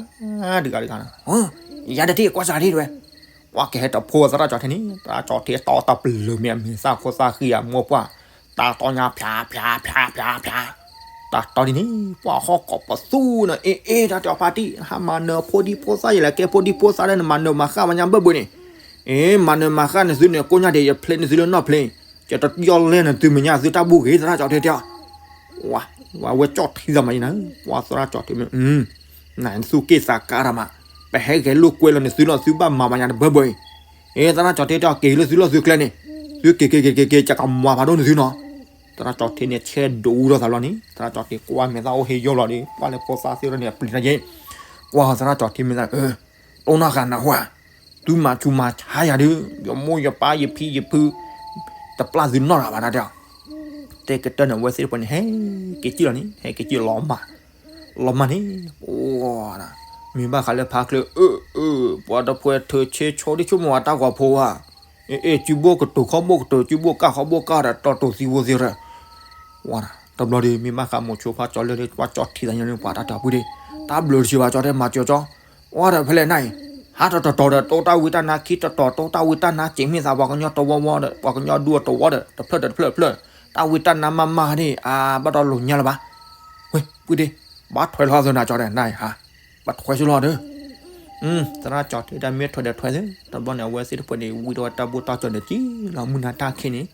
တဂၤတဂၤ, ယါတထံၣ်ကွၢ်စၢ်ထံၣ်တဝဲ, ကွၢ်ကဟဲတဖိသရၣ်ကၠီထံန့ၣ် သရၣ်ကၠီထံတီတၢ်ပလၢၢ်မ့ၢ်အမဲာ်သၣ်ခိၣ်သၣ်ဃံအမိၢ်ပှၢ်, တၢ်တီညါဖျါဖျါဖျါဖျါဖျါ, တၢ်တီဒ်န့ၣ် ပှၤဟီၣ်ကိးပသူန့ၣ် အ့ၣ်အ့ၣ် တၢ်တဲအီၤဖါတံၢ် ဟးမၤနၢၤဖိဒံဖိသၣ်ယလဲၤကဲဖိဒံဖိသၣ်ဒီး နမၤနၢၤမၤဃၣ်မၤညါဘၢၣ်ဘၢၣ်န့ၣ်, အ့ မၤနၢၤမၤဃၣ်နသုန့ၣ် ကိးညါဒံး ယဖျ့နသုလၢနီၣ်ဖျ့, ယတယီၢ်လဲၢ်နသုမဲာ်ညါသုတၢ်ဘူၣ်ဂ့ၤ သရၣ်ကၠီထံတဲအီၤ. ဝဲကၠီၣ်ထံသးမးယနၤ, ပှၤသရၣ်ကၠီထံမ့ၢ် နသူၣ်က့ၣ်သးကါတၢ်မး, ပဟဲဂဲၤလိာ်ကွဲလီၤနသုလီၤ သုဘၣ်မၤဘၣ်ညါတဘၢဘၢအံၤ, အ့ သရၣ်ကၠီထံတဲအီၤ က့ၤလၢသုလီၢ်သုကျဲန့ၣ်, သုက့ၤက့ၤက့ၤက့ၤက့ၤ ကကမၤဖးဒိၣ်နသုနီၤ. သရၣ်ကၠီထံန့ၣ် ဆဲးဒိးအူထီၣ်သးလီၤန့ၣ် သရၣ်ကၠီထံကွၢ်မဲာ်သၣ်အိၣ်ဟ့ၣ်ယိာ်လီၤဒီး ပှၤလၢဖိသၣ်သ့ၣ်တဖၣ်န့ၣ် အပျံၤတၢ်ယဲၢ်, ကွၢ်သရၣ်ကၠီထံမဲာ်သၣ် တိၢ်နီၢ်ဃာ်နၢ်ဟူဧါ, သုမၤဆူးမၤဆါယၤဒုး ယမိၢ်ယပၢ်ယဖံယဖု တပျၢ်သုနီတဂၤဘၣ် တၢ်တဲအီၤ. တဲကတၢၢ်န့ၣ် အဝဲသ့ၣ်တဖၣ်န့ၣ် ဟဲက့ၤကံၣ်လီၤန့ၣ် ဟဲက့ၤကံၣ်လီၤမၢ်, လီၤမၢ်န့ၣ်, အိၣ်, မ့ၢ်ဘၣ်ဃးလၢဖးကျၢၢ် အၢ အၢ ပှၤတဖှဲးထၢၣ်ဆ့ဆိဒ်ဆိကမိၣ်အတၢ်ဂီၤဖိဧါ, အ့ အ့ စုဘိၣ်ကတိၤခီဘိၣ်ကတိၤ စုဘိၣ်ကၢ်ခီဘိၣ်ကၢ်ဒီး တီၢ်တိၢ်သံဝိသ့ၣ်ရၢ တဘျီဒီး မ့ၢ်ဘၣ်ဃးမိၤဆိဖးကၠီလၢ ပှၤကၠီထံသးညီန့ၣ် ပှၤတၢ်တဲအီၤဖုဒ့, တၢ်ဘျုးတဆံးဘၣ် ကၠီတဲမၤစၢၤကၠီ, အီဒီးဖဲလဲၣ်နၤအံၤ, ဟးထီၣ်တတီၤဒီး တိၢ်တၢ်ဝံတၢ်နါခံတတီၤ တိၢ်တၢ်ဝံတၢ်နါ စ့ၢ်မ့ၢ်သးပှၤကညီတဝီဝီဒီး ပှၤကညီဒူအတဝီဒီး တဖျၢၣ်ဒီးတဖျၢၣ်တဖျၢၣ်, တၢ်ဝံတၢ်နါမးမးဒၣ် အါ ဘၣ်ဒီးလိာ်ညါလၢၤဘၣ်. ဝ့ၢ် ဖုဒ့, ဘၣ်ထွဲလီၤသနာ်ကၠီဒီး နၤအံၤဟါ, ဘၣ်ထွဲဆိလီၤဒီး သရၣ်ကၠီထံတဲမ့ၢ်ထွဲဒီးထွဲသ့, တဘျီန့ၣ် အဝဲသ့ၣ်တဖှဲးန့ၣ် ဝံတဝဲတၢ်ဘိၣ်တၢ်ကၠီန့ၣ် ကံၣ်လီၤမုၢ်နၤတၢ်ခံန့ၣ်,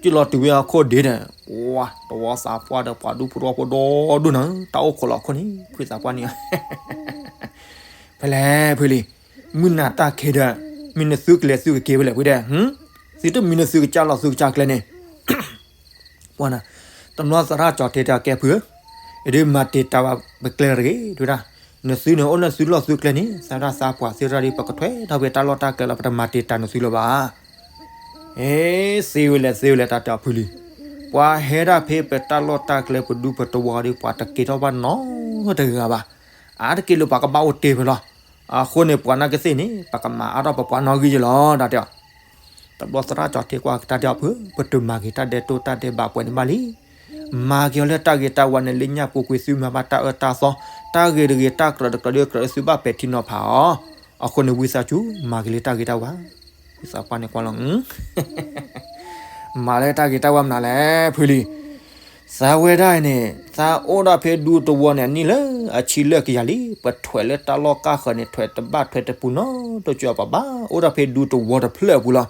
ကံၣ်လီၤတုၤဝဲအခိၣ်ဒ့ဒီး ပှၤတဝီသးပှၢ်ဒီးပှၤဒူဖိတဝီဖိဒီဒူၣ်နၤ တၢ်အိၣ်ခိးလီၤအခိၣ်န့ၣ် ဖုသးပှၢ်န့ၣ် ဖဲလဲၣ်ဖုလံ, မုၢ်နၤတၢ်ခံဒီး မ့ၢ်နသုကျဲသုကက့ၤဖဲလဲၣ်ဖုဒ့, သုတမံၤနသုကစၢ်လီၤသုကစၢ်ကျဲန့ၣ် ပှၤနၤ, တဘျီသရၣ်ကၠီတဲတၢ်ကဲဖုဧၢ, ယဒုးမၤတံာ်တာ်ဘၣ်ပကျဲတဂ့ၤ ဒုဒၣ်, နသုန့ၣ်အိၣ်လၢသုလီၢ်သုကျဲန့ၣ် သရၣ်သးပှၢ်သ့ၣ်တဖၣ်ဒီး ပကထွဲထီၣ်ဖဲတၢ်လီၢ်တၢ်ကျဲလီၤ ပတမၤတံာ်တာ်နသုလၢၤဘၣ်. အ့ သ့ဝဲလဲၣ်သ့ဝဲလဲၣ် တၢ်တဲအီၤဖုလံ, ပှၤဟဲဒၣ်ဖဲပတၢ်လီၢ်တၢ်ကျဲပဒူပတဝီဒီး ပှၤတက့ၤထီၣ်ဘၣ်နီတဂၤဘၣ်, အါတက့ၢ်လၢပှၤကဘၣ်အိၣ်တ့ၢ်ဖဲလီၤ. အဃိန့ၣ် ပှၤနာ်က့သ့ၣ်န့ၣ် ပကမၤအါထီၣ်ပပှၤနီၣ်ဂံၢ်ယလီၤ တၢ်တဲအီၤ. တဘျီသရၣ်ကၠီထံကွၢ်က့ၤတၢ်တဲအီၤဖု, ပတမၤက့ၤတၢ်ဒဲးတိၢ်တၢ်ဒဲးဘးပှဲၤန့ၣ်ဘၣ်လံ. မၤက့ၤအီၤလၢတၢ်ဂ့ၤတၢ်ဝါန့ၣ် လၢညၣ်ပူၤကွံာ်သုမၤဘၣ်တၢ်အၢတၢ်သီ, တၢ်ဂ့ၤတဂ့ၤတၢ်ကြၢးတကြၢးဒီးကြၢးလၢသုဘၣ်ပဲာ်ထံနီၤဖးအီၤ, အဃိန့ၣ်ဝံသးစူၤ မၤက့ၤလၢတၢ်ဂ့ၤတၢ်ဝါ, ဝံသးပှၢ်န့ၣ်ကွၢ်လီၤ မၤလၢတၢ်ဂ့ၤတၢ်ဝါမနုၤလဲၣ် ဖုလံ. သးဝဲဒၣ်အံၤန့ၣ် သးအိၣ်ဒၣ်ဖဲဒူတဝီန့ၣ် အနံၣ်လၢအဆံလၢကယၤလံ, ပထွဲးလၢတၢ်လီၢ်ကၢ်ဃၢၤန့ၣ် ထွဲးတဘၣ်ထွဲးတပူၤနီတကၠီၤ ပဘၣ်အိၣ်ဒၣ်ဖဲဒူတဝီတဖျၢၣ်အပူၤလီၤ.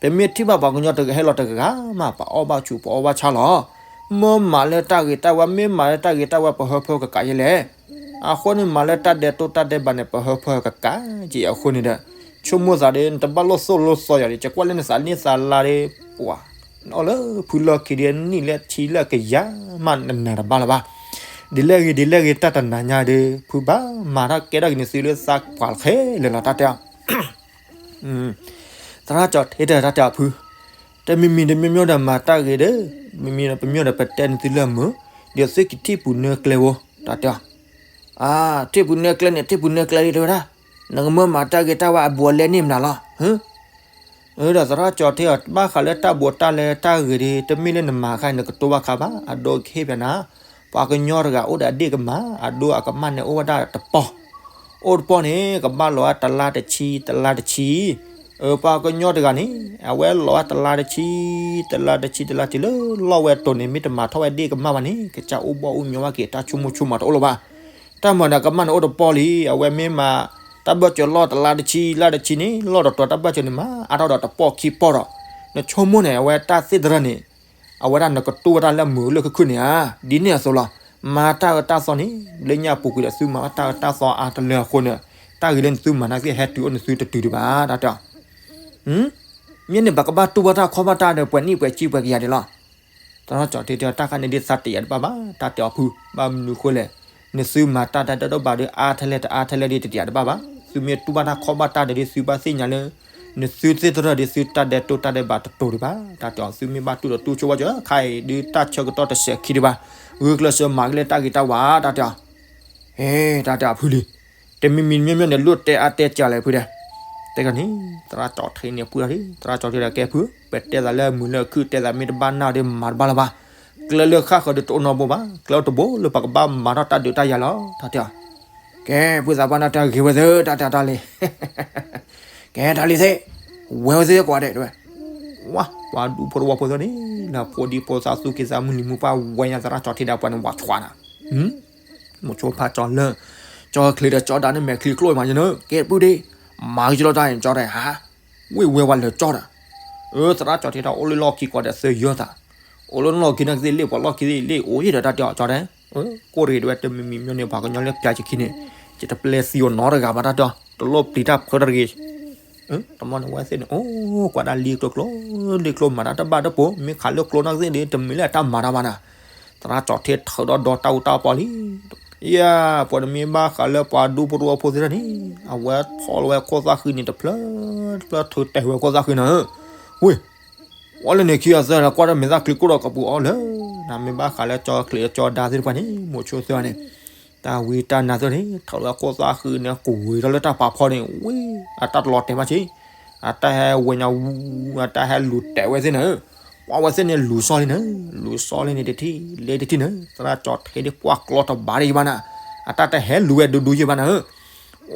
ပမ့ၢ်ထံၣ်ဘၣ်ပှၤကညီတဂၤဟဲလီၤတဂၤဂၤမး ပအီၣ်ဘၣ်ဆူးပအီၣ်ဘၣ်ဆါလီၤ. မ့ၢ်မၤလၢတၢ်ဂ့ၤတၢ်ဝါ မ့ၢ်မၤလၢတၢ်ဂ့ၤတၢ်ဝါ ပဟၢဖၢကကးယဲလဲၣ် အဃိန့ၣ် မၤလၢတၢ်ဒဲးတိၢ်တၢ်ဒဲးဘးန့ၣ် ပဟၢဖၢကကးက့ၤအဃိန့ၣ်ဒီး ဆိကမိၣ်သးဒီး နတဘၣ်လိၣ်သိၣ်လိၣ်သီယၤဒီး ကကွၢ်လၢနသးန့ၢ်သးလါဒီး ပှၤ အီၣ်လၢဖုလီၢ်ခံဒီးနံၣ်လၢဆံလၢကယၤမး နနာ်တဘၣ်လၢၤဘၣ်. ဒ်လဲၣ်ဂ့ၤ ဒ်လဲၣ်ဂ့ၤ တၢ်တနာ်ညါဒီး ဖုဘၣ်မၤတၢ်ကဲထီၣ်က့ၤနသုလၢသးပှၢ်ခဲလၢာ်လီၤ တၢ်တဲအီၤ သရၣ်ကၠီထံတဲတၢ်တဲအီၤဖု, တမံၤမံၤတမံၤမံၤဒီးမၤတၢ်ဂ့ၤဒီး မံၤမံၤဒီးပမံၤဒီးပတဲနသုလၢမုာ်, ဒီးသုကထံၣ်ပူၤနၢကျဲဝဲ တၢ်တဲအီၤ, အါ ထံၣ်ပူၤနၢကျဲန့ၣ် ထံၣ်ပူၤနၢကျဲလံတဲဝဲဒၣ်, နကမၢမၤတၢ်ဂ့ၤတၢ်ဝါအဘူးအလဲန့ၣ်မနုၤလီၤ ဒီးသရၣ်ကၠီထံအီၤ ဘၣ်ဃးလၢတၢ်ဘူးတၢ်လဲတၢ်ဂ့ၤဒီး တမ့ၢ်လၢနမၤခါန့ၣ် နကတိၢ်ဘၣ်ခါဘၣ်, အဒိကဟ့ၣ်ပျးနၤ, ပှၤကညီတဂၤအိၣ်ဒီးအဒ့ၣ်ကမၢ်, အဒိအကမၢ်န့ၣ်အိၣ်ဝဲဒၣ်တပီၢ်, အိၣ်တပီၢ်န့ၣ် ကဘၣ်လီၤဝဲတလါတဆံ တလါတဆံ, ပှၤကညီတဂၤန့ၣ် အဝဲလီၤဝဲတလါတဆံ တလါတဆံ တလါတဆံလၢလီၢ်ဝဲတိၤန့ၣ် မ့ၢ်တမၤထီၣ်ဝဲဒ့ၣ်ကမၢ်ဘၣ်န့ၣ် ကစၢ်အိၣ်ဘီၣ်အိၣ်ညီဘၣ်က့ၤ တၢ်ဆိကမိၣ်ဆိကမးတအိၣ်လၢၤဘၣ်. တၢ်မၤန့ၣ် ကမၢ်န့ၣ်အိၣ်တပီၢ်လံ, အဝဲမ့ၢ်မၤ တၢ်ဘၢၣ်စၢၤလီၢ်တလါတဆံ လါတဆံန့ၣ် လီၢ်တတီၤတၢ်ဘၢၣ်စၢၤန့ၣ် မၤအါထီၣ်ဒီးတပီၢ်ခံပီၢ်ဒီး နဆိကမိၣ်န့ၣ် အဝဲတၢ်သ့ၣ်တရၢန့ၣ် အဝဲဒၣ်နကတိၢ်ဝဲဒၣ်လၢမုာ်လၢခုၣ်ခုၣ်န့ၣ်ဧါ, ဒ်န့ၣ်အသိးလီၤ. မၤတၢ်အၢတၢ်သီန့ၣ် လၢညါပူၤကွံာ်ဒီးသုမၤဘၣ်တၢ်အၢတၢ်သီအါတလၢအဃိန့ၣ် တၢ်ဂ့ၤလၢနသုမၤနာ်က့ဟဲတုၤအိၣ်နသုတတုၤဒံးဘၣ် တၢ်တဲအီၤ မ့ၢ်န့ၣ် ပကဘၣ်တူၢ်ဘၣ်တၢ်ခီၣ်ဘၣ်တၢ်ဒီးပှဲၤနံၣ်ပှဲၤဆံပှဲၤကယၤဒံးလီၤ. သရၣ်ကၠီထံတဲအီၤ တၢ်ခါန့ၣ်ဒ်သးတယာ်တဘၣ်ဘၣ် တၢ်တဲအီၤဖု, ဘၣ်မနုၤဃိလဲၣ်, နသုမၤတၢ်ဒဲးတိၢ်ဘၣ်ဒီးအါထဲလဲၣ်တအါထဲလဲၣ်ဒ်တယာ်တဘၣ်ဘၣ်. သုမ့ၢ်တူၢ်ဘၣ်တၢ်ခီၣ်ဘၣ်တၢ်ဒီးဒ်သုဘၣ်သ့ၣ်ညါလၢ နသုသ့ၣ်တရၢဒီးသုတၢ်ဒဲးတိၢ်တၢ်ဒဲးဘးတတိၤဒံးဘၣ် တၢ်တဲအီၤ သုမ့ၢ်ဘၣ်တူၢ်ဒီးတူၢ်ဆိဝဲကၢ ခါအံၤဒုးတၢ်ဆၢကတီၢ်တစဲးခံဒံးဘၣ်, ဂုာ်ကျဲးစၢးမၤက့ၤလၢတၢ်ဂ့ၤတၢ်ဝါ တၢ်တဲအီၤ ဟဲ တၢ်တဲအီၤဖုလံ, တမံၤမံၤမ့ၢ်မ့ၢ်န့ၣ် လိၣ်တဲအါတဲကၢ်လဲၣ်ဖုဒဲး, တဲကီးန့ၣ် သရၣ်ကၠီထံန့ၣ်ပှံၢ်ထီၣ်လံ သရၣ်ကၠီထံဒီးကဲဖု, ပတဲသးလၢမုာ်လၢခုၣ် တဲသးမ့ၢ်တဘၣ်နၢ်ဒီးမၤတဘၣ်လၢၤဘၣ်, ကျဲလၢဃၣ်ဃၢၤဒီးတအိၣ်နီတဘိဘၣ်, ကျဲအိၣ်တဘိလၢပကဘၣ်မၤထီၣ်တၢ်ဒုးတၢ်ယၤလီၤ တၢ်တဲအီၤ ကဲ ဖုသးပှၢ်နၢ်တၢ်ဂ့ၤဝဲသ့ တၢ်တဲတၢ်လံ, ကဲတၢ်လံသ့, ဝဲဝဲသ့ကိးဂၤဒဲးတဲဝဲ, ဝါ ပှၤဒူဖိတဝီဖိသ့ၣ်န့ၣ် လၢဖိဒံဖိသၣ်သူၣ်က့သးမုၢ်လံၤမုၢ်ပှၢ်ဝဲညါသရၣ်ကၠီထံဒီးပှၤန့ၣ်ဝးဆှးနၤ, မိၤဆိဖးကၠီလၢ, ကၠီချံဒီးကၠီဒၣ်န့ၣ်မဲာ်ချံကျိၣ်မးယနၢ, ကဲပုၢ်ဒ့, မၤက့ၤလီၤတၢ်န့ၣ်ကၠီဒၣ်ဧါ, ဝ့ၢ်ဝဲဝဲလၢာ်ကၠီဒီး, အၢ သရၣ်ကၠီထံတၢ်အိၣ်လၢလီၢ်ခံကိးဂၤဒဲးသၢယဲၢ်သး, အိၣ်လၢလီၢ်ခံနာ်ကသ့ၣ်လ့ၣ် ပှၤလီၢ်ခံသ့ၣ်လ့ၣ် အိၣ်ယံၤဒီးတၢ်တဲအီၤကၠီဒဲး, ကိၣ်တဂ့ၤတဝဲတမံၤမံၤမ့ၢ်န့ၣ် ပှၤကညီလၢပျၢ်စခံန့ၣ်, ယတပျဲသံအီၤနီတဂၤဘၣ်တၢ်တဲအီၤ တလိၣ်ပျံၤတၢ်ဖုးတၢ်တဂ့ၤ တဘျီန့ၣ် အဝဲသ့ၣ်န့ၣ် အိၣ်ကွၢ်ဒၣ်လံကျိကျိ, လံကျိမၤတၢ်တဘၣ်တပိၤ, မ့ၢ်ခးလၢကျိနာ်ကသ့ၣ်ဒီး တမ့ၢ်လၢအတၢ်မၤတၢ်ဘၣ်နၤ, သရၣ်ကၠီထံထုးဒီးဒီတၢ်အူတၢ်ပီလံ, ယၤ ပှၤတမ့ၢ်ဘၣ်ဃးလၢပှၤဒူပရူအဖိသ့ၣ်တဖၣ်န့ၣ်, အဝဲဖီၣ်လီၤဝဲခိၣ်သၣ်ဃံန့ၣ် တဖျၢၣ် တဖျၢၣ်ထုးတဲာ်ဝဲခိၣ်သၣ်ဃံနၤဧၢ, ဝ့ၢ် ဝဲလၢန့ၣ်ခံဂၤသၢဂၤကွၢ်တၢ်မဲာ်သၣ်ချံကိၣ်ဒီးကပူၤအီၤလၢ, နမ့ၢ်ဘၣ်ဃးလၢကၠီချံကၠီဒါသ့ၣ်တဖၣ်န့ၣ် မိၤဆိသ့ၣ်န့ၣ်, တၢ်ဝံတၢ်နါသ့ၣ်န့ၣ် ထုးလီၤဝဲခိၣ်သၣ်ဃံန့ၣ် ကွံာ်ထီၣ်လၢတၢ်ပာ်ဖီန့ၣ်, ဝ့ၢ် အတၢ်တလီၤတဲာ်မးဆံး, အတၢ်ဟဲဝဲညါဝူ, အတၢ်ဟဲလူၤတဲာ်ဝဲသ့ၣ်န့ၣ်, ပှၤဝဲသ့ၣ်န့ၣ်လူၤစီလံန့ၣ်, လူၤစီလံန့ၣ်တထံၣ်လၢတထံၣ်န့ၣ်, သရၣ်ကၠီထံဒ်ပှၢ်ကျီတဘၣ်ဒံးယဘၣ်နၤ, အတၢ်တဟဲလူၤဝဲဒူဒူယဘၣ်နၤဧၢ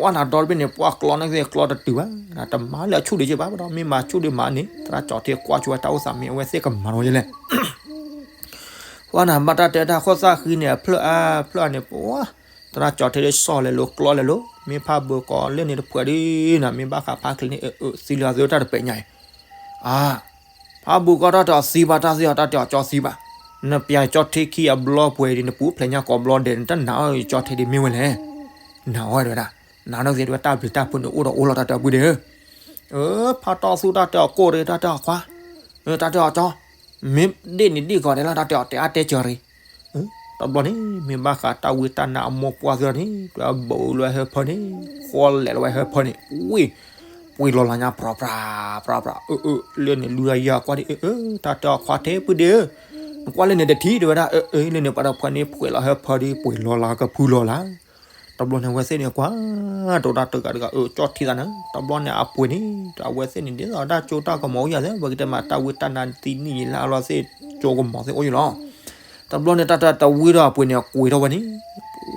ဝဲနၤဒီတဘ့ၣ်န့ၣ် ပှၢ်ကျီနာ်ကသ့ၣ်ကျီတတုၤဘၣ်, တမၤလၢအဆူၣ်ဒံးယဘၣ်ဒီး မ့ၢ်မၤဆူၣ်ဒံးမၤန့ၣ် သရၣ်ကၠီထံကွၢ်ဆိဝဲတၢ်အိၣ်သးမ့ၢ်အဝဲသ့ၣ်ကမၤနီၤယလဲၣ်, ပှၢ်နၤဘၣ်တၢ်တဲတၢ်ခိၣ်သၣ်ဃံန့ၣ် အဖျၢၣ်အါဖျၢၣ်အါန့ၣ် ပှၢ်, သရၣ်ကၠီထံဒ်စီလဲၤလိၤကျီလဲၤလိၤ မ့ၢ်ဖးဘၢကီးလၢန့ၣ်တဖှဲးဒ်နၤ မ့ၢ်ဘၣ်ဃးဖးချံန့ၣ် အၢ အၢ သံလၢအသ့တၢ်တပဲာ်ညါအံၤ, အါ ဖးဘၢကီးတၢ်တဲအီၤသံဘၣ် တၢ်သ့အီၤတၢ်တဲအီၤကၠီသံဘၣ်, နပျၢ်ကၠီထံခံအဘျီပှဲၤဒံး နပူၤဖျဲးညါကိးဘျီဒဲး နတနာ်အီၤကၠီထံဒံးမ့ၢ်ဝဲလဲၣ်, နာ်အီၤဒဲဒၣ်, နာ်နီၢ်ကသ့ၣ်တဝဲတၢ်ဘျုးတၢ်ဖှိၣ်န့ၣ်အိၣ်ဒီးအိၣ်လီၤတၢ်တဲအီၤပုၢ်ဒ့ဧၢ, အၢ ဖးတီၢ်သူၣ်တၢ်တဲအီၤကိၣ်ရ့ တၢ်တဲအီၤခွါ, တၢ်တဲအီၤကၠီ, မ့ၢ်ဒ့ၣ်န့ၣ်ဒ့ၣ်ဂီၤဒဲးလီၤ တၢ်တဲအီၤတဲအါတဲကၢၤရ့ တဘျီန့ၣ် မ့ၢ်ဘၣ်ဃးတၢ်ဝံတၢ်နါအမိၢ်ပှၢ်သ့ၣ်န့ၣ် တဝဲဘိးလီၤဝဲဟၢဖၢန့ၣ် ဃီလဲၤလီၤဝဲဟၢဖၢန့ၣ် ဝ့ၢ် ပှ့ၤလီၤလၢညါ ပြၤပြၤ ပြၤပြၤ အၢ အၢ လၢန့ၣ် လွံၢ်ဂၤယဲၢ်ဂၤကွၢ်ဒ်အၢ အၢ တၢ်တဲအီၤခွါထဲပုၢ်ဒ့ဧၢ, နကွၢ်လၢန့ၣ်တထံၣ် တဲဝဲဒၣ် အၢ အၢ လၢန့ၣ် ပှၤတဖၢန့ၣ် ပှ့ၤလီၤဟၢဖၢဒီး ပှ့ၤလီၤလၢကဖုလီၤလၢ တဘျီန့ၣ် အဝဲသ့ၣ်န့ၣ်ကွၢ် တိၤတၢ်တဂၤတဂၤ အၢ ကၠီထံသးန့ၣ် တဘျီန့ၣ် အပှ့ၤန့ၣ် အဝဲသ့ၣ်န့ၣ် ဒ်သိးတၢ်ကၠိတၢ်ကမီၤအိၣ်ယၤသ့ၣ် ပကတဲမး တၢ်ဝံတၢ်နါသံနံၣ်ယံာ်လၢအလီၢ်သ့ၣ် ကၠိကမီၤသ့ၣ်အိၣ်ယံာ်လီၤ. တဘျီန့ၣ် တၢ်တဝံဒီးအပှ့ၤန့ၣ် အကွံာ်ထီၣ်ဝဲန့ၣ်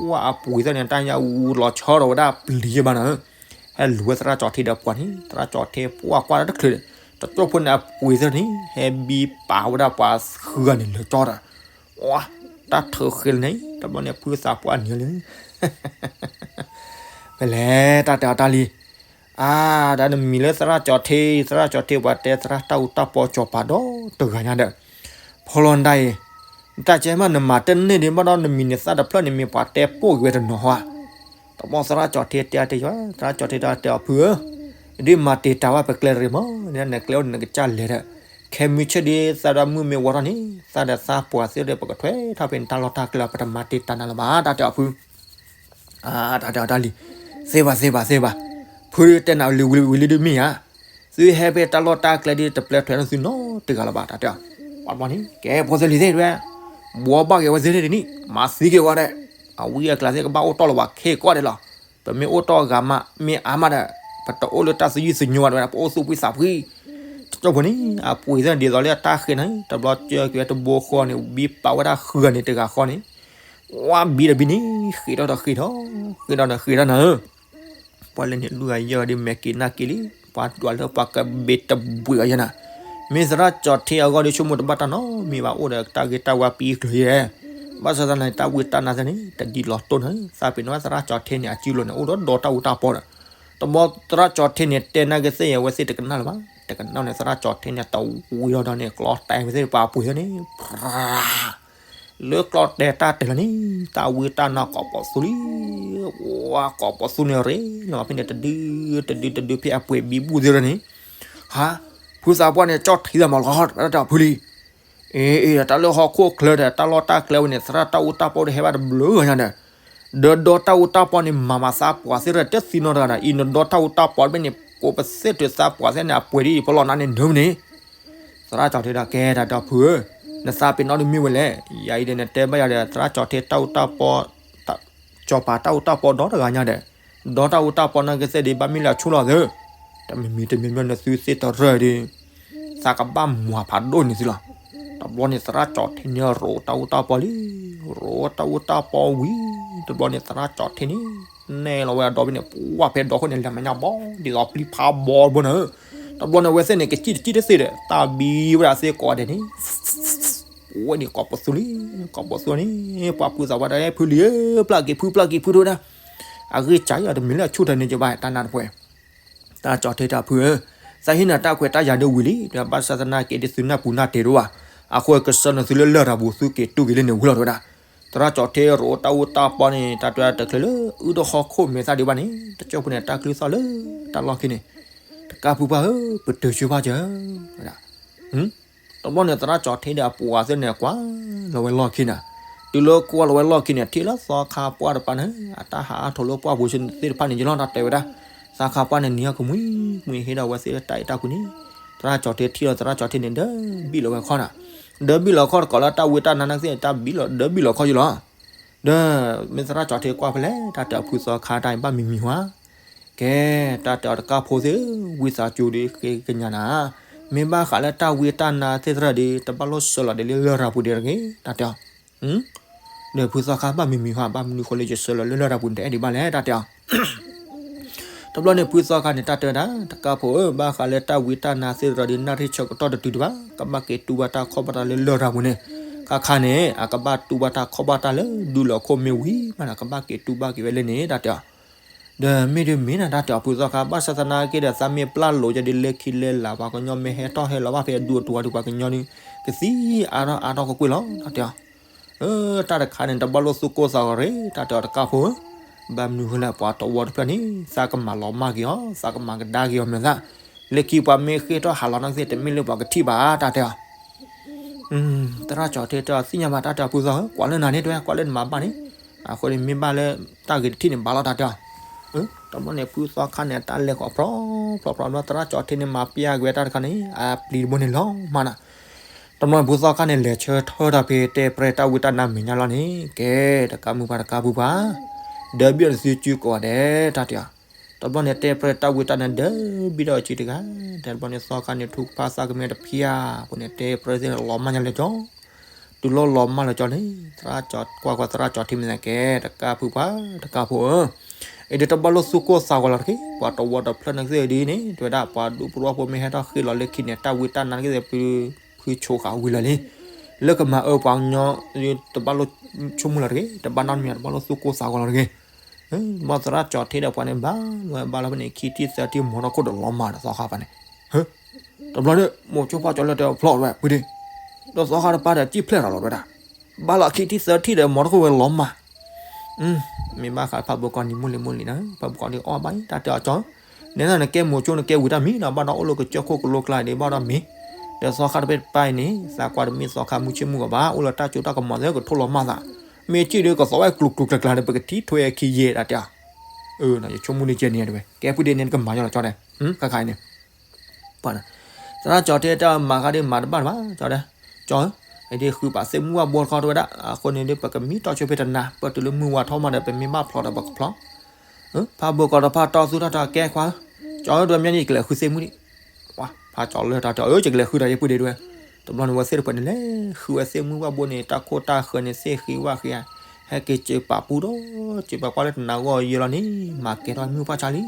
ဝဲအပှ့ၤသ့ၣ်န့ၣ် တၢ်ညါအူလီၤဆီဒီးဝဲဒၣ်ပျံၤယဘၣ်နၤ ဟဲလူၤဝဲသရၣ်ကၠီထံဒီးပှၤန့ၣ် သရၣ်ကၠီထံပှၢ်ကွၢ်တၢ်တချုးဒီး တကၠိဖိန့ၣ် အပှ့ၤသ့ၣ်န့ၣ် ဟဲဘံပာ်ဝဲဒၣ်ပှၤဃုဂၤန့ၣ်လၢကၠီဒီး ဝဲ တၢ်ထုးဃ့လၢန့ၣ် တဘျီန့ၣ် ဖုသးပှၢ်နံၤလံ ဖဲလဲၣ် တၢ်တဲအီၤတၢ်လံ အါ ဒၣ်နမံၤလၢသရၣ်ကၠီထံ သရၣ်ကၠီထံပှၤတဲသရၣ်တၢ်အူတၢ်ပီကၠီၤပၤဒီတဂၤညါဒီး ဖီလီၤဒၣ်အံၤ တၢ်ကဲမးနမၤတန့ၢ်ဒံးဘၣ်ဒီး နမံၤန့ၣ်သၣ်တဖျၢၣ်န့ၣ် မ့ၢ်ပှၤတဲပိာ်က့ၤဝဲတနီၤဟီဧါ တဘျီသရၣ်ကၠီထံတဲအါတဲယွၤ သရၣ်ကၠီထံတဲအီၤဖုဧၢ ဒ်မၤတ့ၢ်တၢ်ဝဲပကျဲတဂ့ၤမး နကျဲအိၣ်န့ၣ်နကစၢ်လဲၤဒီး ခဲမုၢ်ဆ့ၣ်ဒ်သးဒၣ်မုၢ်မ့ၢ်ဝါထီၣ်န့ၣ် သးဒီးသးပှၢ်သ့ၣ်ဒီး ပကထွဲထီၣ်ဖဲန့ၣ်တၢ်လီၢ်တၢ်ကျဲလီၤ ပတမၤတ့ၢ်တၢ်နၤလၢၤဘၣ် တၢ်တဲအီၤဖု အါ တၢ်တဲအီၤတၢ်လံ သ့ဘၣ်သ့ဘၣ်သ့ဘၣ် ဖုတဲနၤဝံၤလံဝံၤလံဒ်မ့ၢ်ဧါ သုဟဲဖဲတၢ်လီၢ်တၢ်ကျဲဒ်တပျဲထွဲနီၢ်သုနီတဂၤလၢၤဘၣ် တၢ်တဲအီၤ ပှၤတဘျီန့ၣ် ကဲဖိသ့ၣ်လံၤသ့ၣ်တဝဲ ဘှီဘၣ်က့ၤဝဲသ့ၣ်န့ၣ် မၤသံက့ၤဝဲဒၣ် အဝံအကျါသ့ၣ်ကဘၣ်အိၣ်တီၢ်လၢၤဘၣ် ခဲကိးဂၤဒဲးလီၤ ပမ့ၢ်အိၣ်တီၢ်ဂၤမး မ့ၢ်အါမးဒီး ပတအိၣ်လၢတၢ်သယုၢ်သညိဘၣ်တဝဲဒၣ် ပအိၣ်သူၣ်ဖှံသးဖှံ တကၠိဖိန့ၣ် အပှ့ၤသ့ၣ်န့ၣ်ဒ်သိးလၢအတၢ်ဃ့န့ၣ် တဘျီကၢက့ၤဝဲတဘိဃီန့ၣ် ဘံပာ်ဝဲဒၣ်ဃုဂၤန့ၣ်တဂၤဃီန့ၣ် ဝါဘံဒီးဘံန့ၣ် ဃ့ထီၣ်ဒီးဃ့ထီၣ် ဃ့ထီၣ်ဒီးဃ့ထီၣ်နၤဧၢ ပှၤလၢန့ၣ် လွံၢ်ဂၤယဲၢ်ဂၤဒ်မဲာ်က့ၤနၢ်က့ၤလံ ပှၤဒွးလၢပှၤကဘ့ၣ်တဘှံးအီၤယဲၢ်နၤ မ့ၢ်သရၣ်ကၠီထံအဂီၢ်ဒ်ဆိကမိၣ်တဘၣ်တၢ်နီတမံၤဘၣ် အိၣ်ဒီးတၢ်ဂ့ၤတၢ်ဝါပံကျၢၤယဲၢ် ဘၣ်ဆၣ်သနာ်က့ တၢ်ဝံတၢ်နါသ့ၣ်န့ၣ် တဒ်လီၤတိၢ်နၤ သးပ့ၤနီၣ်ဝဲသရၣ်ကၠီထံန့ၣ် အစုလိၤန့ၣ် အိၣ်ဒီးဒီတၢ်အူတၢ်ပီဒီး တဘျီသရၣ်ကၠီထံန့ၣ် တဲနာ်က့ၤသ့ၣ်ယဲၢ်ဝဲသ့ၣ်တကနၣ်လၢၤဘၣ် တကနၣ်န့ၣ် သရၣ်ကၠီထံန့ၣ် တဝံၤဒီးန့ၣ် ကျီတဲာ်ဝဲသ့ၣ်ပှၤအပှ့ၤသ့ၣ်န့ၣ် ဖြါ လၢကျီတဲာ်တၢ်တဲာ်လီၤန့ၣ် တၢ်ဝံတၢ်နါကိးပီသူလံ ဝါကိးပီသူန့ၣ်ရ့ လီၤဖဲန့ၣ် တဒု တဒု တဒု ဖဲအပှ့ၤဘံဘူၣ်သ့ၣ်န့ၣ် ဟါ ဖုသးပှၢ်န့ၣ် ကၠီထံသးမးလီၤ တၢ်တဲအီၤဖုလံ အ့ အ့ တၢ်လၢဟီၣ်ခိၣ်ချၢဒီး တၢ်လီၢ်တၢ်ကျဲဝဲန့ၣ် သရၣ်တၢ်အူတၢ်ပီဒီးဟဲဘၣ်တဘျုးဂၤညါဒီး ဒီးဒီတၢ်အူတၢ်ပီန့ၣ် မၤမၤသးပှၢ်သ့ၣ်ဒီး တသံနီတဂၤဒီး အံၤနဒီတၢ်အူတၢ်ပီတဘ့ၣ်န့ၣ် ကိးပသ့ၣ်တုၤသးပှၢ်သ့ၣ်န့ၣ် အပှ့ၤဒ်အံၤ ပလီၢ်နါန့ၣ်နၢမုၢ်န့ၣ် သရၣ်ကၠီထံဒီး ကဲတၢ်တဲအီၤဖုဧၢ, နသးပ့ၤနီၣ်ဒ်မ့ၢ်ဝဲလဲၣ်, ယၤအံၤဒီးနတဲဘၣ်ယၤဒီး သရၣ်ကၠီထံတၢ်အူတၢ်ပီ, ကၠီၤပၤတၢ်အူတၢ်ပီဒီတဂၤညါဒီး, ဒီတၢ်အူတၢ်ပီနာ်က့သ့ၣ်ဒံး ဘၣ်မ့ၢ်လၢအဆူၣ်လီၤသ့, တမံၤမံၤတမံၤမံၤန့ၣ်သုသ့ၣ်တရၢၢ်ဒီး သးကဘၣ်မၤဖးဒိၣ်န့ၢ်သုလီၤ. တဘျီန့ၣ်သရၣ်ကၠီထံန့ၣ်ရိးတၢ်အူတၢ်ပီလံ, ရိးတၢ်အူတၢ်ပီဝံၤ, တဘျီန့ၣ် သရၣ်ကၠီထံန့ၣ် နဲၣ်လီၤဝဲအဒီဘ့ၣ်န့ၣ် ပှၢ်ဖဲဒီခိၣ်န့ၣ် လဲၤမညါဘီ ဒ်သိးပျံၤဖးဘီတဘိန့ၣ်, တဘျီန့ၣ် အဝဲသ့ၣ်န့ၣ် ကစံၣ်တစံၣ်တသ့ဒီး တၢ်ဘံဝဲဒၣ်သ့ၣ်ကိးဂၤဒဲးန့ၣ် ဝဲန့ၣ်ကိးပသူလံ, ကိးပသူန့ၣ် ပှၤဖုသးပှၢ်ဒီး ဖုလံဧၢ, ပျၢ်က့ၤဖု ပျၢ်က့ၤဖုတဝဲဒၣ်, အဂ့ၢ်စံးယၤတမံၤလၢအဆူၣ်ထီၣ်န့ၢ်ကဘၣ်တၢ်နါတပှဲၤ, သရၣ်ကၠီထံတၢ်ဖုဧၢ, သးဟ့ၣ်နၤတၢ်ခွဲးတၢ်ယာ်ဒ်ဝံၤလံ, ဘၣ်ဆၣ်သနာ်က့ဒ်သုနၢ်ပူၤနၢ်တဲာ်ဒိၣ်ဘၣ်, အဃိကဆှၢနၤသုလၢလရာ်ပူၤ သုက့ၤတူၢ်က့ၤလၢန့ၣ်ဝံၤလီၤ တဲဝဲဒၣ်. သရၣ်ကၠီၤထ့ရိအိၣ်တၢ်အူတၢ်ပီန့ၣ် တၢ်တဲတချုးလၢ အုၣ်ဒီးဟီၣ်ခိၣ်မဲာ်သၣ်ဒံးဘၣ်န့ၣ် တကၠိၢ်ဖိန့ၣ် တၢ်ကလုၢ်သီၣ်လၢတၢ်လီၢ်ခံန့ၣ်, တကးဖုပှၢ်ဧၢ, ပတုာ်ဆၢဘၣ်စၢၤ ဝဲဒၣ်. တဘျီန့ၣ် သရၣ်ကၠီၤထ့ဒီးအပှၤသ့ၣ်န့ၣ် ကွၢ်လီၤဝဲလီၢ်ခံန့ၣ်, တုၤလၢကွၢ်လီၤဝဲလီၢ်ခံန့ၣ် ထံၣ်လၢသီခါပှၢ်တပၤန့ၣ် အတၢ်ဟးအါထီၣ်လၢပှၢ်ပူၤသ့ၣ်တဖၣ်န့ၣ် ယလီၢ်တၢ်တဲဝဲဒၣ်. သီခါပှၢ်န့ၣ် နံၤအီၣ်ကမှံမှံ ဟ့ၣ်ဒီးဝဲသ့ၣ်လၢတၢ်အဲၣ်တၢ်ကွံန့ၣ်, သရၣ်ကၠီၤထ့ထံၣ်လီၤ သရၣ်ကၠီၤထ့န့ၣ် ဒၢဘံၣ်လီၤဝဲခီနီၤ, ဒၢဘံၣ်လီၤခီတကိးလၢတၢ်ဝံတၢ်နါန့ၣ်သ့ၣ် တၢ်ဘံၣ်လီၤ ဒၢဘံၣ်လီၤခီယလီၤ. ဒီးမ့ၢ်သရၣ်ကၠီၤထ့ကွၢ်ဖဲလဲၣ် တၢ်တဲအီၤဖုသီခါတၢ်အံၤဘၣ်မံၤမံၤဟါ ကဲ, တၢ်တဲအီၤတကးဖိသ့ၣ် ဝံသးစူၤဒီးဃ့ကညးနၤ, မ့ၢ်ဘၣ်ဃးလၢတၢ်ဝံတၢ်နါသ့ၣ်သရၣ်ဒီး တဘၣ်လိၣ်ဆှၢလီၤဒ်လၢလရာ်ပူၤဒံးတဂ့ၤ တၢ်တဲအီၤ. ဒီးဖုသီခါဘၣ်မံၤမံၤဟါ ဘၣ်မနုၤဃိလၢယဆှၢလီၤလၢလရာ်ပူၤန့ၣ် တအဲၣ်ဒံးဘၣ်လဲၣ် တၢ်တဲအီၤ. တဘျီန့ၣ် ဖုသီခါန့ၣ် တၢ်တဲဝဲဒၣ် တကးဖိဧၢ, ဘၣ်ဃးလၢတၢ်ဝံတၢ်နါသ့ၣ်သရၣ်ဒီး နၣ်ရံၣ်ဆၢကတီၢ်တတုၤဒံးဘၣ်, ကဘၣ်က့ၤတူၢ်ဘၣ်တၢ်ခီၣ်ဘၣ်တၢ်လၢလရာ်ပူၤန့ၣ်, ခါခါန့ၣ် အကဘၣ်တူၢ်ဘၣ်တၢ်ခီၣ်ဘၣ်တၢ်လၢဒူလီၤခိၣ်မ့ၢ်ဝံၤမးန့ၣ် ကဘၣ်က့ၤတူၢ်ဘၣ်က့ၤဝဲလၢန့ၣ် တၢ်တဲအီၤ. ဒီးမ့ၢ်ဒ်မ့ၢ်နၤ တၢ်တဲအီၤဖုသီခါ ဘၣ်ဆၣ်သနာ်က့ဒီး သးမ့ၢ်ပျၢ်လိာ်ယၤဒ်လဲၣ်ခံလဲၣ်လၢ် ပှၤကညီမ့ၢ်ဟဲထီၣ်ဟဲလီၤဘၣ်ဖဲအဒူအတီၤဒီး ပှၤကညီန့ၣ်ကသံအါထီၣ်အါထီၣ်ကွ့ၢ်ကွ့ၢ်လီၤ တၢ်တဲအီၤ. တၢ်တခါန့ၣ် တဘၣ်လိၣ်သူၣ်ကိၢ်သးဂီၤရ့ၣ် တၢ်တဲအီၤတကးဖိဧၢ, ဘၣ်မနုၤဃိလဲၣ် ပှၤတဝီတဖျၢၣ်န့ၣ် သးကမၤလီၤမၢ်က့ၤအီၤ သးကမၤကဒါက့ၤအီၤမ့ၢ်သး, လၢခံပှၤမ့ၢ်ဃ့ၢ်ထီၣ်ဟးလီၤနီၢ်ကသ့ၣ် တမ့ၢ်လၢပှၤကထံၣ်ဘၣ် တၢ်တဲအီၤ. သရၣ်ကၠီၤထ့တဲအီၤ သ့ၣ်ညါဘၣ် တၢ်တဲအီၤဖုသီခါ ကွၢ်လၢနၤန့ၣ်တဲဝဲ ကွၢ်လၢနမၤဘၣ်န့ၣ်, အဃိန့ၣ် မ့ၢ်ဘၣ်လၢတၢ်ဂ့ၤတထံၣ်န့ၣ် ဘၣ်လီၤ တၢ်တဲအီၤ. တဘျီန့ၣ် ဖုသီခါန့ၣ် တၢ်လဲၤဃီၤဖျီဖျီဖျီ သရၣ်ကၠီၤထ့န့ၣ် မၤပျဲက့ၤဝဲတၢ်တခါန့ၣ် အပျံၤတဘိန့ၣ်လီၤမးနီၤ. တဘျီန့ၣ် ဖုသီခါန့ၣ် လဲၤဆၢထၢၣ်ထီၣ်ဖဲတဲပြဲၢ်တၢ်ဝံတၢ်နါမဲာ်ညါလီၤန့ၣ် ကဲ တကးမုၢ်ပှၢ်တကးပူၤပှၢ် ဒၢဘံၣ်အီၤတစုစုကိးဂၤဒဲး တၢ်တဲအီၤ. တဘျီန့ၣ် တဲပြဲၢ်တၢ်ဝံတၢ်နါ ဒၢဘံၣ်ဒီးအစုတဂၤ, ဒီးတဘျီန့ၣ် သီခါန့ၣ် ထုကဖၣ်သးကမဲာ်တဖျၢၣ်အဃိန့ၣ် တဲပြဲၢ်သ့ၣ်န့ၣ် လီၤမၢ်ညါလၢကၠီ တုၤလီၤလီၤမၢ်လၢကၠီန့ၣ် သရၣ်ကၠီၤကွၢ်ကွၢ်သရၣ်ကၠီၤထ့မ့ၢ်သးကဲ တကးဖုပှၢ် တကးဖိဧၢ, အံၤဒီးတဘၣ်လိၣ်သူၣ်ကိၢ်သးဂီၤလီၤတက့ၢ်. ပှၤတဝီတဖျၢၣ်န့ၣ်ကသ့ၣ်ဒ်န့ၣ် တဲဝဲဒၣ် ပှၤဒူပရၢဖိမ့ၢ်ဟဲထီၣ်ဃ့ၢ်လီၤလၢခံန့ၣ် တၢ်ဝံတၢ်နါန့ၣ်ကသ့ၣ် ဖုဆိဃာ်ဝံၤလီၤလံ. လၢကမၤအၢပှၤကညီ တဘၣ်လိၣ်ဆိကမိၣ်လီၤတဂ့ၤ, တဘၣ်နီတမံၤ တဘၣ်လိၣ်သူၣ်ကိၢ်သးဂီၤလီၤတဂ့ၤ. ဘၣ်သရၣ်ကၠီၤထ့ဒီးပှၤန့ၣ် ဘၣ်လီၤဝဲဘၣ်လီၤဖဲန့ၣ် ခံထံၣ်သၢထံၣ် မီၤထီၣ်ခိၣ်ဒီးလီၤမၢ်ဒီးသီခါပှၤန့ၣ် တဘျီန့ၣ် မိၤဆိဖးကၠီၤလၢတဲအီၤဖျီၣ်ဝဲ ဖုဒ့, ဒီးသီခါတပၤဒီး စံၣ်ဖျဲၣ်ထီၣ်လီၤဝဲဒၣ်, ဘၣ်လီၤခံထံၣ်သၢထံၣ်ဒီး မီၤထီၣ်ခိၣ်ဝဲလီၤမၢ်. မ့ၢ်ဘၣ်ဃးဖးဘိကီၢ်နံၤမုၢ်လံမုၢ်လံနီၤ, ဖးဘိကီၢ်ဒ်အီၣ်ဘၣ်အံၤ တၢ်တဲအီၤကၠီၤ, နဲဒၣ်နကဲမိၤဆိနကဲဝံၤတၢ်မံၤနီၤ, ဘၣ်ဒီးအိၣ်လၢကစၢၢ်ခိၣ်ကလိကျါဒ်ဘၣ်ဒီးမ့ၢ်, ဒီးသီခါတဘ့ၣ်တပၤအံၤန့ၣ် သးကွၢ်တမ့ၢ်သီခါမုၢ်ဆ့ၣ်မုၢ်ဂီၤဘၣ်, အိၣ်လၢတၢ်စိတၢ်ကမီၤသ့ၣ် ကထိၣ်လီၤမၢ်သး, မ့ၢ်စံၣ်ဒီးကသီဝဲကျူၤကျူၤကျါကျါဒီး ပကထံၣ်ထွဲခံယဲၢ် တၢ်တဲအီၤ. ယဆိကမိၣ်ဒ်ကဲန့ၣ်တဝဲ ကဲဖုဒ့န့ၣ် နကမၤညီလီၤကၠီၤဒဲး, ခါခါအံၤန့ၣ် သရၣ်ကၠီၤထ့တဲအီၤ မၤဃါဒ်မၤတဘၣ်တဘၣ် ကၠီၤဒဲး, ကၠီၤဧၢ, အံၤဒ်ဃုပာ်သ့ၣ်မုၢ်ဝၣ်ဘိတခီတဲဝဲဒၣ်, အဃိန့ၣ်ဒ်ပကမံတီၢ်ဆိဖဲတနၤ ပၢၢ်တုၤလၢမုၢ်ဝါထီၣ်မးဒီး ပမ့ၢ်ဘၣ်ဖျီဒီးပကဖျီ. ဖးဘိကီၢ်တဖၣ်တီၢ်သူၣ်ထီၣ်တၢ်ကဲခွါဧၢ, ကၠီၤဧၢ တဝဲမ့ၢ်န့ၣ် ယကလဲၤဃုသ့ၣ်မုၢ်ဒံး, ဖးကၠီၤလၢတၢ်တဲအီၤ ယကလဲၤဃုဒီးယပုၢ်ဒ့တဝဲ. တဘျီန့ၣ် ဝဲသ့ၣ်တဖၣ်န့ၣ်လဲၤ ဃုဝဲသ့ၣ်မုၢ်ဝၣ်ဘိန့ၣ် တၢ်ခိၣ်တၢ်ဃၢၤန့ၣ် သ့ၣ်ဃံဝၣ်ဃံဧါ, ဟဲက့ၤစၢၤပာ်ပူၤဒီး စၢၤပာ်ကွၢ်လၢတနၤဂီၢ်ယဲလီၤန့ၣ် မၤကဲၤထီၣ်မုၢ်ဖးဆါလံ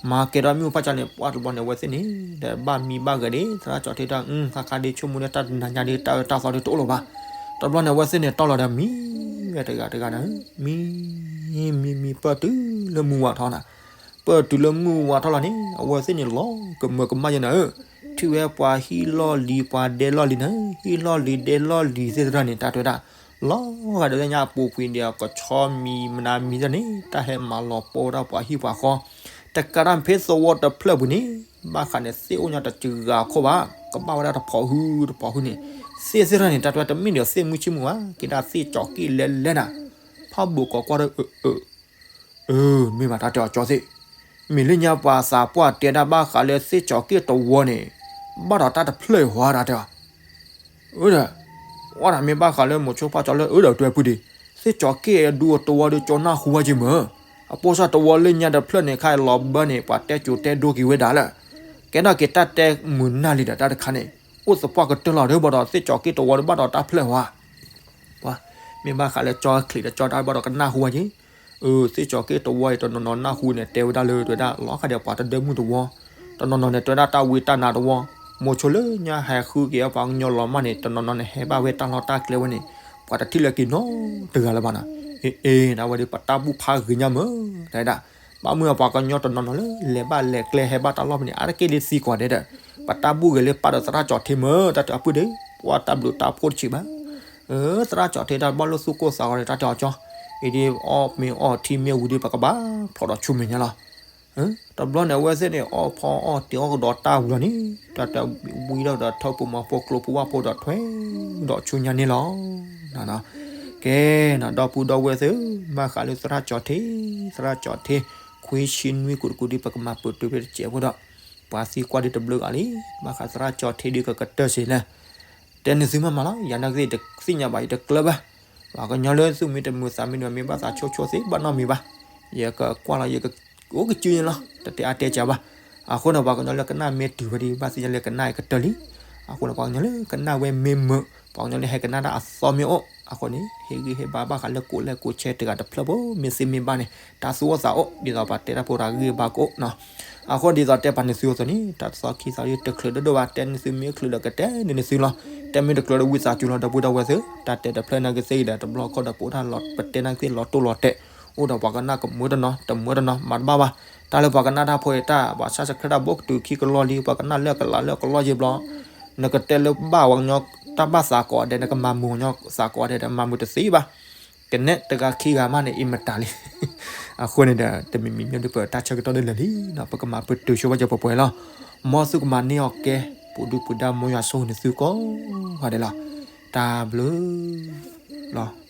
မၤကဲၤထီၣ်မုၢ်ဖးဆါန့ၣ် ပှၢ်တဘျီန့ၣ် အဝဲသ့ၣ်န့ၣ် ဒီးဘၣ်မံဘၣ်ဂဲၤဒ် သရၣ်ကၠီၤထ့တၢ် ခါခါဒ်ဆိကမိၣ်လၢတၢ်တနၤညါဒ်တၢ်အၢတၢ်သီဒ်တအိၣ်လၢၤဘၣ်. တဘျီန့ၣ် အဝဲသ့ၣ်န့ၣ်တီၢ်လီၤဒီးမံဝဲတဂၤတဂၤန့ၣ် မံ မံမံမံ ပၢၢ်တုၤလၢမုၢ်ဝါထီၣ်နၤ, ပၢၢ်တုၤလၢမုၢ်ဝါထီၣ်လီၤန့ၣ် အဝဲသ့ၣ်န့ၣ်လီၤကမၢကမၣ်ယဲနၤဧၢ, ထံၣ်ဝဲပှၤဟံၣ်လီၢ်လံၤ ပှၤဒဲလီၢ်လံၤနၤ, ဟံၣ်လီၢ်လံၤဒဲလီၢ်လံၤသ့ၣ်တဖၣ်န့ၣ် တၢ်တဲဝဲဒၣ် လီၤဂာ်ဒီးလၢညါအပူၤကွံာ်ဒီး ကဆီမံၤမနၤမံၤတဖၣ်န့ၣ် တၢ်ဟဲမၤလီၤပှီၢ်ဝဲဒၣ်ပှၤဟံၣ်ပှၤဃီ, တကးဒၣ်ဖဲသဝီတဖျၢၣ်ပူၤန့ၣ် ဘၣ်ဃးန့ၣ် သ့ၣ်အိၣ်ညါတစှၤဂၤခိၣ်ဘၣ်, ကဘၣ်ဝဲဒၣ်တဖီၣ်ဟုတဖီၣ်ဟုန့ၣ်, သ့ၣ်သ့ၣ်တဖၣ်န့ၣ် တၢ်တဲဝဲတမ့ၢ်ဒီးသ့ၣ်မုၢ်ဆ့ၣ်မုၢ်ဘၣ်, ကဲဒၣ်သ့ၣ်ကၠီၤက့ၣ်လဲၤလဲၤနၤ, ဖးဘိကီၢ်ကွၢ်ဒီး အၢ မ့ၢ်ဘၣ်တၢ်တဲအီၤကၠီသ့ၣ်, မ့ၢ်လၢညါပှၤသးပှၢ်တဲဒၣ်ဘၣ်ဃးလၢသ့ၣ်ကၠီၤက့ၣ်တဝီန့ၣ် ဘၣ်ဒီးတၢ်တဖျၢၣ်အံၤဟီတၢ်တဲအီၤ, အၢ ဝဲဒၣ်မ့ၢ်ဘၣ်ဃးလၢမိၤဆိဖးကၠီၤလၢအၢဒီးတွဲပုၢ်ဒံး, သ့ၣ်ကၠီၤက့ၣ်အဒူအတဝီဒီးကၠီနၢ်ဟူဝဲက့ၤမၢ်, အပိၢ်စၢ်တဝီလၢညါတဖျၢၣ်န့ၣ် ခါအံၤလီၤဘၢန့ၣ် ပှၤတဲကိၤတဲဒိက့ၤဝဲဒၣ်လၢ ကဲထီၣ်က့ၤတၢ်တဲမုာ်နၢ်လံဒီးတၢ်တခါန့ၣ် အိၣ်သပှၢ်ကတၢၢ်လီၤဒီး ဘၣ်ဒီးသ့ၣ်ကၠီၤက့ၣ်တဝီဒီးဘၣ်ဒီးတၢ်ဖျၢၣ်ဟီ ပှၤ မ့ၢ်ဘၣ်ဃးလၢကၠီချံးဒီးကၠီတၢ်ဘၣ်ဒီးကနၢ်ဟူဝဲက့ၤ, အၢ သ့ၣ်ကၠီၤက့ၣ်တဝီအံၤ တနီၤနီၤနၢ်ဟူန့ၣ် တဲဝဲဒၣ်လၢ တဲဝဲဒၣ် လီၤဃာ်ဒီးပှၤတဒၢမုၢ်တဝီ, တနီၤနီၤန့ၣ် တဲဝဲဒၣ်တၢ်ဝံတၢ်နါတဝီ, မိၤဆိလၢညါဟဲဃုက့ၤအပှၤကညီလီၤမၢ်န့ၣ် တနီၤနီၤန့ၣ် ဟဲဘၣ်ဝဲတၢ်လီၢ်တၢ်ကျဲဝဲန့ၣ် ပှၤတထံၣ်လၢက့ၤနီတဂၤလၢၤဘၣ်နီၤ, အ့ အ့ နဝဲဒီးပတၢ်ဘူၣ်ဖးဂ့ၤညါမၢ်, တဲဝဲဒၣ် ဘၣ်မုၢ်အပှၤကညီတနီၤနီၤလၢ လဲၤဘၣ်လဲၤကျဲဟဲဘၣ်တၢ်လီၢ်ဖဲန့ၣ် အါတက့ၢ်ဒ်သံကွၢ်ဒဲးဒီး ပတၢ်ဘူၣ်ဂဲၤလၢပၢ်ဒီးသရၣ်ကၠီၤထ့မ့ၢ် တၢ်တအပုၢ်ဒဲး ပှၤတၢ်ဘျုးတၢ်ဖှိၣ်တဆံးဘၣ်. သရၣ်ကၠီၤထ့တၢ်ဘၣ်လိာ်သူၣ်ကိၢ်သးဂီၤဒီး တၢ်တဲအီၤကၠီ အံၤဒ်အီၣ်မ့ၤအီၣ်ထံမ့ၢ်ဝံၤဒီး ပကဘၣ်ဖျိးဒီးဆူမဲာ်ညါလီၤ. တဘျီန့ၣ် အဝဲသ့ၣ်န့ၣ် အီၣ်ဖီအီၣ်တ့ၤအီၣ်ကဒီးတၢ်ဝံၤလီၤန့ၣ် တၢ်တဲဝံၤဒီး ဒီးထၢပူၤမၤဖိကျိဖိဝၣ်ဖိဒီးထွဲဒီးဆူညါန့ၣ်လီၤ. ကဲနီၤ ဒီပုၢ်ဒီဝဲၢ်သ့ၣ်ဧၢ, ဘၣ်ဃးလၢသရၣ်ကၠီၤထ့, သရၣ်ကၠီၤထ့ ခွံဆံနွံကိးတကိးဒ် ပကမၤပတုာ်ဖဲတစဲးဖိဒီး ပှၤသံကွၢ်ဒ်တဘျုးဂၤလံ. ဘၣ်ဃးသရၣ်ကၠီၤထ့ဒ်ကကတၢၢ်စ့ၢ်လဲၣ် တဲန့ၢ်သုမးမးလီၤ. ယၤနာ်က့သ့ၣ်တသ့ၣ်ညါဘၣ် ယတကျၢၤဘၣ်. ပှၤကညီလၢသူၣ်မံတမုာ်သးမံတမုာ် မ့ၢ်ဘၣ်သးဆိဆိသ့ ဘၣ်နီတမံၤဘၣ်. ယကကွၢ်လီၤ ယကအိၣ်ကစုန့ၣ်လီၤ. တတဲအါတဲစှၤဘၣ်. အဃိန့ၣ် ပှၤကညီလၢကနၣ်မ့ၢ်တုၤဝဲဒ် ဘၣ်သ့ၣ်ညါလၢကနၣ်အံၤကတၢၢ်လံ. အဃိန့ၣ် ပှၤကညီလၢကနၣ်ဝဲမ့ၢ်မုာ်, ပှၤကညီလၢဟဲကနၣ်တၢ်အသီမ့ၢ်အိၣ်, အဃိန့ၣ် ဟ့ၣ်ဂံၢ်ဟ့ၣ်ဘါဘၣ်ဃးလၢကိးလဲၣ်ကိးဆဲးတဂၤတဖျၢၣ်ဖိ မ့ၢ်သ့မ့ၢ်ဘၣ်န့ၣ် တၢ်သူၣ်အိၣ်သးအိၣ် ဒ်သိးပှၤတဲတၢ်ဖိတၢ်ဂံၢ်ဘါကအိၣ်နီၤ. အဃိဒ်သိးတဲပာ်န့ၢ်သုအသိးန့ၣ် တၢ်သီခံသီယတချုးဒိၣ်ဒိၣ်ဘၣ်, တဲန့ၢ်သုမ့ၢ်ချုးဒီးကတဲန့ၢ်သုလီၤ. တဲမ့ၢ်တချုးဒီးဝံသးစူၤလီၤ ဒီပုၢ်ဒီဝဲၢ်သ့ၣ်, တၢ်တဲတဖျၢၣ်နာ်က့သ့ၣ်ဒီး တဘျီခီဒီးပအိၣ်တၢ်လီၤ ပတဲနာ်က့သ့ၣ်လီၤတိၢ်လီၤတဲာ်, အိၣ်ဒီးပှၤကနၣ်ကမုာ်တနီၤ တမုာ်တနီၤ မၤတဘၣ်ဘၣ်. တၢ်လၢပှၤကနၣ်တၢ်ဖိအံၤတၢ် ဘၣ်ဆၣ်စခရၢၣ်တၢ်ဘိၣ်ကတုၤခံကလီၢ်လံ ပှၤကနၣ်လၢအကလးလၢအကလီၢ်ယံၤဘျီ နကတဲလၢဘၣ်ပှၤကညီတၢ်ဘၣ်သးကိးဂၤဒဲး နကမၤမုာ်ပှၤကညီသးကိးဂၤဒဲးဒီး မၤမုာ်တသ့ဘၣ်. ကနဲတဂၤခံဂၤမးန့ၣ် အံၤမတၤလံ. အဃိန့ၣ်ဒီး တမံၤမံၤမ့ၢ်ဒ်ပတၢ်ဆၢကတီၢ်ဒ်လဲၣ်လံနီၤ ပကမၤပတုာ်ဆိဝဲကပှဲၤပှဲၤလီၤ. မ်သုကမၤန့ၢ်အီၤကဲ ပူၤဒုၣ်ပူၤဒါ မ်ယွၤဆိၣ်ဂ့ၤန့ၢ်သုကိးဂၤဒဲးလီၤ. တၢ်ဘျုးလီၤ.